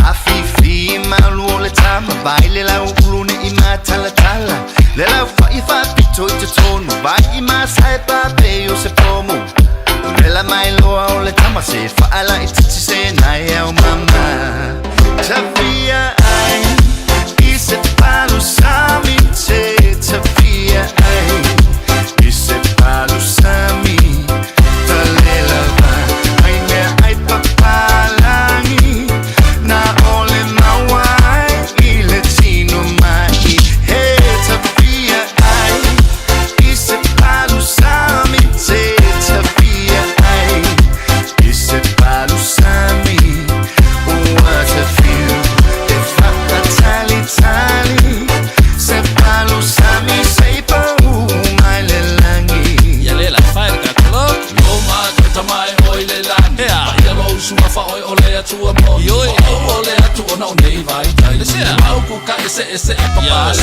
A fi fi malu o le tama Vai le lau ulu ne i ma tala tala Le lau fa i fa pito i te tonu Vai i ma sai pa pe o se pomu Vela mai loa o le tama se fa ala i titi se nai au mama Tafia ai I se palu sami te Tafia ai I se palu sami Talela va Ai mea ai papalangi Na ole maua ai I le tino mai He tafia ai atua moni O au o le atu ona o nei vaitaimi Le mau kuka eseese a papalagi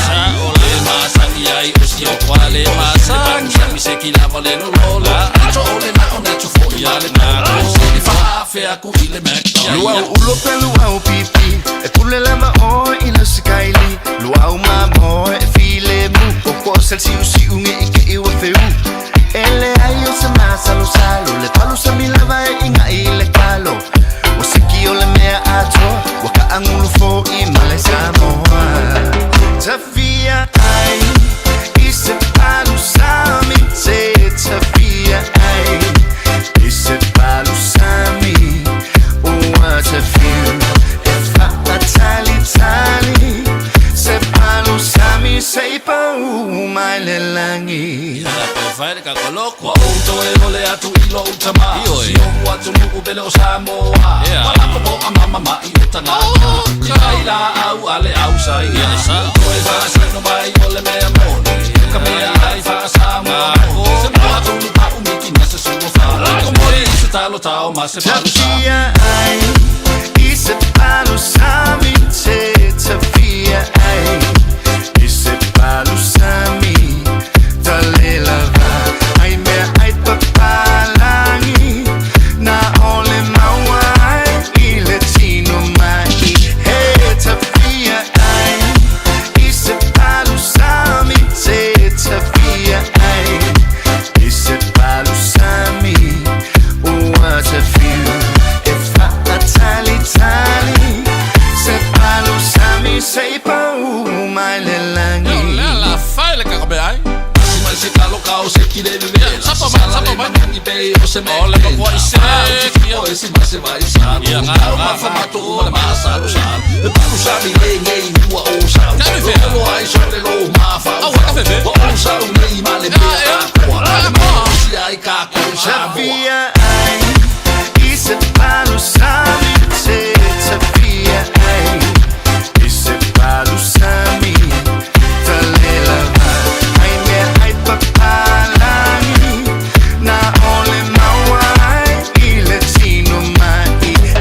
Le masagi ai o si o kwa le masagi Le se ki lava le lololo Ato o le na o na tu fo i ale nako E whaafe aku i le McDonald's Luau ulo pe luau pipi E pule lava oe i le sikaili Luau mamoe e file mu Koko sel siu siu nge i ke iwa feu E le ai o se masalo salo Le palu sa milava e inga i le kalo O siki o le mea atoa Ua ka angulu fo i male Samoa Tafia ai I se palu sami Te tafia ai I se palu sami Ua tafiu E faatalitali Se palu sami Se pau mai le lagi Fai ka koloko Ua ou toe ole atu i lou tama Si ou atunuu pele o Samoa Ua lako po a mama mai o tagata I kai la au a le au sa ia Toe faasino mai o le mea moni Ka mea ai faasamoa Se moa tonu pa umiki na se sua fa Ko moli i se talo tao ma se palu sa Tafia ai I se palu sami Te tafia ai I se palu sami Talelava Ai mea ai papalangi Na ole maua ai I le tino mai He tafia ai I se palu sami Te tafia ai I se palu sami Ua tafiu E faatalitali Se palu sami Se pau mai le lagi Le la fai le ka ai Si mai se kalo kao se ki le le Sapa mai sapa mai ni pe o se me O le ko i se o e si mai se vai sa Ia nga ma fa ma tu ma ma sa lo sa Le palu sa mi le nge i ua o sa Lo ai so le lo ma fa O o sa u nei ma le mea a koa Le ma si ai ka ko sa Tafia ai I se palu sami Te tafia ai I se palu sami Talelava Ai mea ai papalangi Na ole maua ai I le tino mai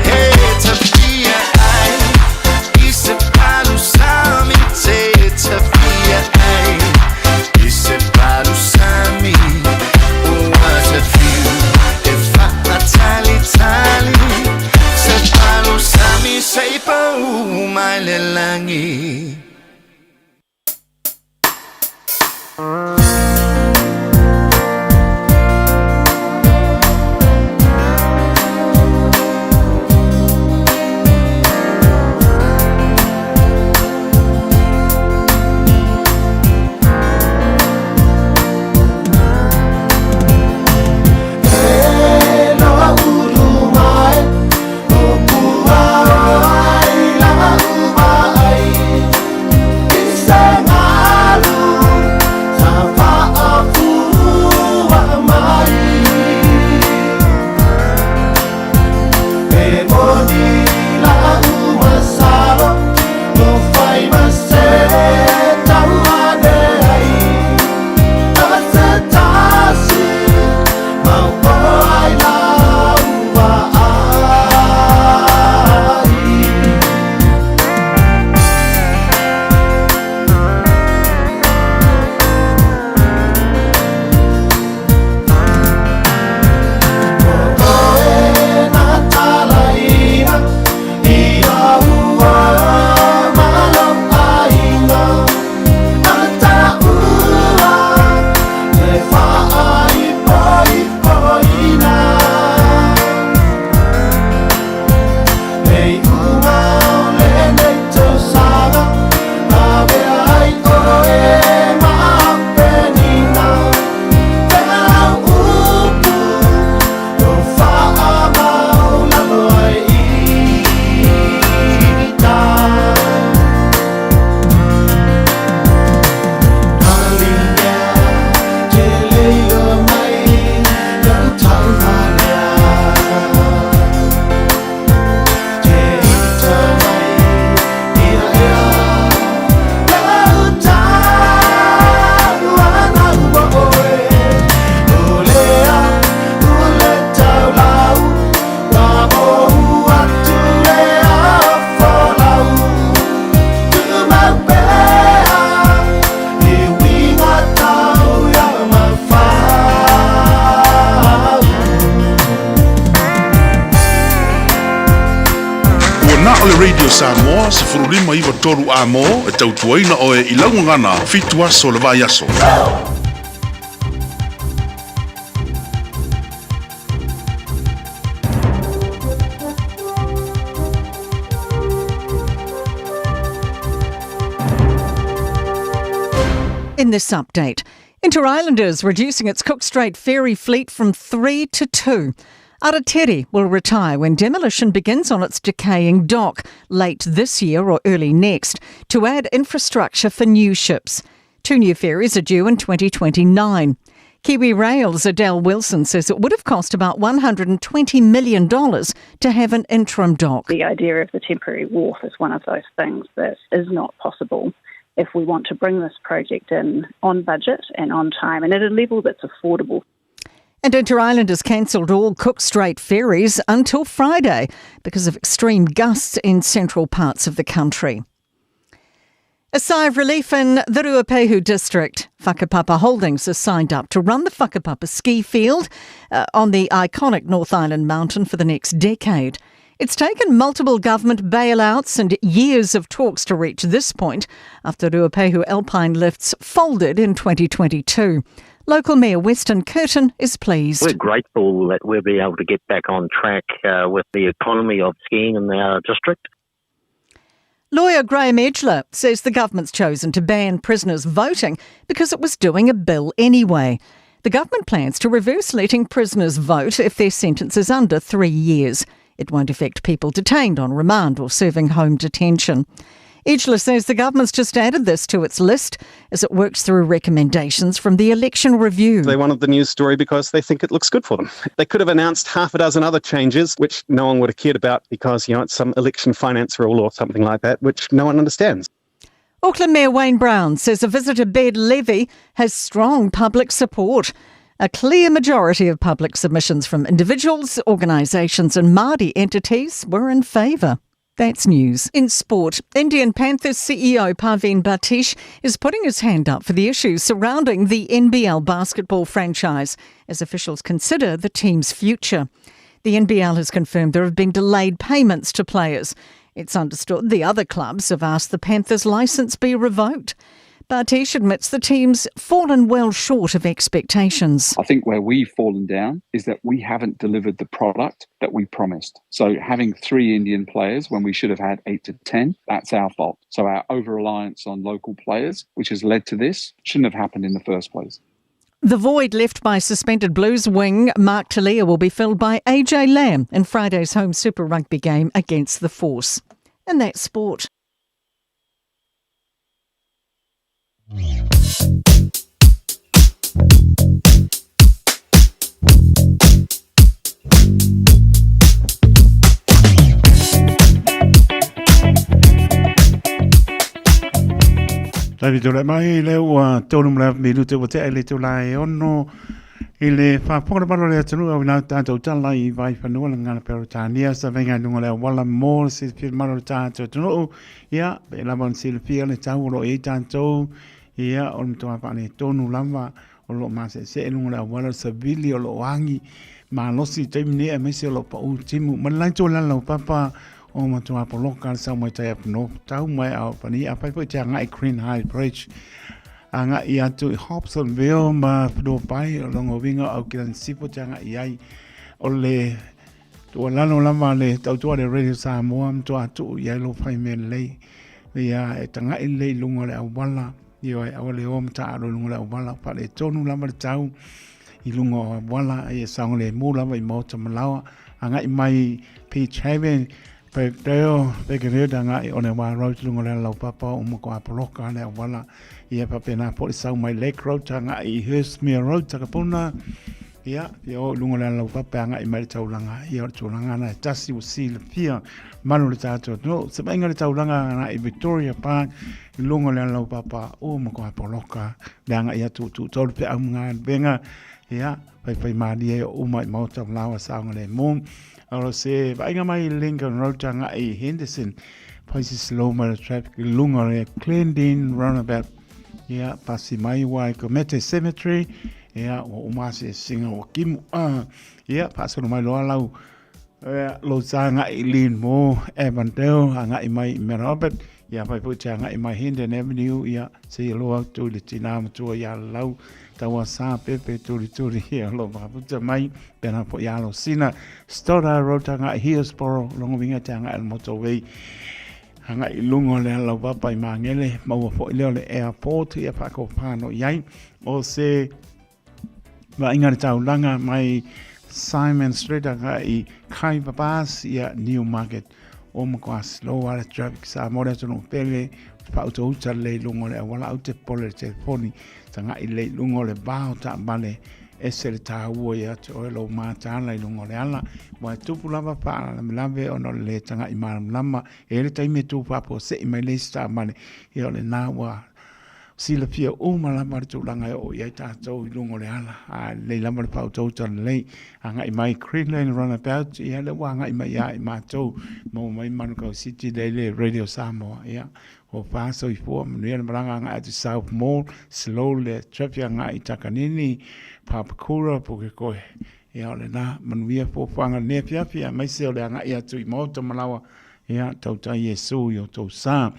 He tafia ai I se palu sami Te tafia ai I se palu sami Ua tafiu E O le Radio Samoa 1593 A mo e tautuaina oe i lau gagana fitu aso o le vaiaso. In this update, Inter-Islanders reducing its Cook Strait ferry fleet from 3 to 2. Aratere will retire when demolition begins on its decaying dock late this year or early next to add infrastructure for new ships. Two new ferries are due in 2029. Kiwi Rail's Adele Wilson says it would have cost about $120 million to have an interim dock. The idea of the temporary wharf is one of those things that is not possible if we want to bring this project in on budget and on time and at a level that's affordable. And Inter-Island has cancelled all Cook Strait ferries until Friday because of extreme gusts in central parts of the country. A sigh of relief in the Ruapehu district. Whakapapa Holdings has signed up to run the Whakapapa ski field on the iconic North Island mountain for the next decade. It's taken multiple government bailouts and years of talks to reach this point after Ruapehu Alpine Lifts folded in 2022. Local Mayor Weston Curtin is pleased. We're grateful that we'll be able to get back on track with the economy of skiing in our district. Lawyer Graham Edgeler says the government's chosen to ban prisoners voting because it was doing a bill anyway. The government plans to reverse letting prisoners vote if their sentence is under 3 years. It won't affect people detained on remand or serving home detention. Edgeler says the government's just added this to its list as it works through recommendations from the election review. They wanted the news story because they think it looks good for them. They could have announced half a dozen other changes, which no one would have cared about because, it's some election finance rule or something like that, which no one understands. Auckland Mayor Wayne Brown says a visitor bed levy has strong public support. A clear majority of public submissions from individuals, organisations and Māori entities were in favour. That's news. In sport, Indian Panthers CEO Parveen Batish is putting his hand up for the issues surrounding the NBL basketball franchise as officials consider the team's future. The NBL has confirmed there have been delayed payments to players. It's understood the other clubs have asked the Panthers' licence be revoked. Batish admits the team's fallen well short of expectations. I think where we've fallen down is that we haven't delivered the product that we promised. So having 3 Indian players when we should have had 8 to 10, that's our fault. So our over-reliance on local players, which has led to this, shouldn't have happened in the first place. The void left by suspended Blues wing Mark Telea will be filled by AJ Lamb in Friday's home Super Rugby game against the Force. And that's sport. Taimi tō mai le ua tōnu mla minute ua te le tō lai ono i le whāponga malo le atunuu au nā tātou tala i vai whanua le ngana pero tānia sa venga nunga le wala mō le silfia malo le tātou atunuu ia pe lava on silfia le tau o lo e tātou ia o le mtoa whaane tōnu lava o lo mase se e lunga le awala savili o lo angi malosi taimi nei a mese o lo pau timu ma le tō lala o papa o matua poloka le sau mai tai up north tau mai au pani a pai foi te anga i Green High Bridge anga i atu i Hobsonville ma whanua pai o longo winga au ki sipo te anga i ai o le tua lalo lava le tautua le Radio Samoa mtoa atu i ai lo whai me lei ia e tanga i lei lunga le awala ia e awale o mta aro lunga le awala pa le tonu lava le tau i lunga o awala e saonga le mō lava i maota malawa anga i mai Peach Haven Pekdale, Pekereda nga i one wā road lunga le lau papa o moko a poloka le awala ia papena po i sau mai Lake Road nga i Hurstmere Road takapuna ia ia o lunga le lau papa nga i mai taulanga ia o taulanga na tasi o si le fia manu le tātou no se mainga le taulanga na i Victoria Park i lunga le lau papa o moko a poloka le anga ia tu tu tolu pe au nga benga ia pai pai mani e o mai maota lawa saunga le mō Aro se vainga mai Lincoln Road nga i Henderson places slow motor traffic lunga le Glendene roundabout ia pasi mai wai ko Mete Cemetery ia o umase singa o kimu ia paso mai loa lau Ia, lou sa agai i Leanmore, Avondale, agai mai i Mount Albert, ia fai foi te agai mai Hendon Avenue, ia, seia loa atu i le tinā matua ia Lau, taua sa pepe turituri, ia lo mafuta mai, pena foi ia Alosina, Stoddard Road agai Hillsborough, longa winga te agai le motorway, agai i luga o le ala papa i Māngere, maua foi lea o le airport, ia whaakopano i ai, o se Vaaiga le taulaga mai Simon Street agai i Khyber Pass ia Newmarket o matua slow a le traffic sa mo le atunuu pele whautauta lelei i luga o le auala au te pole le telefoni tagai lelei i luga o le va o taavale ese le taua ia te oe lou mataala i luga o le ala ua e tupu lava faalavelave ona o le le tagai malamalama e i ai le taimi e tu faafuasei mai le isi taavale ia o lena ua Silafia uma lava le tulaga e oo i ai tatou i luga o le ala, a e lelei lava le faautauta lelei. Agai mai Greenland Runabout, ia lea ua agai mai ia i matou, maua mai Manukau City lea i le Radio Samoa. Ia, ua fa soifua, manuia le malaga agai atu i South Mall, slow le traffic agai i Takanini, Papakura, Pukekohe. Ia, o lena, manuia fuafuaga i lenei afiafi, aemaise o le agai atu i Maota Malawa Ia, tautai Iesu i o tou sa.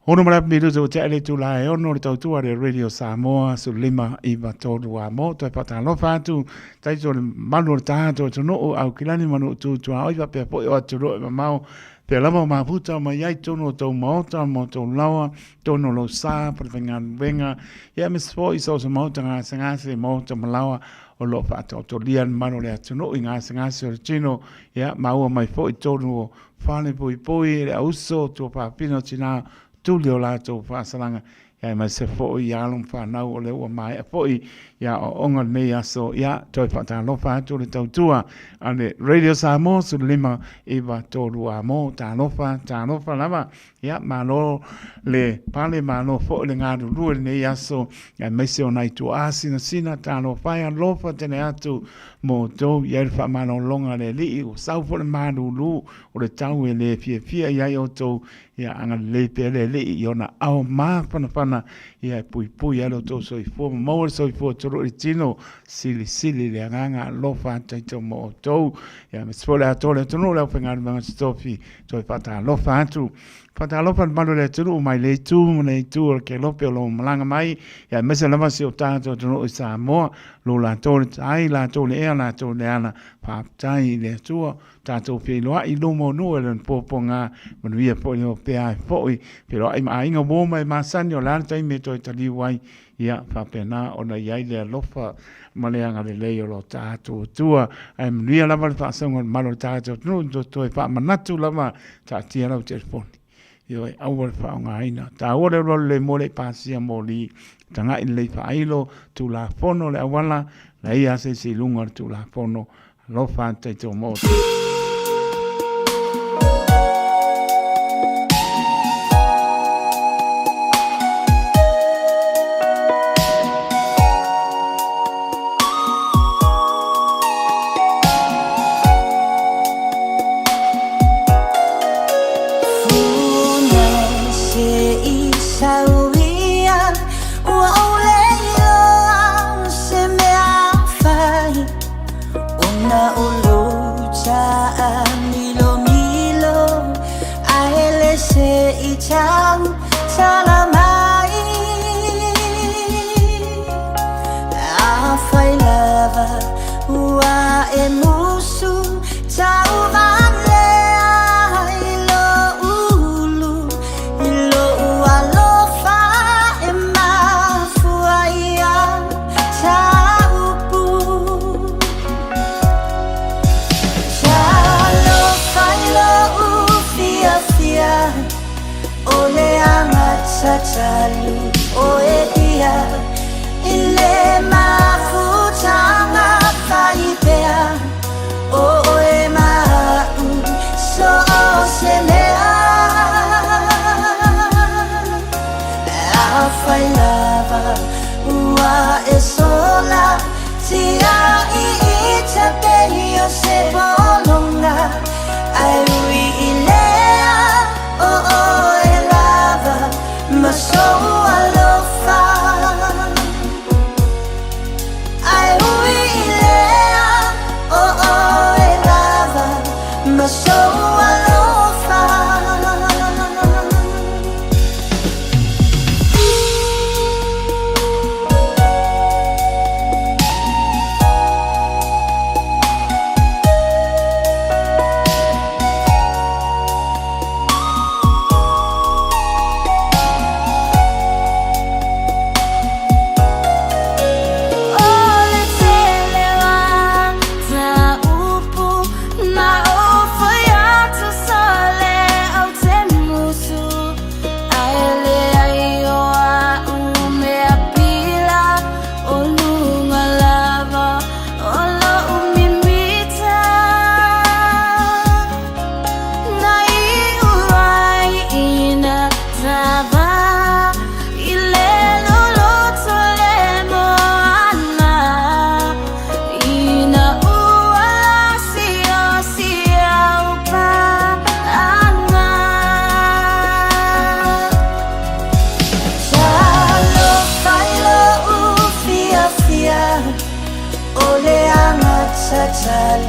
Ono ma le minuta ua tea le itula e ono le tautua le Radio Samoa 15 9 3 a mo toe whaatalofa atu taito le malu o le tātou atunuu au kilani manu tu tua oi whapea foi o atunuu e mamao pea lava o mafuta o mai ai tonu o tou maota mo tou lawa tonu o lou sa po le whaingaluenga ia me foi so so maota ngase ngase maota malawa o loo whaataotolia le malu o le atunuu i ngase ngase o le tino Ia, maua mai foi tonu o falepoipoi e le auso tuafafine o tinā tuli o latou faasalaga, ia aemaise foi i alo ma fanau o lea ua maea foi i aoaoga lenei aso, ia, toe faatalofa atu le tautua a le Radio Samoa 15 9 3 a mo, talofa, talofa lava. Ia, malo le pale, malo foi le galulue i lenei aso, aemaise o nai tuaa sinasina, talofa e alofa tele atu mo outou, i ai le faamalologa a le Alii, ua sau foi le malulu o le tau e le fiafia i ai outou, ia agalelei pea le Alii i ona ao mafanafana, ia e puipui ai lo outou soifua ma maua le soifua tolo i le tino, silisili le agaga alofa taito mo outou. Ia, aemaise foi le atoa o le atunuu, le aufaigaluega totofi, Toe faatalofa atu. Faatalofa le malu o le atunuu mai le itu ma le itu o le kelope o lo o malaga mai, ia aemaise lava si o tatou atunuu i Samoa, lo latou le tai, latou le ea, latou le ala. Faafetai i le Atua, tatou feiloai i luma o nuu e lona puapuaga, manuia foi le opea ai foi, feiloai ma aiga uo ma e masani o le a le taimi e toe taliu ai, Ia faapena ona i ai le alofa ma le agalelei o lo tatou Atua. Ae manuia lava le faasauga o le malu o le tatou atunuu, toe toe faamanatu lava, taatia lau telefoni. Ioe, aua le faaaogaina. Taua le alualu le moa le i pasia moli, tagai lelei faailo, Tulafono le auala, leai lava se isi i luga o le Tulafono. Alofa taito mo.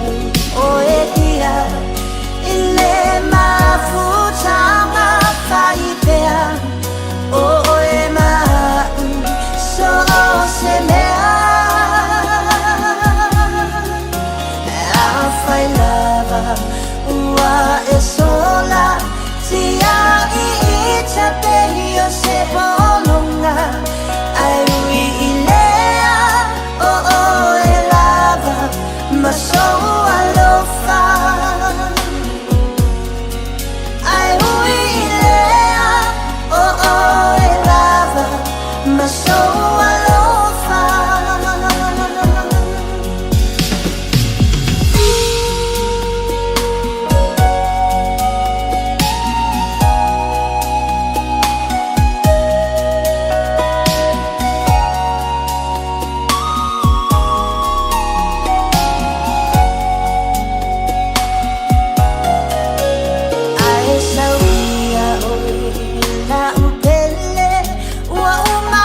talu oe ia i le mafutaga faipea o oe ma a'u so o se mea. Afai lava ua e sola tia i ita pei o se pologa Ae ui i lea o oe lava ma sou alofa Ae ui i lea o oe lava ma sou alofa. Ae sau ia oe la'u pele Ua uma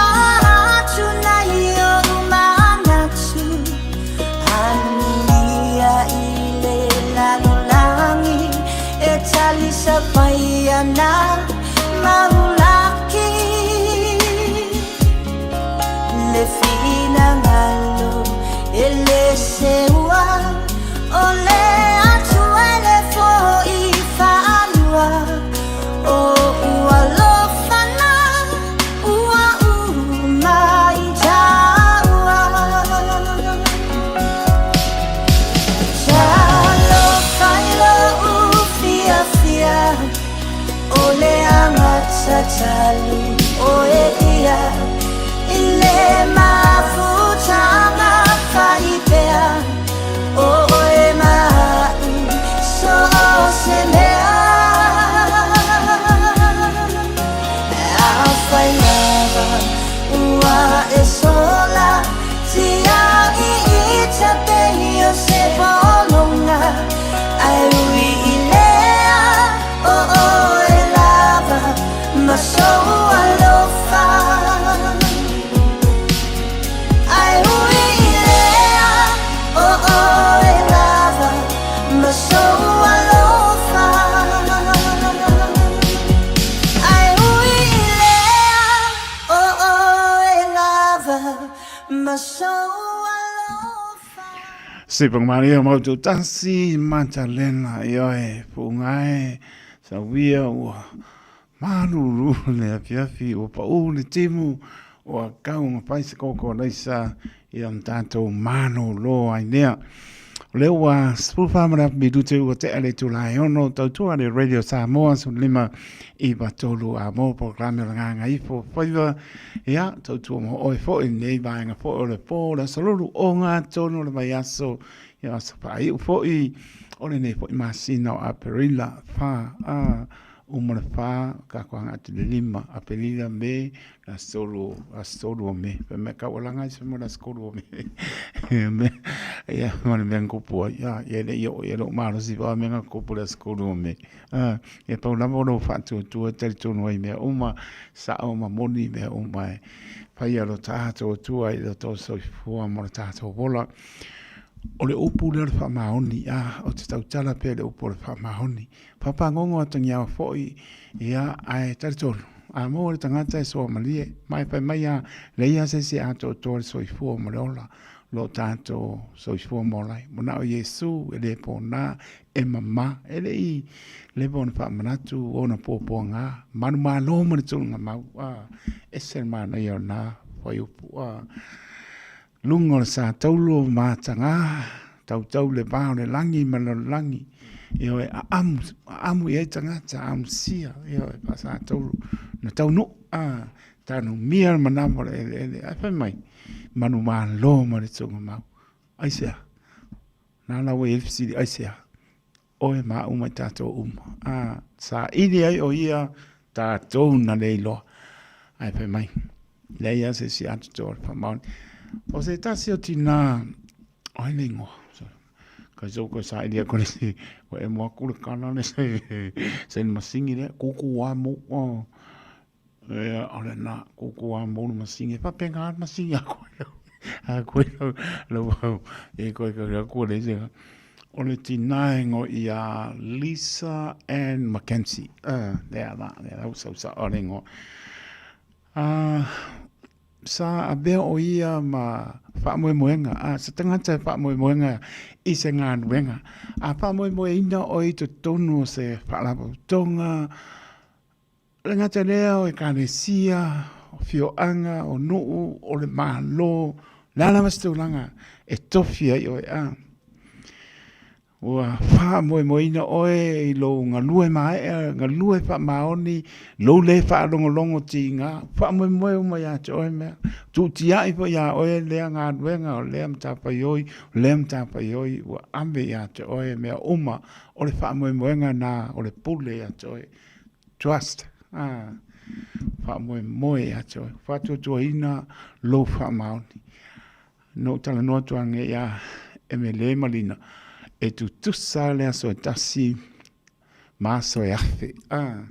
atu nei o'u manatu Anuia i le lalolagi E talisa mai ana mau laki Le finagalo e le seua O le Atua e le fo'i faalua O ua alofa na ua uma i tāua Talofa i lo'u fiafia O le agata talu oe ia I le mafutaga faipea O oe ma a'u so o se mea Afai lava ua e sola tia i ita pei o se pologa Ae ui i lea o oe lava ma sou alofa Ae ui i lea o oe lava ma sou alofa Ae ui i lea o oe lava ma sou alofa. Sipang Maria mau tau tasi Matalena ioe puʻuga e sauia ua malulu le afiafi ua paʻu le timu ua kau ma fai se koko laisa ia ma tatou malōlō ai lea. O lea ua 14 ma le afa minute ua tea le itula e ono tautua le Radio Samoa 15 i 3 a mo polokalame o le Gagaifo Faiva. Ia, tautua mo oe foi lenei vaega foi o le pō, le aso lulu o ngā tonu o le vaiaso, ia aso faaiu foi o lenei foi masina o Aperila 4 a uma le 4 ka koanga atu le 5 Aperila me le aso 3 aso 3 o Me. Fai mai kau alanga ai se mo le aso 3 o Me. Me ia ma le mea kupu ai. Ia ia le i o ia lo malosi pa mea nga kupu le aso 3 o Me. Ah, e pau lava o lou faatuatua e talitonu ai i mea uma, sao ma moni i mea uma e fai a lo tatou Atua i lo tou soifua ma lo tatou ola. O le upu lea o le faamaoni, a, ou te tautala pea i le upu o le faamaoni. Pāpāgogo a Tangiawa foi, ia, ae talitonu, a maua le tagata e soa malie, ma e fai mai a, leai lava se isi e atoatoa le soifua ma le ola, lo tatou soifua ma ola ai. Manao Iesu e le pōnā, e mamā, e le i leva ona faamanatu ona puapuaga, manumalo ma le tulaga mau, a, ese le manaia o lena fuaiupu, a. Luga o le sa taulu o mataga, tautau le va o le lagi ma le lalolagi, ioe, aamu, aamu i ai tagata, aamusia, ioe, faasa taulu, na taunuu, a, tanumia le manawa o le eleele, ae fai mai, manumalo ma le tugamau. Aisea? Nāna ua i ai le fesili, aisea? Oe ma au ma i tātou uma. A, saili ai o ia tātou na le iloa. Ae fai mai, leai lava se isi atoatoa o le faamaoni. O se tasi o tinā, o ai le ingoa? Kai so koe saili aku le si, ua e mo aku le kana le se, se le masingi lea, kuku a mo, o, e, o le na, kuku a mo le masingi, e faapena le masingi a koe lau, a koe lau, lau, e koe koe aku le se. O le tinā e ngo ia Lisa Ann McKenzie. Lea la, lea la ua sau sao le ingoa. Sa avea o ia ma faamoemoega, a se tagata e faamoemoega i se galuega. A faamoemoeina oe i totonu o se faalapotopotoga, le gata lea o ekalesia, o afioaga, o nuu, o le Malo, o le a lava se tulaga e tofi ai oe, a. Ua faamoemoeina oe i lou galue maea, galue faamaoni, lou le faalogologo tiga, faamoemoe uma ia te oe mea. Tuutiai foi ia oe lea galuega, o lea matafaioi, o lea matafaioi ua ave ia te oe mea uma. O le faamoemoega na o le pule ia te oe. Trust, ah, faamoemoe ia te oe. Faatuatuaina lou faamaoni. Na ou talanoa atu anei ia Emele ma Lina, e tutusa le aso e tasi ma aso e afe. Ah,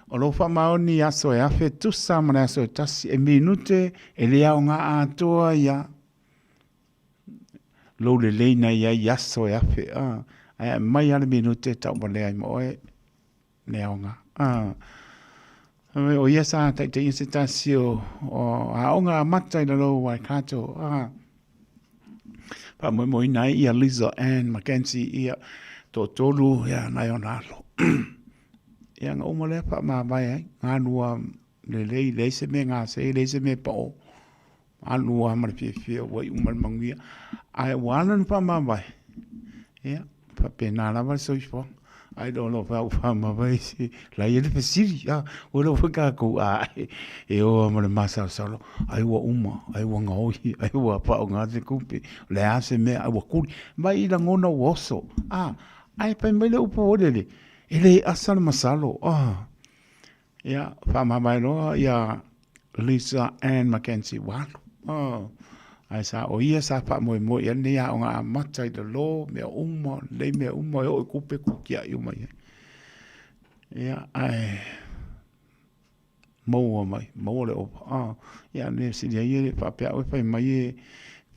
o lou faamaoni i aso e afe, tusa ma le aso e tasi, e minute e le aoga atoa ia lou lelei na i ai i aso e afe. Ah, ae aumai lava le minute e tauvalea ai ma oe. Le aoga. Ah. O ia sa taitaia se tasi o, o aoga amata i lalo o Waikato. Ah. Faamoemoeina ai ia Liza Ann McKenzie ia toatolu ia nai ona alo. Ia na uma lea faamavae ai, galua lelei, leai se mea gase, leai se mea pao. Alu lava ma le fiafia ua iu ma le manuia. Ae ua ala ona faamavae, ia, faapena lava le soifuaga. Ae le o lo o faamavae se, la e i ai le fesili, a, ua iloa foi tatou, a, e o lava ma le masalosalo, ai ua uma, ai ua gaoi, ai ua faaaoga se tupe, o le a se mea, ai ua kuli. Mai i lagona ua oso, a, ae fai mai le upu foi lele, e le asa le masalo, a. Ia, faamavae loa ia Lisa Ann McKenzie ua alu. Oh. Ae sa o ia sa faamoemoe i ai lenei aoga amata i lalo, mea uma, lelei mea uma, e oo i kupe kukiai uma i ai. Ia, ae maua mai, maua le ova. Ah, ia, le sili ai e faapea au e fai mai e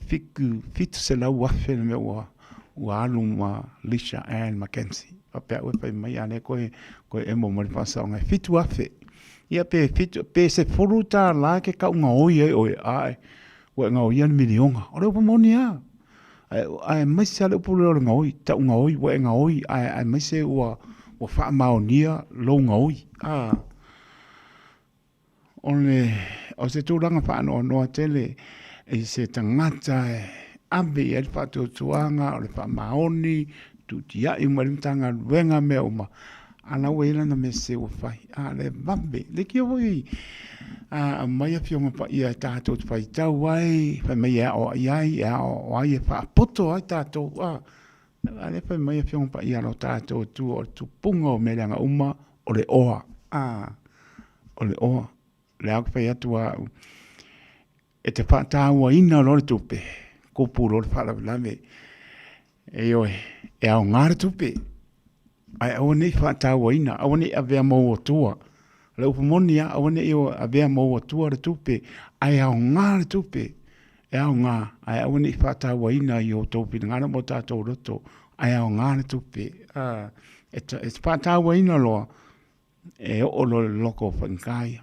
fiku, 700,000 le mea ua ua alu ma Lisa Ann McKenzie. Faapea au e fai mai, a lea koe, koe emo mai le faasaoga e 7,000. Ia pe fitu, pe $10 ke kau gaoi ai oe, ae, ua e gaoia le miliona. O le upu moni lava. Ae, aemaise lava le upu lea o le gaoi, tau gaoi, ua e gaoi, ae, aemaise ua, ua faamaonia lou gaoi. A, O le, o se tulaga faanoanoa tele i se tagata e ave i ai le faatuatuaga o le faamaoni, tuutiai uma i le Matagaluega mea uma, a la ua i ai lana mea sese ua fai. A le vave, leitioa foi a aumai Afioga Paia e tatou te faitau ai, fai mai e aoai ai, e aoao ai, e faapoto ai tatou, a, a lea fai mai Afioga Paia a lo tatou Atua o le tupuga o mea leaga uma, o le oa, a. O le oa, lea ou te fai atu au, e te faatauaina loa le tupe, kupu loa le faalavelave. Ioe, e aoga le tupe, ae aua ne i faatauaina, aua ne i avea ma ou atua. O le upu moni lava, aua ne i avea ma ou atua le tupe, ae aoga le tupe. E aoga, ae aua ne i faatauaina i o outou finagalo ma o tatou loto, ae aoga le tupe. E te faatauaina loa, e oo loa i le loko o faigata ia.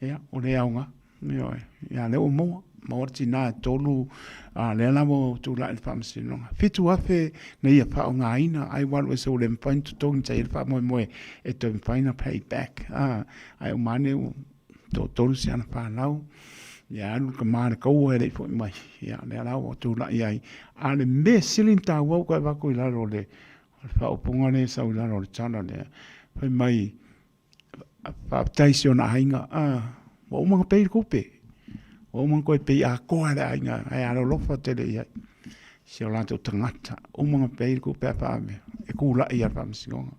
Ia, ua le aoga. Ioe. Ia, lea ua maua. Maua le tina e tolu, a lea la ua tulai i le faamasinoga. 7,000 na ia faaaogaina, ai ua alu ese ua le mafai ona totogi, sa i ai le faamoemoe e toe mafai ona pay back. A, ae uma ane ua toatolu si ana fanau, ia alu le tama i le taua e le i foi mai. Ia, lea la ua tulai ai. A o le mea sili ona taua ua toe avatu i lalo o le O le faaupuga lea e sau i lalo o le tala lea, fai mai, faafetai i si ona aiga, ah, ua uma ona pay le tupe, ua uma ona toe pay atoa e le aiga, ae alolofa tele i ai si o latou tagata, uma ona pay le tupe ae faavea, e tulai lava i le faamasinoga.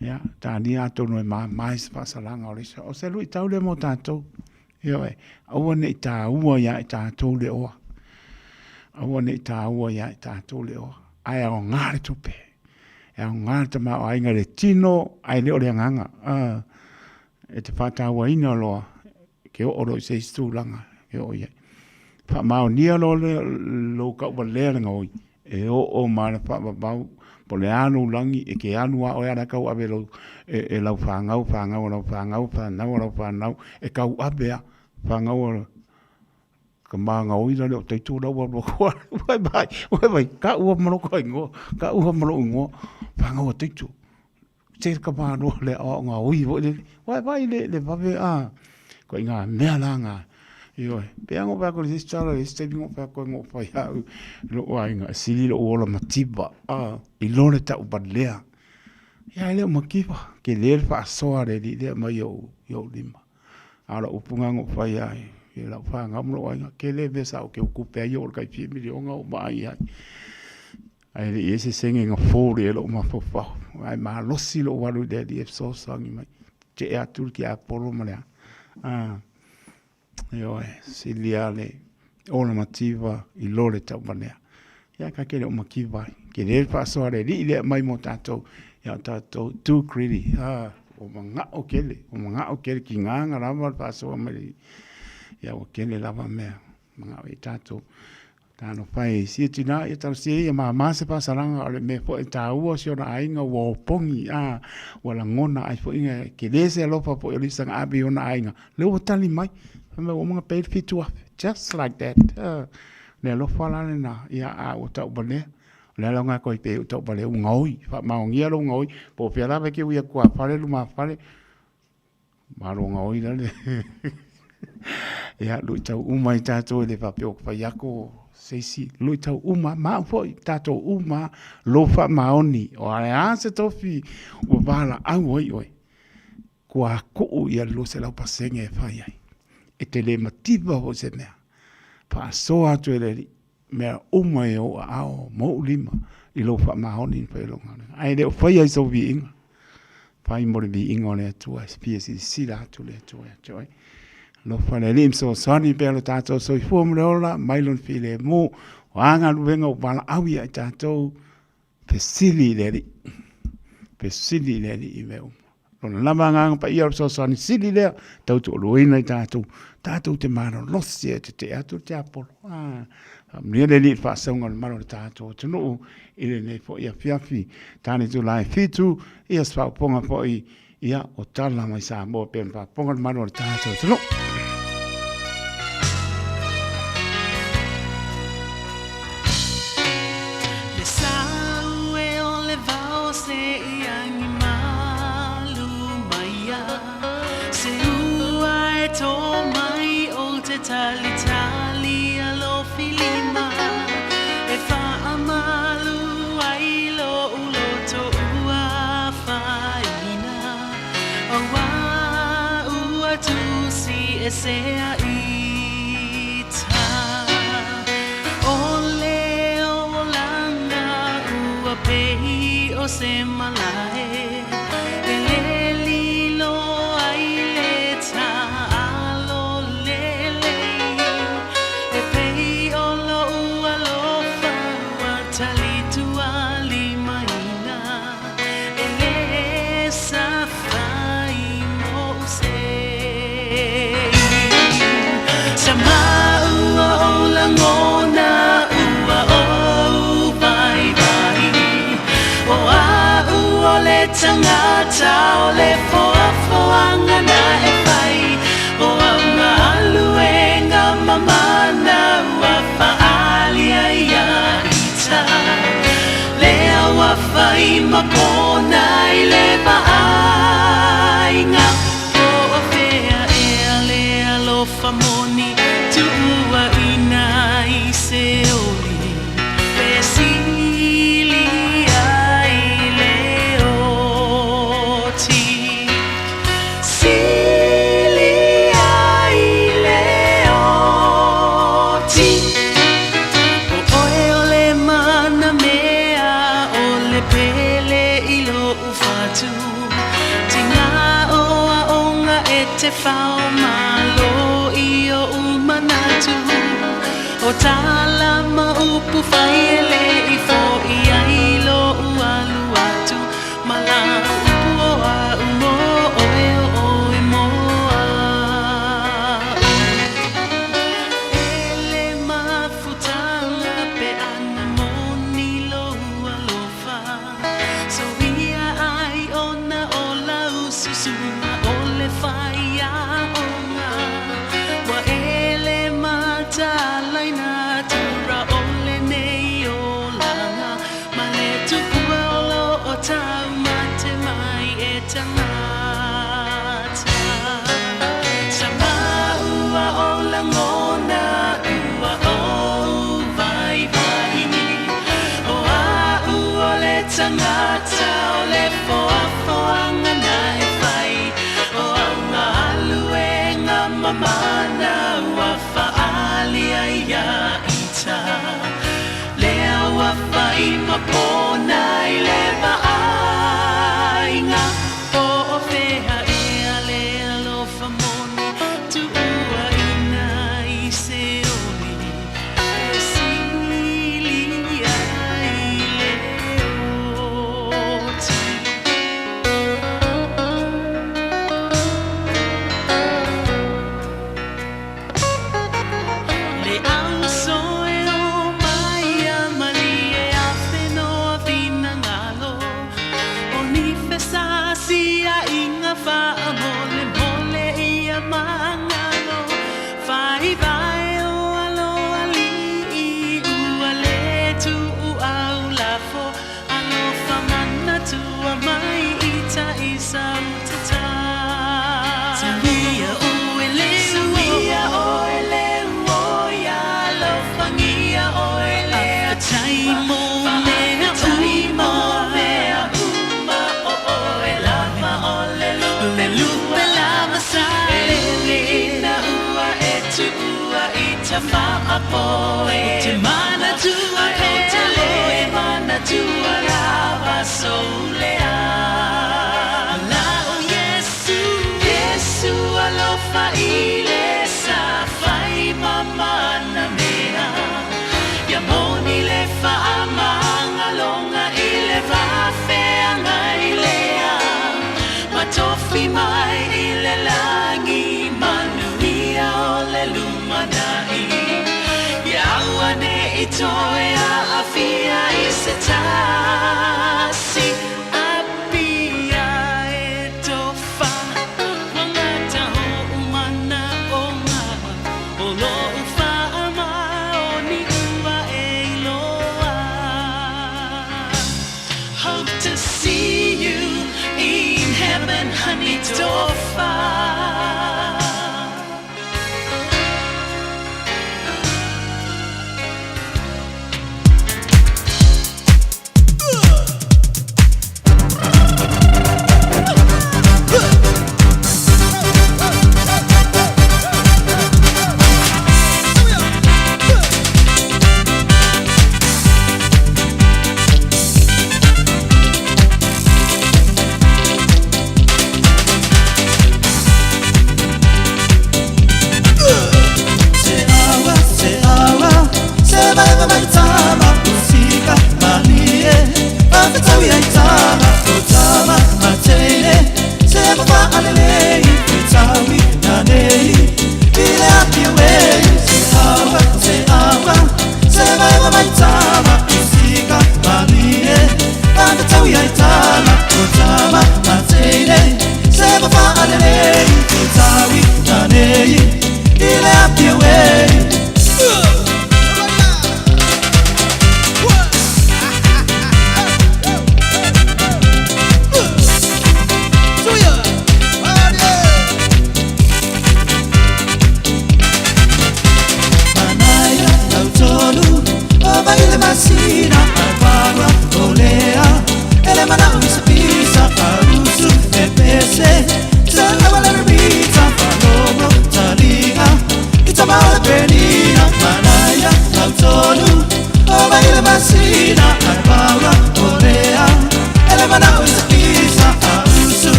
Ia, talia atonu e mama ai se faasalaga o le isi. O se luitau lea mo tatou. Ioe, aua ne i taua ia i tatou le oa. Aua ne i taua ia i tatou le oa. Ae aoga le tupe. E aoga le tamaoaiga i le tino, ae le o le agaga. Ah, e te faatauaina loa, ke oo loa i se isi tulaga e oo i ai. Faamaonia loa le, lou tauvalea le gaoi. E oo ma le faavavau po o le a lou lagi e ke alu a oe a la e tauave e lau e lau fanau, fanau a lau fanau, fanau a lau fanau e tauave a fanau a tama gaoi la lea o Taito la ua alu atu ai vaai vaai tau lava ma lota igoa tau lava ma lou igoa fanau a Taito. Se ka malo le aoaoga oi foi lele. Ua e vaai le vave a ituaiga mea la na. Ioe. Pei lava ona ou fai atu i le isi tala i le isi taimi na ou fai atu ai na ou fai au i lou aiga, e sili lou ola mativa i lo le tauvalea. Ia e le o mativa, tele le faasoa a le alii lea e aumai i ou lima. A o lau upu lena na ou fai ai i lau fanau ma lou aiga, tele mea sa ou teutupe ai, oo i le tai fia miliona o ou vaai i ai. Ae le i i ai se sene na foli ai lou mafaufau, ae malosi lou alu i le Alii e fesoasoani mai, tetee atu le tiapolo ma le a. Ah, ioe, sili lava le ola mativa i lo le tauvalea. Ia, ta te le o mativa ai. Tele le faasoa a le Alii lea e aumai mo tatou, ia o tatou too greedy. Ah, ua manao tele, ua manao tele, tigaga lava le faasoa mai le Alii. Ia ua tele lava mea manao ai tatou. Talofa e, sia tina ia talosia ia mama se faasalaga o le mea foi e taua si ona aiga ua opogi a ua lagona ai foi e tele se alofa foi o Lisa na ave i ona aiga lea ua tali mai fai mai ua uma ona pay le 7000 just like that le alofa la lena ia a ua tauvalea o le ala lena koe pei ua tauvalea ua gaoi faamaonia lou gaoi po o fea lava e te ui atu tuafale lumafale Malo gaoi la le ia luitau uma i tatou e le faapea ua fai atu se isi luitau uma ma au foi tatou uma lou faamaoni o le a se tofi ua valaau ai oe ua tuu ia le 200% e fai ai e te le mativa foi se mea faasoa atu e le Alii mea uma i ou aao ma ou lima i lou faamaoni na fai ai lou galuega. Ae le o faia i sou viiga, fai mo le viiga o le Atua, e fia silasila atu le Atua ia te oe. Alofa le Alii ma fesoasoani pea lo tatou soifua ma le ola, mai lona filemu, o a galuega ua valaau ia i tatou, fesili i le Alii, fesili i le Alii i mea uma. Lona lava Agaga Paia o le fesoasoani sili lea, tautoaluaina i tatou, tatou te malolosi e tetee atu le tiapolo. Ah, faamanuia le Alii i le faasauga o le malu o le tatou atunuu i lenei foi afiafi. Tane itula e 7, ia se faaopoopoga foi ia o tala mai Samoa pei ona faafofoga le malu o le tatou atunuu. Le sau e o le vao se i agi malu mai a Se ua e tō mai o te talitali alofi lima E whaamalu ai lo'u loto ua whaina Auā ua tusi e sea ita O le olanga ua pei o se malae E le lilo ai le taalo lelei E pei o lo'u alofa ua talitualimaina E le safai mo'u sei Sa maua o lagona ua ou vaivai O a'u o le tagata o le foafoaga na e fai O au galuega mamana ua faaalia ia ita Lea ua fai ma pona i le vaaiga Po o fea ea le alofa moni Tuuaina i se oli Pe sili ai le oti Sili ai le oti O oe o le mana mea o le pele i lo'u fatu Tiga o aoga e te fao malo i o'u manatu O tala ma upu fai e le i fo'i ai lo'u alu atu Ma la upu o a'u mo oe o oe mo a'u E le mafutaga pe ana moni. tagata. Sama ua o lagona ua ou vaivai. O a'u o le tagata o le foafoaga na e fai. O au galuega mamana ua faaalia ia ita. Lea ua fai ma pona i le vaaiga. Po o fea ea le alofa moni tuuaina i Seoli e sili ai le oti. Le auso e o mai a malie a whenua finangalo. O ni fesasiaiga faamolemole ia magalo. Faivae o aloalii ua lē tuuau lafo. Alofa manatua mai ita i sau tatalo. Tuia oe le Tuia oe le ua ia alofagia oe le Faafetai mo mea uma mea uma o oe lava o le lupe lupe lava sa e le ina ua e tuua i ta faapoe. Ou te manatua pea le manatua lava sou lea. Lao Iesu, Iesu alofa i le sa fai mamana mea. Ia moni le faamagaloga i le vafeagai lea. Ma tofi mai i le lagi manuia o le lumanai. Ia aua ne i toe aafia i se tasi. Apia e tofa wangata ho umana o ngā o lo'u faamaoni ua e iloa. Hope to see you in heaven, honey, tofa.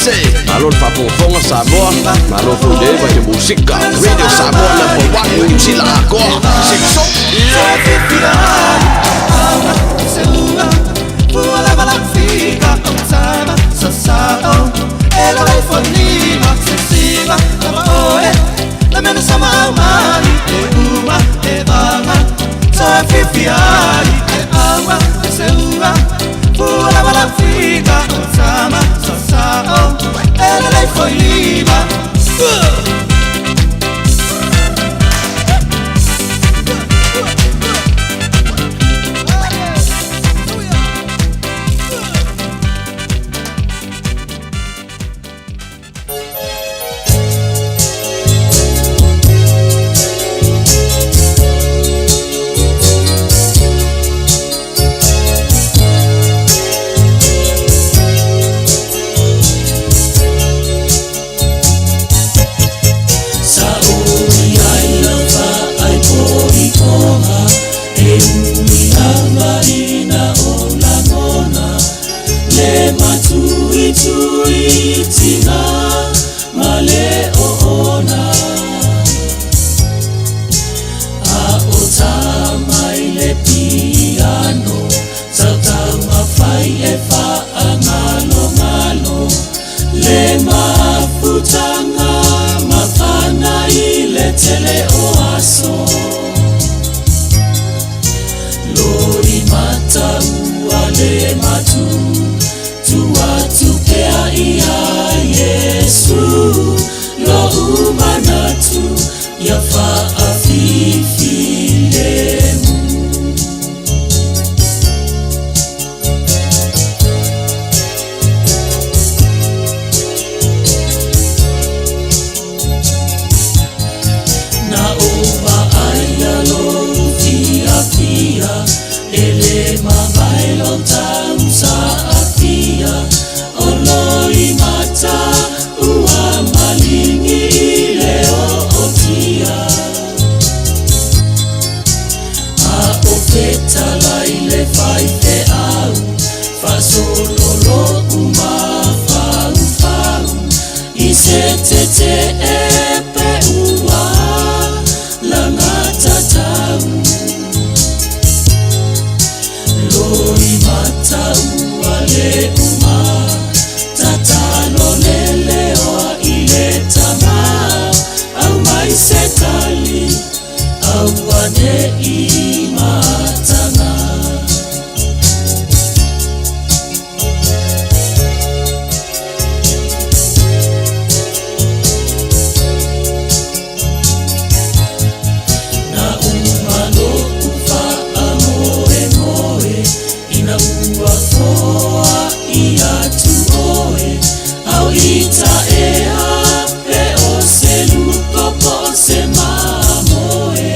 pese. Malo le faafogafoga Samoa, malo foi le eva i le musika. Radio Samoa number one, Niu Sila atoa. Sipso! Sa oi ai lava ai poipoga E ui lava ina o lagona Le matuitui tina ma le oona A o tama i le piano Tautaumafai e faaagalogalo Le mafutaga mafana i le tele o aso Loi mataua le matu Tuu atu pea ia Iesu Lou manatu ia faafifilemu. Na ou vaaia lou fiafia E lē mavae lou tausaafia O loimata ua maligi i le ootia A o fetalai le faifeau Faasololou mafaufau I se tetee pe ua lagatatau Loimataua le uma Tatalo leleoa i le tamā Aumai se tali aua nei mataga. Na uma lo'u faamoemoe ina ua foai atu oe Au itaea pe o se luko po o se mamoe.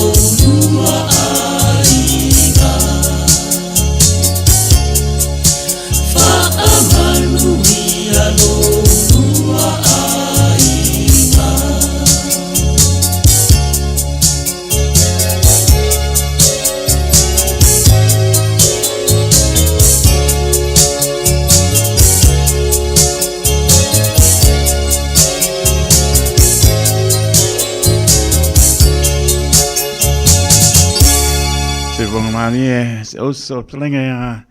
lua aiga. Faamanuia lo lua aiga. Se vonga malie se oso fetalaiga ia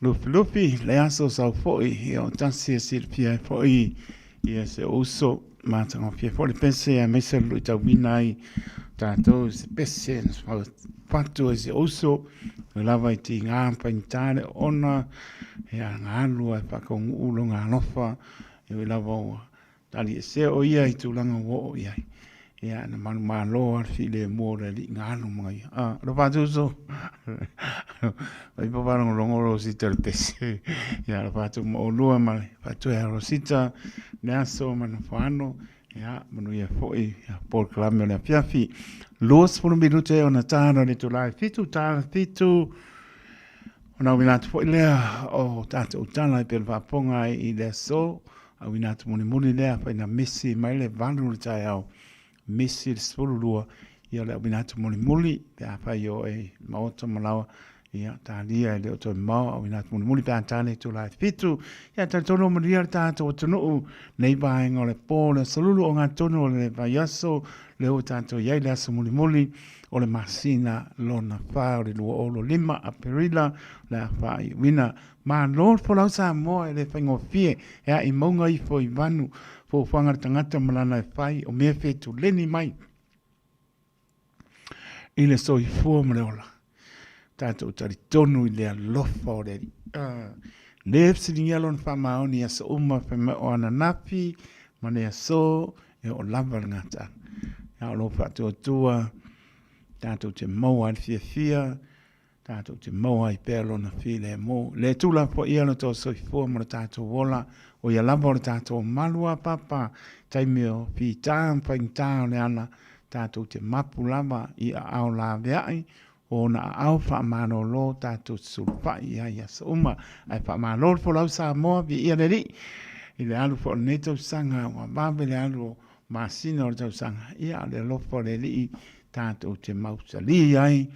Lufilufi le aso sau foi ia o tasi e silafia ai foi ia se uso matagofie foi le pese aemaise o le luitauina ai tatou i se pese na fatu ai se uso e lava i tiga ma faigata le oona ia galu ae faataunuu lona alofa e ui lava ua taliesea o ia i tulaga ua oo i ai. Ia, na manumalo lava le filemu o le alii galu ma ia. Ah, lo fatuso. Vai pa faalogologo Rosita i le pese. Ia, lo fatu ma oulua ma le faatoea Rosita, le aso ma le nofoano. Ia, manuia foi ia polokalame o le afiafi. 20 minute ona tala le itula e 7, tala 7. Ona auina atu foi lea o tatou tala e pei ona faafofoga ai i le aso. Auina atu mulimuli lea fai na misi mai le 8 o le taeao, misi le 12, ia o le auina atu mulimuli pe afai o e maota ma laoa, ia talia e le o toe mamao, auina atu mulimuli pe a ta le itula e 7. Ia talitonu o manuia le tatou atunuu nei vaega o le po, le aso lulu ogatotonu o le vaiaso, lea ua tatou i ai le aso mulimuli o le masina lona fa o le 2025, Aperila, le a faaiuina. Malo le folau Samoa e le faigofie e a'i mauga ifo i vanu fuafuaga a le tagata ma lana e fai o mea fetuleni mai i le soifua ma le ola. Tatou talitonu i le alofa o le Alii. Ah, le fesiligia lona faamaoni i aso uma fai mai o ananafi ma le aso e oo lava le gataaga. A o lou faatuatua tatou te maua ai le fiafia Tatou te maua ai pea Lona filemu. Le tuulafoaia lo tou soifua ma lo tatou ola, o ia lava o le tatou malu a papa, taimi o fita ma faigata o le ala, tatou te mapu lava i aao laveai o ona aao faamalolo tatou te sulufai i ai i aso uma. Ae faamalo le folau Samoa, viia le Alii i le alu foi o lenei tausaga, ua vave le alu o masina o le tausaga, ia o le alofa o le Alii tatou te mausali ai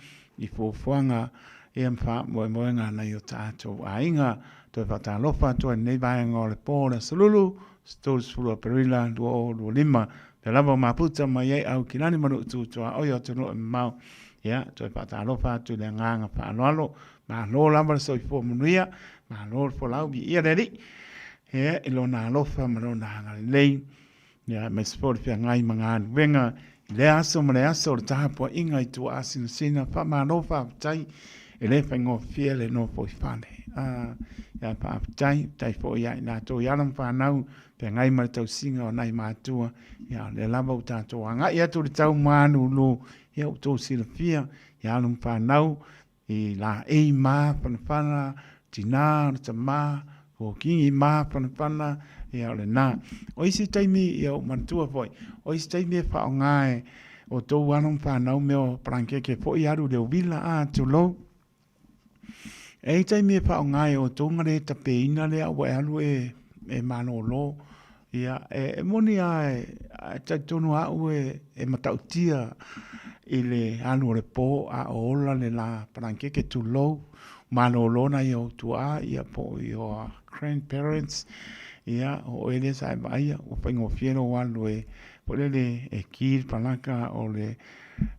i fuafuaga ia ma faamoemoega a nai o tatou aiga. Toe faatalofa atu ai i lenei vaega o le po o le Aso Lulu, 30 Aperila 2025, pea lava o mafuta mai ai Aukilani ma Nuu Tuaoi o atunuu e mamao. Ia, toe faatalofa atu i le agaga faaaloalo, malo lava le soifua manuia, malo le folau, viia le Alii, ia, i Lona alofa ma Lona agalelei. Ia, aemaise foi o le feagai ma galuega i lea aso ma le aso o le tapuaiga i tuaasinasina. Faamalo faafetai, e le faigofie le nofo i fale. Ah, ia faafetai, faafetai foi ia i latou i alo ma fanau, feagai ma le tausiga o nai matua. Ia, o lea lava ua tatou agai atu i le tau malulu, ia ua outou silafia, ia alo ma fanau, I laei mafanafana, tina o le tama, fuakigi mafanafana, ia o lena. O isi taimi, ia ua ou manatua foi, o isi taimi e faaaoga e outou alo ma fanau mea o palangekeke foi e alu i le uila, a, tulou. E i ai taimi e faaaoga e outou ona le tapeina lea ua e alu e malolo. Ia, e moni lava, e talitonu lava au e matautia i le alu o le po a o ola le la palangekeke, tulou, malolo nai ou tuaa ia po o your grandparents, ia, o oe lea sa e vaaia, ua faigofie lou alu e, foi lele, e ki le palaka o le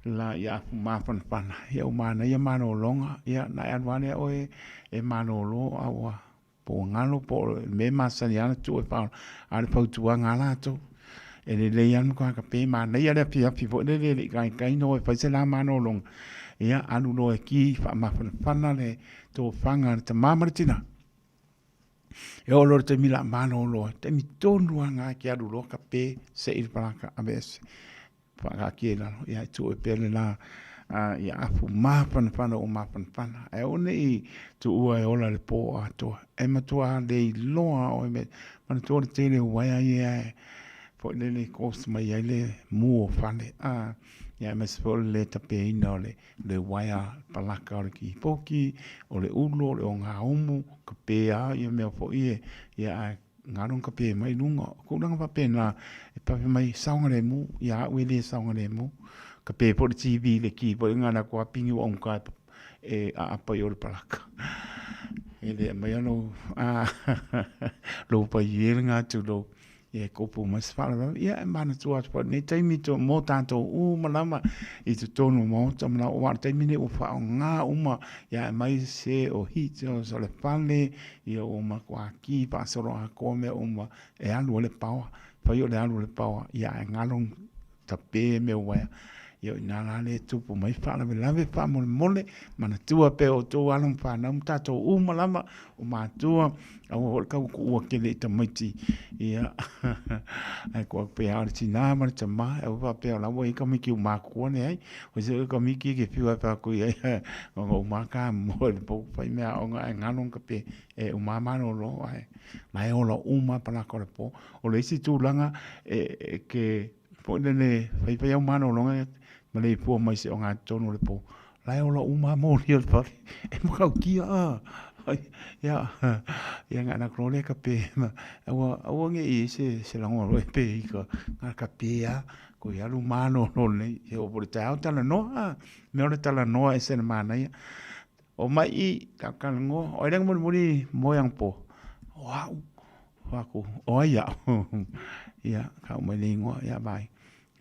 la ia afu mafanafana, ia ua manaia malologa, ia ona e alu lava lea oe e malolo a ua po ua galo po o le mea e masani lava ona tuu e faaola, a o le fautuaga a latou, e lelei lava le matua kape, manaia le afiafi foi lele e le i taitai ona o e fai se la malologa, ia alu loa e ki faamafanafana le tofaga a le tama ma le tina. E oo loa i le taimi o le a malolo ai, taimi tonu lava lena e te alu loa kape, sei le palaka, aveese. Faakaatia i lalo, ia e tuu ai pea le la ia afu mafanafana ua mafanafana. Ae aua ne i tuua e ola le po atoa. E matua le iloa oe me manatua le tele o uaea ia e foi lele course mai ai le mu o fale. A, Ia aemaise foi o le lē tapeina o le le uaea palaka o le kipoki, o le ulu, o le ogaumu, kape a ia mea foi e, ia ae galo na kape mai luga. O tulaga faapena e pave mai saogalemu, ia au e le saogalemu. Kape foi le TV i le ki foi lea na alu atu lava pigi ua augata e aapa i o le palaka. E le aumaia lou lou paie lena tulou ia e kopu mai se faalavelave. Ia e manatua atu foi i lenei taimi to, mo tatou uma lava i totonu o Maota ma aua o le taimi lenei ua faaaoga uma ia aemaise o heaters o le fale, ia ua matua ki faasoloatoa mea uma e alu ai le power. Fai o le alu o le power, ia ae galo tape mea uaea. Ia o i ina la lea e tupu mai faalavelave faamolemole, manatua pea outou alo ma fanau ma tatou uma lava o matua, aua foi le tau tuua tele i tamaiti, ia, ae tuu atu pea o le tina ma le tama, aua faapea o la ua i ai tamaiti ua matutua, leai. O isi foi tamaiti e te fiu lava e fai atu i ai, na ona uma lava ta moe i le po fai meaaoga ae galo na tape e uma lava malolo ae la e ola uma lava palaka o le po. O le isi tulaga e ke foi lele faifai au malologa ma le ifua mai se ogatotonu o le po, la e ola uma lava moli o le fale. E matautia a. Ia, ia na ana loa lea kape ma aua aua ne i ai se se lagona loa e pe i ka na kape lava toe alu malolo lelei. Ia oo foi i le taeao talanoa a, mea o le talanoa e ese le manaia. Omai i i talanoa, o ai lea na mulimuli moe anapo? O au. Fai atu, o ai au? Ia, tau mai le igoa, ia vai.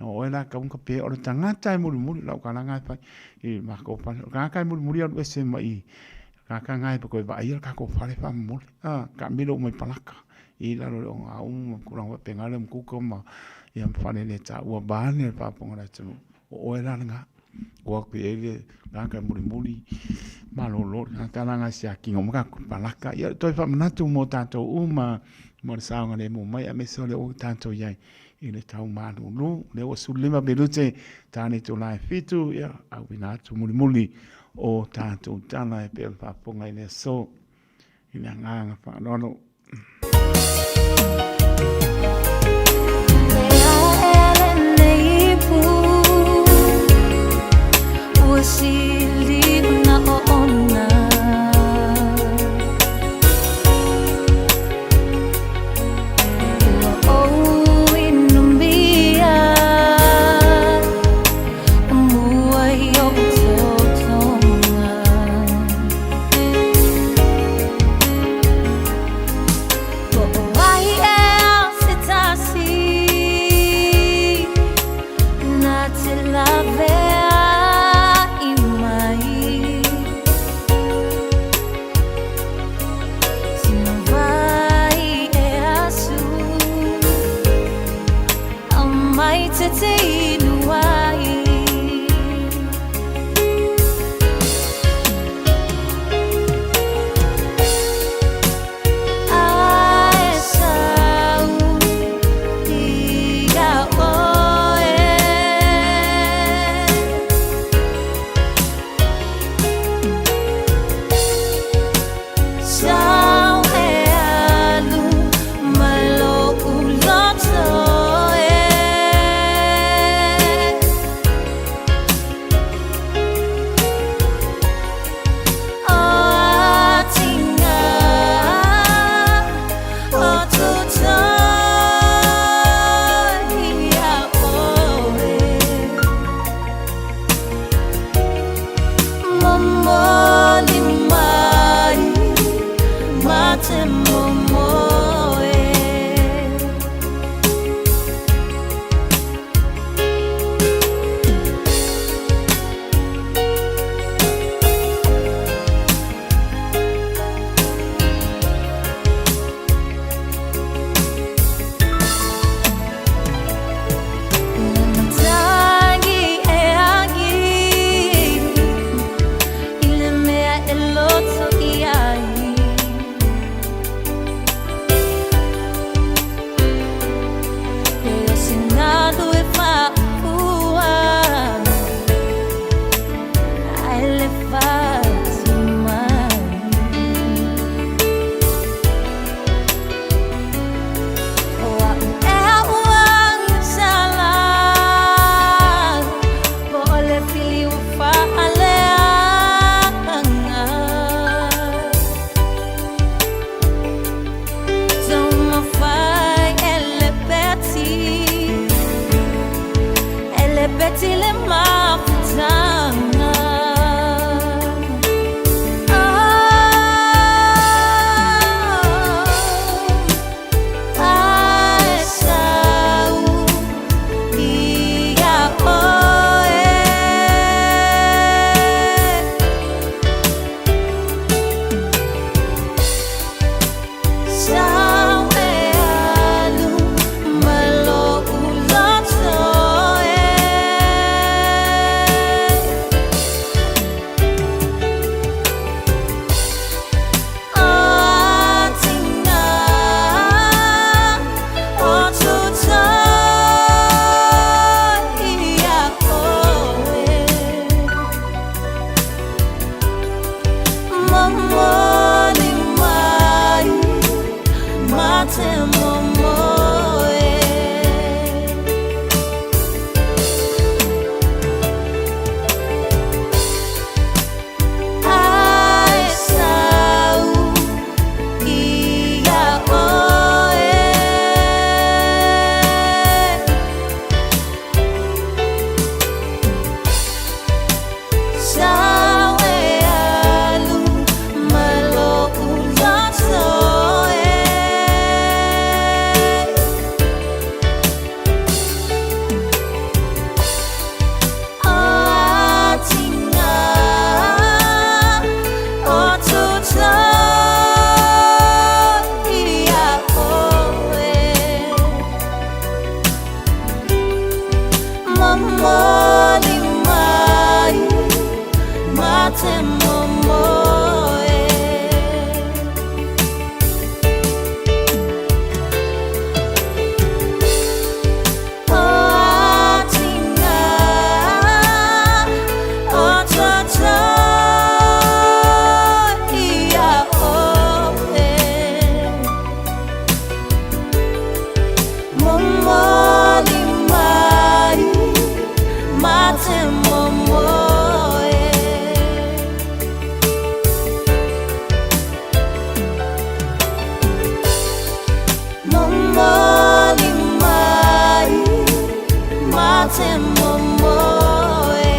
O oe la tau ka pe, o le tagata e mulimuli, lau tala e fai i matou fale, o le tagata e mulimuli alu ese mai i, tagata na e toe vaaia le tatou fale faamolemole, a, taamilo uma i palaka, i lalo o le ogaumu ma tulaga faapena le umukuka ma, ia ma fale le taua vaeane le faafofoga a le atunuu. O oe la lena. Ua atu i ai le tagata e mulimuli malolo le tagata la na siaki uma tatou palaka. Ia toe faamanatu mo tatou uma mo le saogalemu mai aemaise o lea ua tatou i ai i le tau malulu. Lea ua 15 minute ta le itula e 7, ia auina atu mulimuli o tatou tala e pei ona faafofoga i le aso i le agaga faaaloalo. Momoli mai ma te momoe. Ai sau ia oe. Sau e alu mai lo'u loto e. O atinga o tuto ia oe. Momoli mai ma te momoe. O atinga o tuto ia oe. Momoli mai ma te momoe. Momoli mai ma te momoe.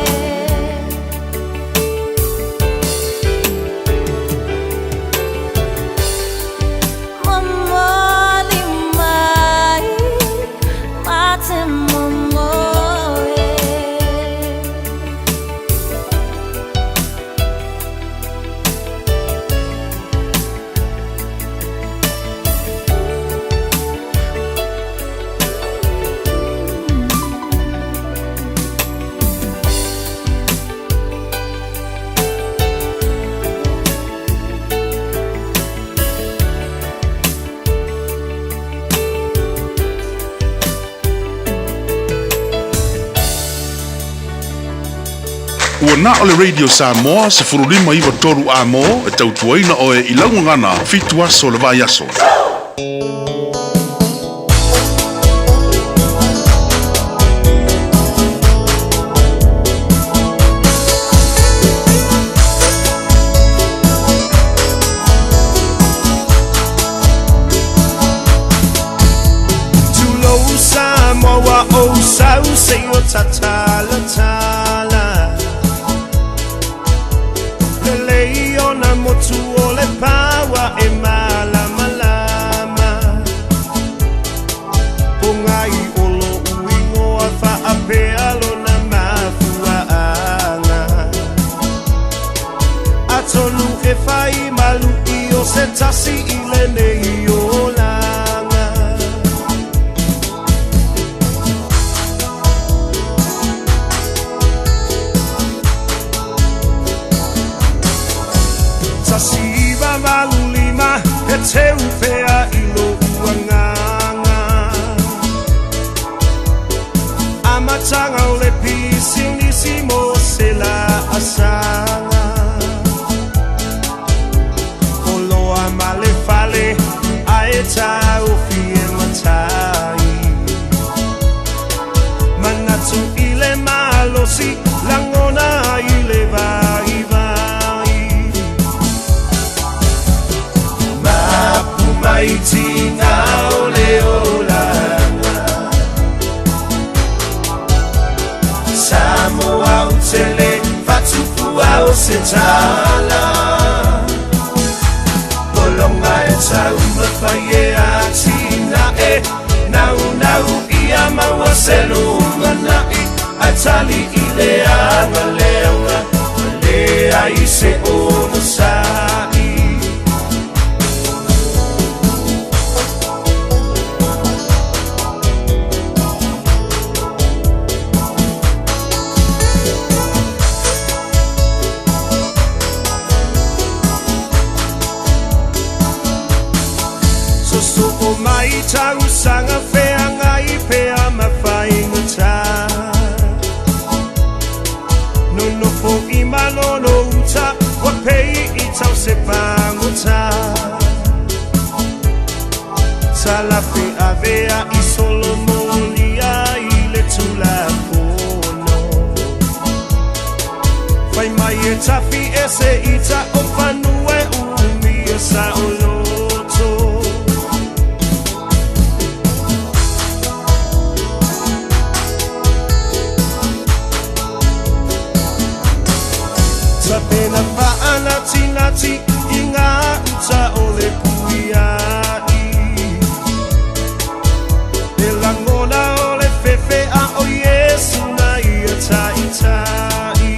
Momoli mai ma te momoe. Ua na o le Radio Samoa 1593 a mo e tautuaina oe i laugagana 7 aso le vai aso. Tulou Samoa ua ou sau seia tatalatala. Lelei ona motu o le paua e malamalama. Pogai o lo'u igoa faapea lona mafuaaga. Atonu e fai malu'i o se tasi i lenei olaga. 1985 e teu pea i lo'u agaga. Amataga o le pisinisi mo se laasaga. Oloa ma le fale ae taofi e matai. Manatu i le malosi lagona ai le vaivai. Mapu mai tiga o le olaga. Samoa ou te le fatufua o se tala. Polonga e taumafai e atinae. Naunau ia maua se lumanai. Ae tali i le agaleaga ma leai se onosai. Sosoo mai tausaga feagai pea ma faigata. Nonofo i malolo uta ua pei i tause. e tafi e se ita o fanua e umi e sa o loto. Tapena whaanatinati i ngā uta o le puiai. E langona o le fefe a o Iesu na ia taitai.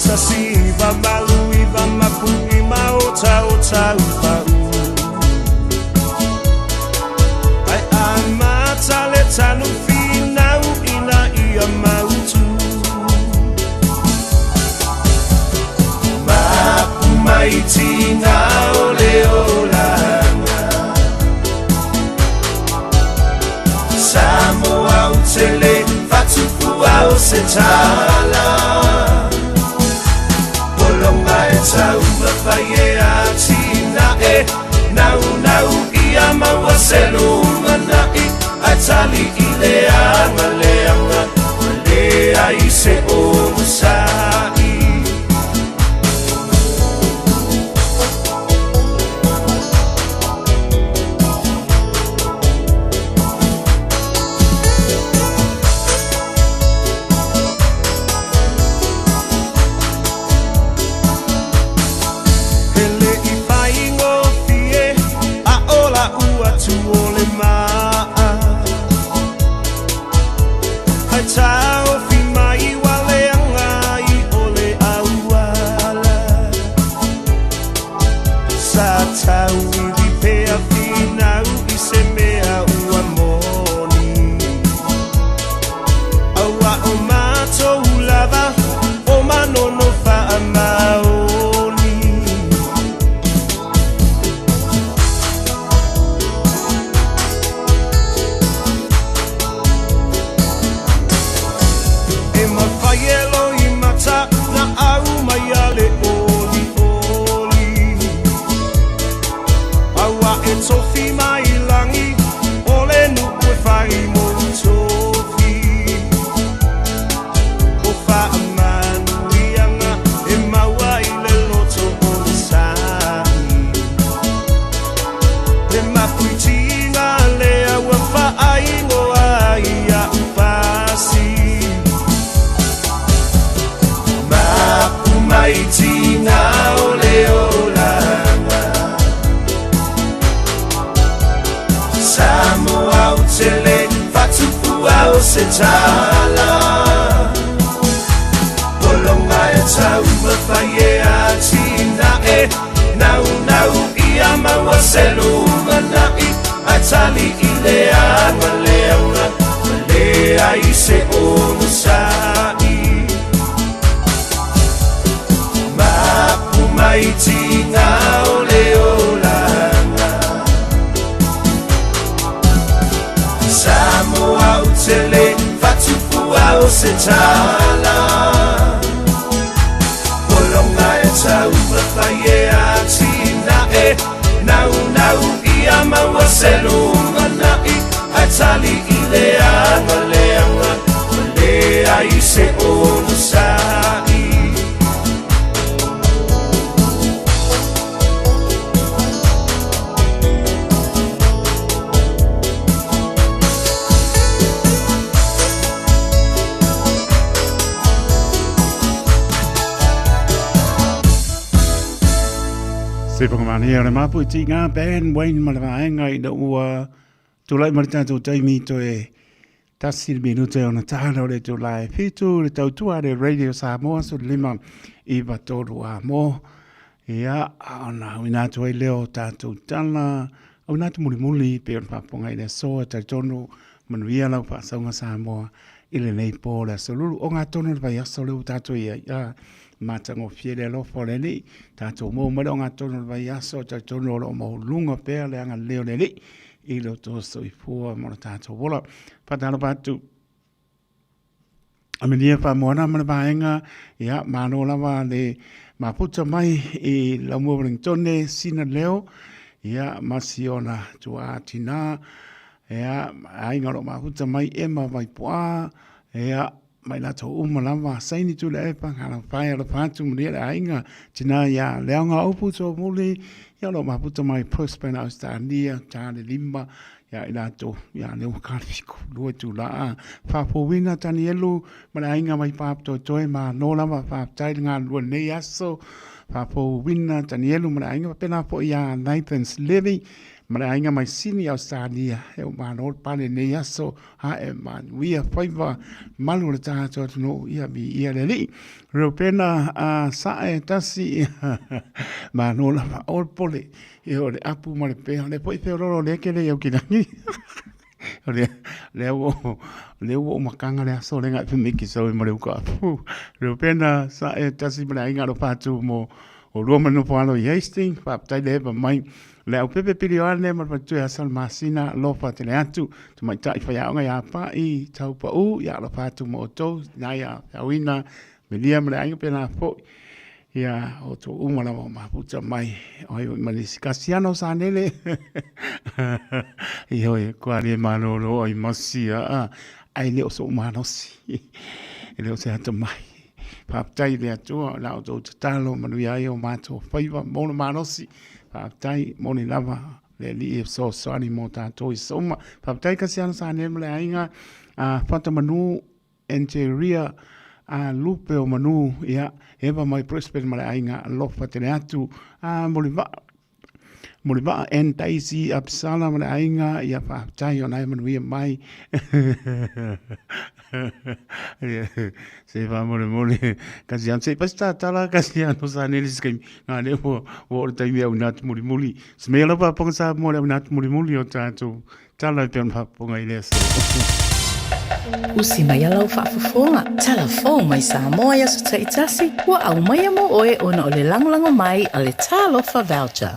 Tasi iwa malu iwa mapu i maota o taupau. Ai a mata le tanu whinau ina ia mautu. Mapu mai tina o le olanga. Samoa o tele fatupua o se tala. Polonga e tauma whai e a tina e. Nau nau ia maua selunga nai. Ai tali i le anga le anga. Le ai se o sai. Hele i whaingo fie, a ola ua tu o le maa. Hai tau fi mai wale anga i ole auala. Sa tau i ripea whinau i se mea ua moni. Aua o mātou lava, o manono wha maoni. E mawhai e loi mata, na au mai a le oli oli. Aua e tofi mai langi, o le nuku e whai mo tofi. O wha manu ianga, e maua i le loto o le sai. Le mapuitinga le aua whaingoa ia upasi. Mapu mai tina o le olanga. Samoa o tele fatupua o se tala. Polonga e tauma whai e a tina e. Nau nau ia maua selunga nai. Ai tali i le anga le anga. Le ai se ono sai. Mapu mai tina o le olanga. Samoa o tele fatupua o se tala. Polonga e tauma whai e a tina e. Nau nau ia maua selunga nai. Ai tali i le anga le anga. Le ai se ono sai. Se whakamania o le mapu i ti ngā band Wayne ma le vaenga ina ua tulai ma le tātou taimi toe tasi le minute ona tāna o le tū lai fitu le tautua le Radio Samoa so lima i tolu a mo. Ia, ona uina atu ai leo tātou tala, au nā tu muli muli pe ona whaponga i le soa talitonu manuia lau whaasauga Samoa i le nei pō le aso lulu o ngā tono le vai aso le o tātou ia ia mātango fie le alofa o le alii tātou mō mai le o ngā tono le vai aso talitonu o lo o maulunga pea le anga leo le alii i lo tō soifua mo le tātou ola. Whātalofa atu. Amelia whamoana ma le vaenga, ia, māno lava le maputa mai i Laumua Wellingtone, sina leo, ia, ma siona tua tina, ia, ainga lo maputa mai e ma vaipoa, ia, mai latou uma lava Saini Tuilaepa, Galafae alofa atu manuia le aiga, tina ia Leaoga Upu Tomuli, ia o lo o mafuta mai Brisbane Ausetalia, ta le 5 ia i latou, ia lea ua ta le 7, 2 itula a. Faafouina Tanielu ma le aiga mai Papatoetoe, malo lava, faafetai le galulue i lenei aso. Faafouina Tanielu ma le aiga faapena foi ia Nathan Levy ma le aiga mai Sini Ausetalia, e ua malo le pale i lenei aso, ae manuia faiva malu o le tatou atunuu, ia viia le Alii. Reupena a sae tasi, malo lava o le pole, ia o le apu ma le pea, o lea foi feololo lea ke le iau ki lagi. O lea, lea ua, lea ua makaga le aso le ngai pemiki sau ma le uka apu. Reupena sae tasi ma le aiga alofa atu mo o lua manofo alo i Hastings, faafetai le epa mai. Le au pepe pili o ane ma le faletua ia Salamasina, alofa tele atu, tamaitai faiaoga ia Pa'i, Taupa'u, ia alofa atu ma outou, na ia feauina, Melia ma le aiga pēlā foi, ia outou uma lava o mafuta mai, o ai ma le isi Kasiano Sanele, ioe, kua le malolo ai masia, ai le o so'u malosi, e le o se atamai. Faafetai i le Atua o la outou tatalo manuia ai o matou faiva mo le malosi. Faafetai mo le lava le Alii e fesoasoani mo tatou i aso uma. Faafetai Kasiano Sanele ma le aiga a Fata Manu Angeria a Lupe o Manu ia Eva mai Brisbane ma le aiga alofa tele atu a Molivaa Molivaa and Daisy Absala ma le aiga ia faafetai ona e manuia mai. Se faamolemole Kasiano se i fai se tatala Kasiano Sanele se taimi na lea ua oo le taimi e auina atu mulimuli. Se mea lava faafofoga Samoa le auina atu mulimuli o tatou tala e pei ona faafofoga i le aso. Usi mai lau faafofoga, tala fou mai Samoa i aso taitasi, ua aumaia mo oe ona o le lagolago mai a le Talofa Voucher.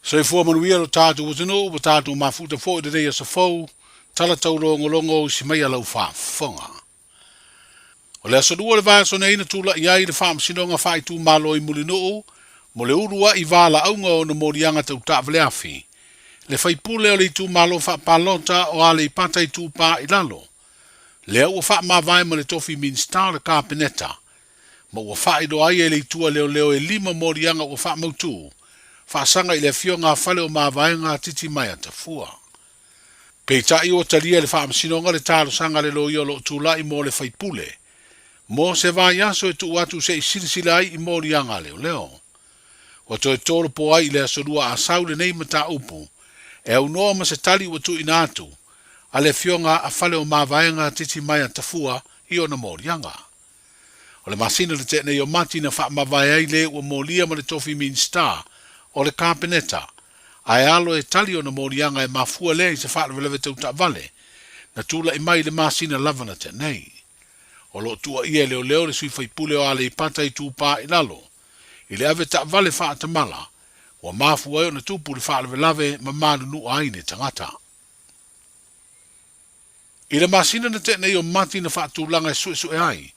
Soifua manuia lo tatou atunuu ua tatou mafuta foi i lenei aso fou, tala taulogologo usi mai a lau faafofoga. O le aso Lua o le vaiaso nei na tulai ai le Faamasinoga Faaitumalo i Mulinuu mo le uluai valaauga o ona moliaga tau taavaleafi, le faipule o le itumalo faapalota o Aleipata Itupa i Lalo, lea ua faamavae ma le tofi Minisita o le Kapeneta, ma ua faailoa ai e le itu a leoleo e lima moliaga ua faamautu, faasaga i le afioga a Fale o Mavaega a Titimaea Tafua. Peitai ua talia e le Faamasinoga le talosaga a le loia o lo o tulai mo le faipule mo se vaiaso e tuu atu se i silasila ai i moliaga a leoleo. Ua toe tolopo ai i le Aso Lua Asau lenei mataupu e aunoa ma se tali ua tuuina atu a le Afioga a Fale o Mavaega Titimaea Tafua i ona moliaga. O le masina na tea nei o Mati na faamavae ai le ua molia ma le tofi Minisita o le Kapeneta, ae alo e tali ona moliaga e mafua lea i se faalavelave tau taavale na tulai mai i le masina lava na tea nei. O lo o tuuaia e leoleo le sui faipule o Aleipata Itupa i Lalo i le ave taavale faatamala ua mafua ai ona tupu le faalavelave ma malunua ai le tagata. I le masina na tea nei o Mati na faatulaga e suesue ai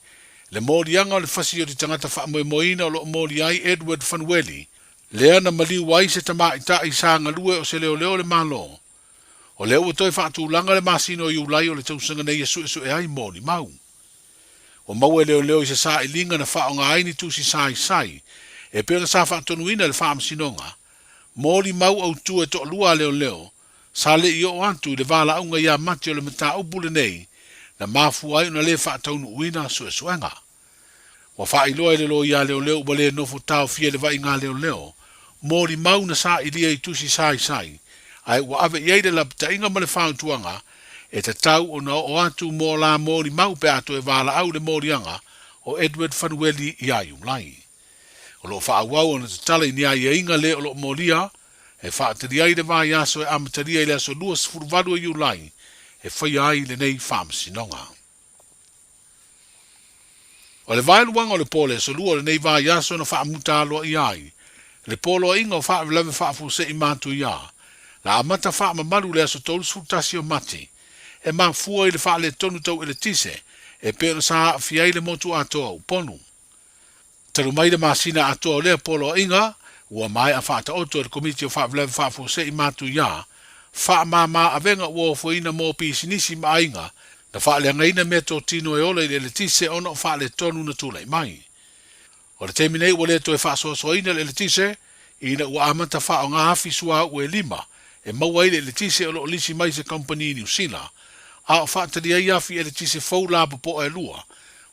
le moliaga o le fasi o le tagata faamoemoeina o lo o molia ai Edward Fanueli, lea na maliu ai se tamaitai sa galue o se leoleo o le Malo. O lea ua toe faatulaga le masina o Iulai o le tausaga nei e suesue ai molimau. Ua maua e leoleo i se sailiga na faaaoga ai ni tusi saisai e pei ona sa faatonuina e le Faamasinoga, molimau autu e toalua a leoleo Sa le i oo atu i le valaauga ia Mati o le mataupu lenei na mafua ai ona le faataunuuina suesuega. Ua faailoa i le loia leoleo ua le nofo taofia i le vaaiga a leoleo, molimau na sailia i tusi saisai, ae ua ave i ai le lapataiga ma le fautuaga e tatau ona oo atu mo la molimau pe a toe valaau le moliaga o Edward Fanueli ia Iulai. O lo o faaauau ona tatala i ni aiaiga le o lo o molia e faatalia ai le vaiaso e amatalia i le aso 28 o Iulai e faia ai lenei faamasinoga. O le vaeluaga o le po o le aso Lua o lenei vaiaso na faamuta aloaia ai le poloaiga o faalavelave faafuasei matuia na amata faamamalu i le aso 31 o Mati e mafua i le faaletonu tau eletise e pei ona sa aafia ai le motu atoa o Upolu. Talu mai le masina atoa o lea poloaiga, ua maea faataoto e le Komiti o Faalavelave Faafuasei Matuia faamama avega ua ofoina mo pisinisi ma aiga Na faaleagaina meatotino e ola i le eletise ona o faaletonu na tulai mai. O le taimi nei ua le toe faasoasoaina le eletise ina ua amata faaaoga afi suauu e lima e maua ai le eletise o lo o lisi mai se kamupani i Niu Sila, a o faatali ai afi eletise fou lapopoa e lua,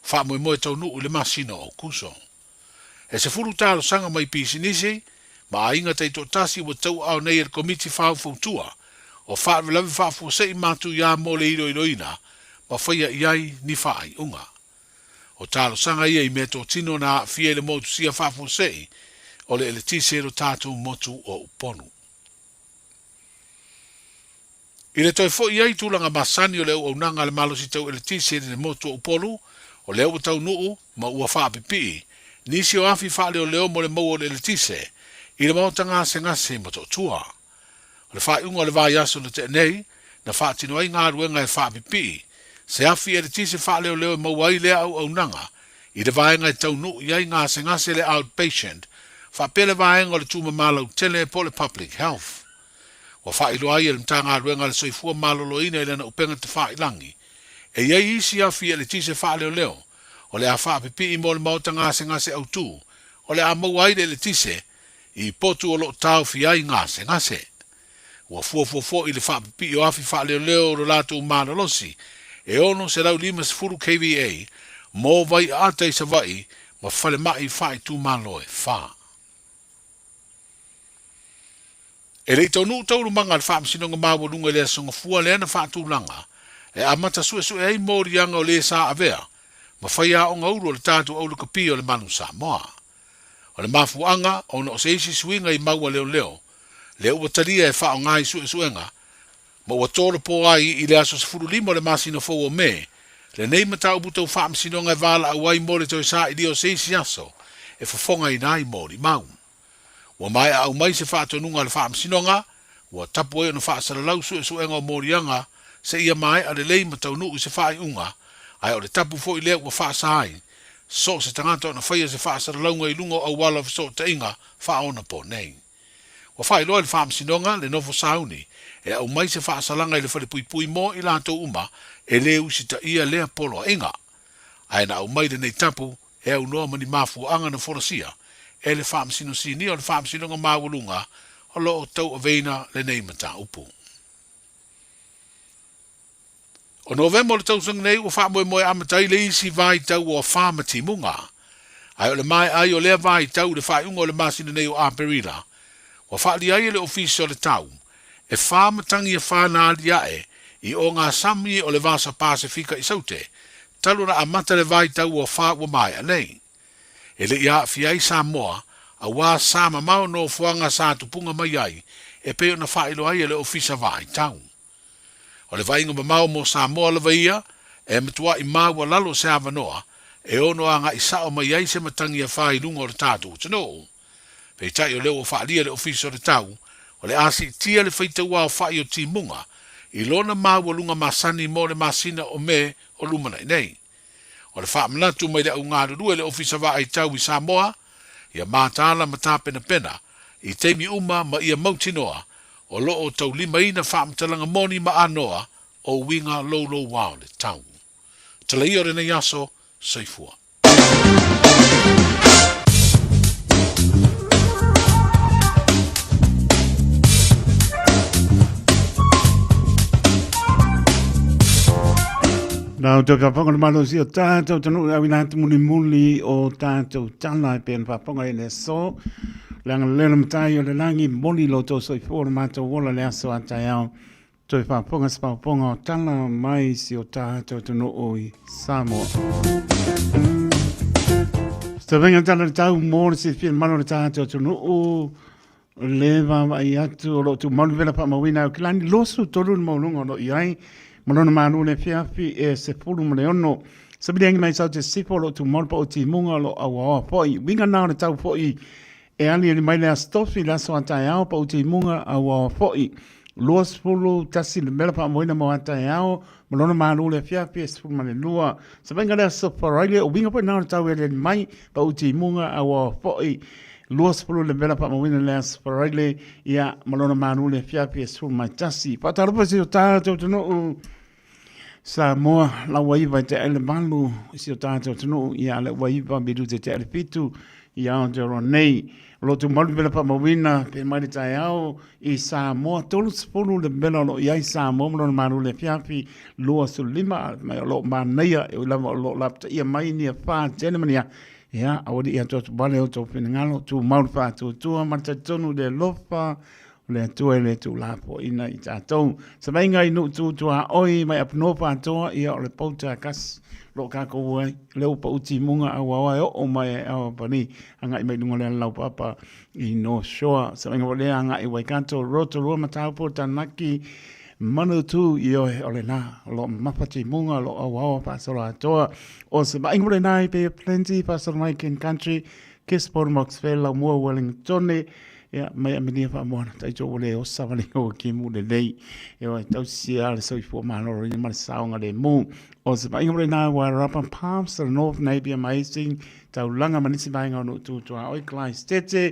faamoemoe taunuu i le masina o Aokuso. E 10 talosaga mai pisinisi ma aiga taitoatasi ua tauaao nei e le Komiti Faufautua o Faalavelave Faafuasei Matuia mo le iloiloina ma faia i ai ni faaiuga. O talosaga ia i meatotino na aafia i le motusia faafuasei o le eletise i lo tatou motu o Upolu. I le toe foi ai i tulaga masani o le auaunaga a le malosi tau eletise i le motu o Upolu, o lea ua taunuu ma ua faapipii nisi o afi faaleoleo mo le maua o le eletise i le maota gasegase i Motootua. O le faaiuga o le vaiaso na tea nei, na faatino ai galuega e faapipii se afi eletise faaleoleo e maua ai lea auaunaga i le vaega e taunuu i ai gasegase le outpatient faapea le vaega o le tumama lautele po o le public health. Ua faailoa ai e le Matagaluega a le Soifua Maloloina i lana upega tafailagi, e i ai isi afi eletise faaleoleo o le a faapipii mo le maota gasegase autu o le a maua ai le eletise i potu o lo o taofia ai gasegase. Ua fuafua foi le faapipii o afi faaleoleo o lo latou malolosi e 650 kVA mo Vaiaata i Savaii ma falemai faaitumalo e fa. E le i taunuu taualumaga a le Faamasinoga Maualuga i le Aso Gafua lea na faatulaga e amata suesue ai moliaga o le sa avea ma faiaoga ulu o le tatou aulakapi o le Manu Samoa. O le mafuaaga ona o se isi suiga i mau a leoleo lea ua talia e faaaoga i suesuega ma ua tolopo ai i le aso 15 o le masina fou o Me lenei mataupu tau faamasinoga e valaau ai mo le toe sailia o se isi aso e fofogaina ai molimau. Ua maea aumai se faatonuga a le faamasinoga, ua tapu ai ona faasalalau suesuega o moliaga seia maea lelei ma taunuu i se faaiuga, ae o le tapu foi lea ua faasa ai so o se tagata ona faia se faasalalauga i luga o auala o fesootaiga faaonapo nei. Ua faailoa e le Faamasinoga le nofo sauni e aumai se faasalaga i le falepuipui mo i latou uma e le usitaia lea poloaiga. Ae na aumai lenei tapu e aunoa ma ni mafuaaga na folasia e le Faamasino Sinia o le Faamasinoga Maualuga o lo o tauaveina lenei mataupu. O Novema o le tausaga nei ua faamoemoe amata ai le isi vaitau o afa ma timuga. Ae o le maea ai o lea vaitau i le faaiuga o le masina nei o Aperila, ua faaalia ai e le Ofisa o le Tau e fa matagi afa na aliae i ogasami o le Vasa Pasefika i Saute, talu ona amata le vaitau o afa ua maea nei. E le i aafia ai Samoa, auā sa mamao nofoaga sa tupuga mai ai e pei ona faailoa ai e le Ofisa Vaitau. O le vaaiga mamao mo Samoa lava ia, e matuaʻi maualalo se avanoa e ono agaʻi sao mai ai se matagi afa i luga o le tatou atunuu. Peitai o lea ua faaalia le Ofisa o le Tau, o le a siitia le faitau aofaʻi o timuga i lona maualuga masani mo le masina o Me o lumanai nei. O le faamanatu mai le au galulue i le Ofisa Vaai Tau i Samoa, ia mataala ma tapenapena i taimi uma ma ia mautinoa o lo o taulimaina faamatalaga moni ma anoa o uiga louloua o le tau. Tala ia o lenei aso, soifua. Nā o tau whāwhanga le malosi o tātou tanu au ina atu muli muli o tātou tala e pēna whāwhanga i le so. Leanga le lelo matai o le langi moli lo tō soifua le mātou ola le aso a tai ao. Toe whāwhanga se whāwhanga o tala mai si o tātou tanu o i Samoa. Sa venga tala le tau mō le si whia malo le tātou tanu o Le vaavaai atu o lo o tumau vela faamauina au kilani 23 le maualuga o lo o i ai ma lona malo i le afiafi e 16. Sabili mai sau te sifo o lo o tumau le pao timuga o lo o auaoa foi. Uiga na o le tau foi e aliali mai le Aso Tofi, le aso a taeao, pao timuga auaoa foi. 21 le mela faamauina mo a taeao ma lona malo i le afiafi e 12. Savaiga le Aso Faraile, o uiga foi na o le tau e aliali mai, pao timuga auaoa foi. 20 le mela faamauina le Aso Faraile, ia, ma lona malu le afiafi e 11. Faatalofa se o tātou atunuu. Samoa, la ua iva i te ele malu i si o tātou atunuu, ia le ua iva minute i te ele fitu i Aotearoa nei. O lo tumalu mela faamauina pe mai le taeao i Samoa, 30 le mela o lo o i ai Samoa ma lona malu le afiafi 25 mai o lo o manaia e ui lava o lo o lapataia mai ni afa tele ma ni a. Ia, aua ne i atu atu vale o tou finagalo, tumau le faatuatua ma le talitonu i le alofa o le Atua e le tuulafoaiina i tatou. Savaiga i nuu tu tuaoi mai Apunoa atoa, ia o le pouta kasi lo kākou ai, le upa uti munga au aoa e oo mai e awa pani, agai mai lunga le alau papa i North Shore. Savaiga o le agai i Waikato, Rotorua, Mataupo, Taranaki, Manutū, ioe, o le nā, o lo mamafa timuga, o lo au aoa faasolo atoa. O se vaaiga o le nā i Bay of Plenty, faasolo mai King Country, Gisborne, Moxville, Laumua, Wellington, ia, mai Aminia faamoana, taito ua le osa wale o ki mu le lei. E oe, tausi a le soifua malōlōina ma le saogalemu. O se vaaiga o le nā Wairarapa, Palmerston North, Napier, ma Hastings, taulaga ma nisi vaega o nuu tu tuaoi, Clyde Tete,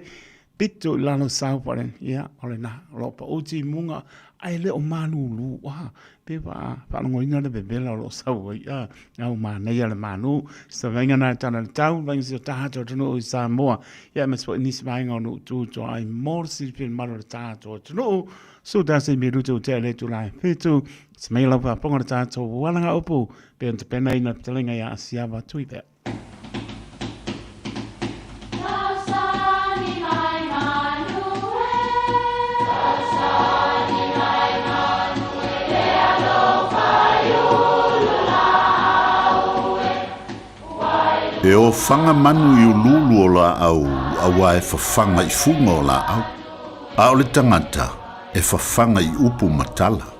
Pito i lalo Southland, ia, o lena, o lo o pau timuga, ae le o malūlū, a, pe wa faalogoina le vevela o lo o sau ai, a, au manaia le malu, se vaega na e tala le tau, vaega si o tatou atunuu i Samoa, ia, aemaise foi nisi vaega o nuu tu tuaoi mo le silafia le mamalu o le tatou atunuu, su tasi minute ua tea i le itula e fitu, se mai lau faafofoga le tatou alagaupu, pe ona tapenaina le fetalaiga ia Asiava Tuivea. E ofaga manu i uluulu o laau auā e fafaga i fuga o laau, a o le tagata e fafaga i upu ma tala.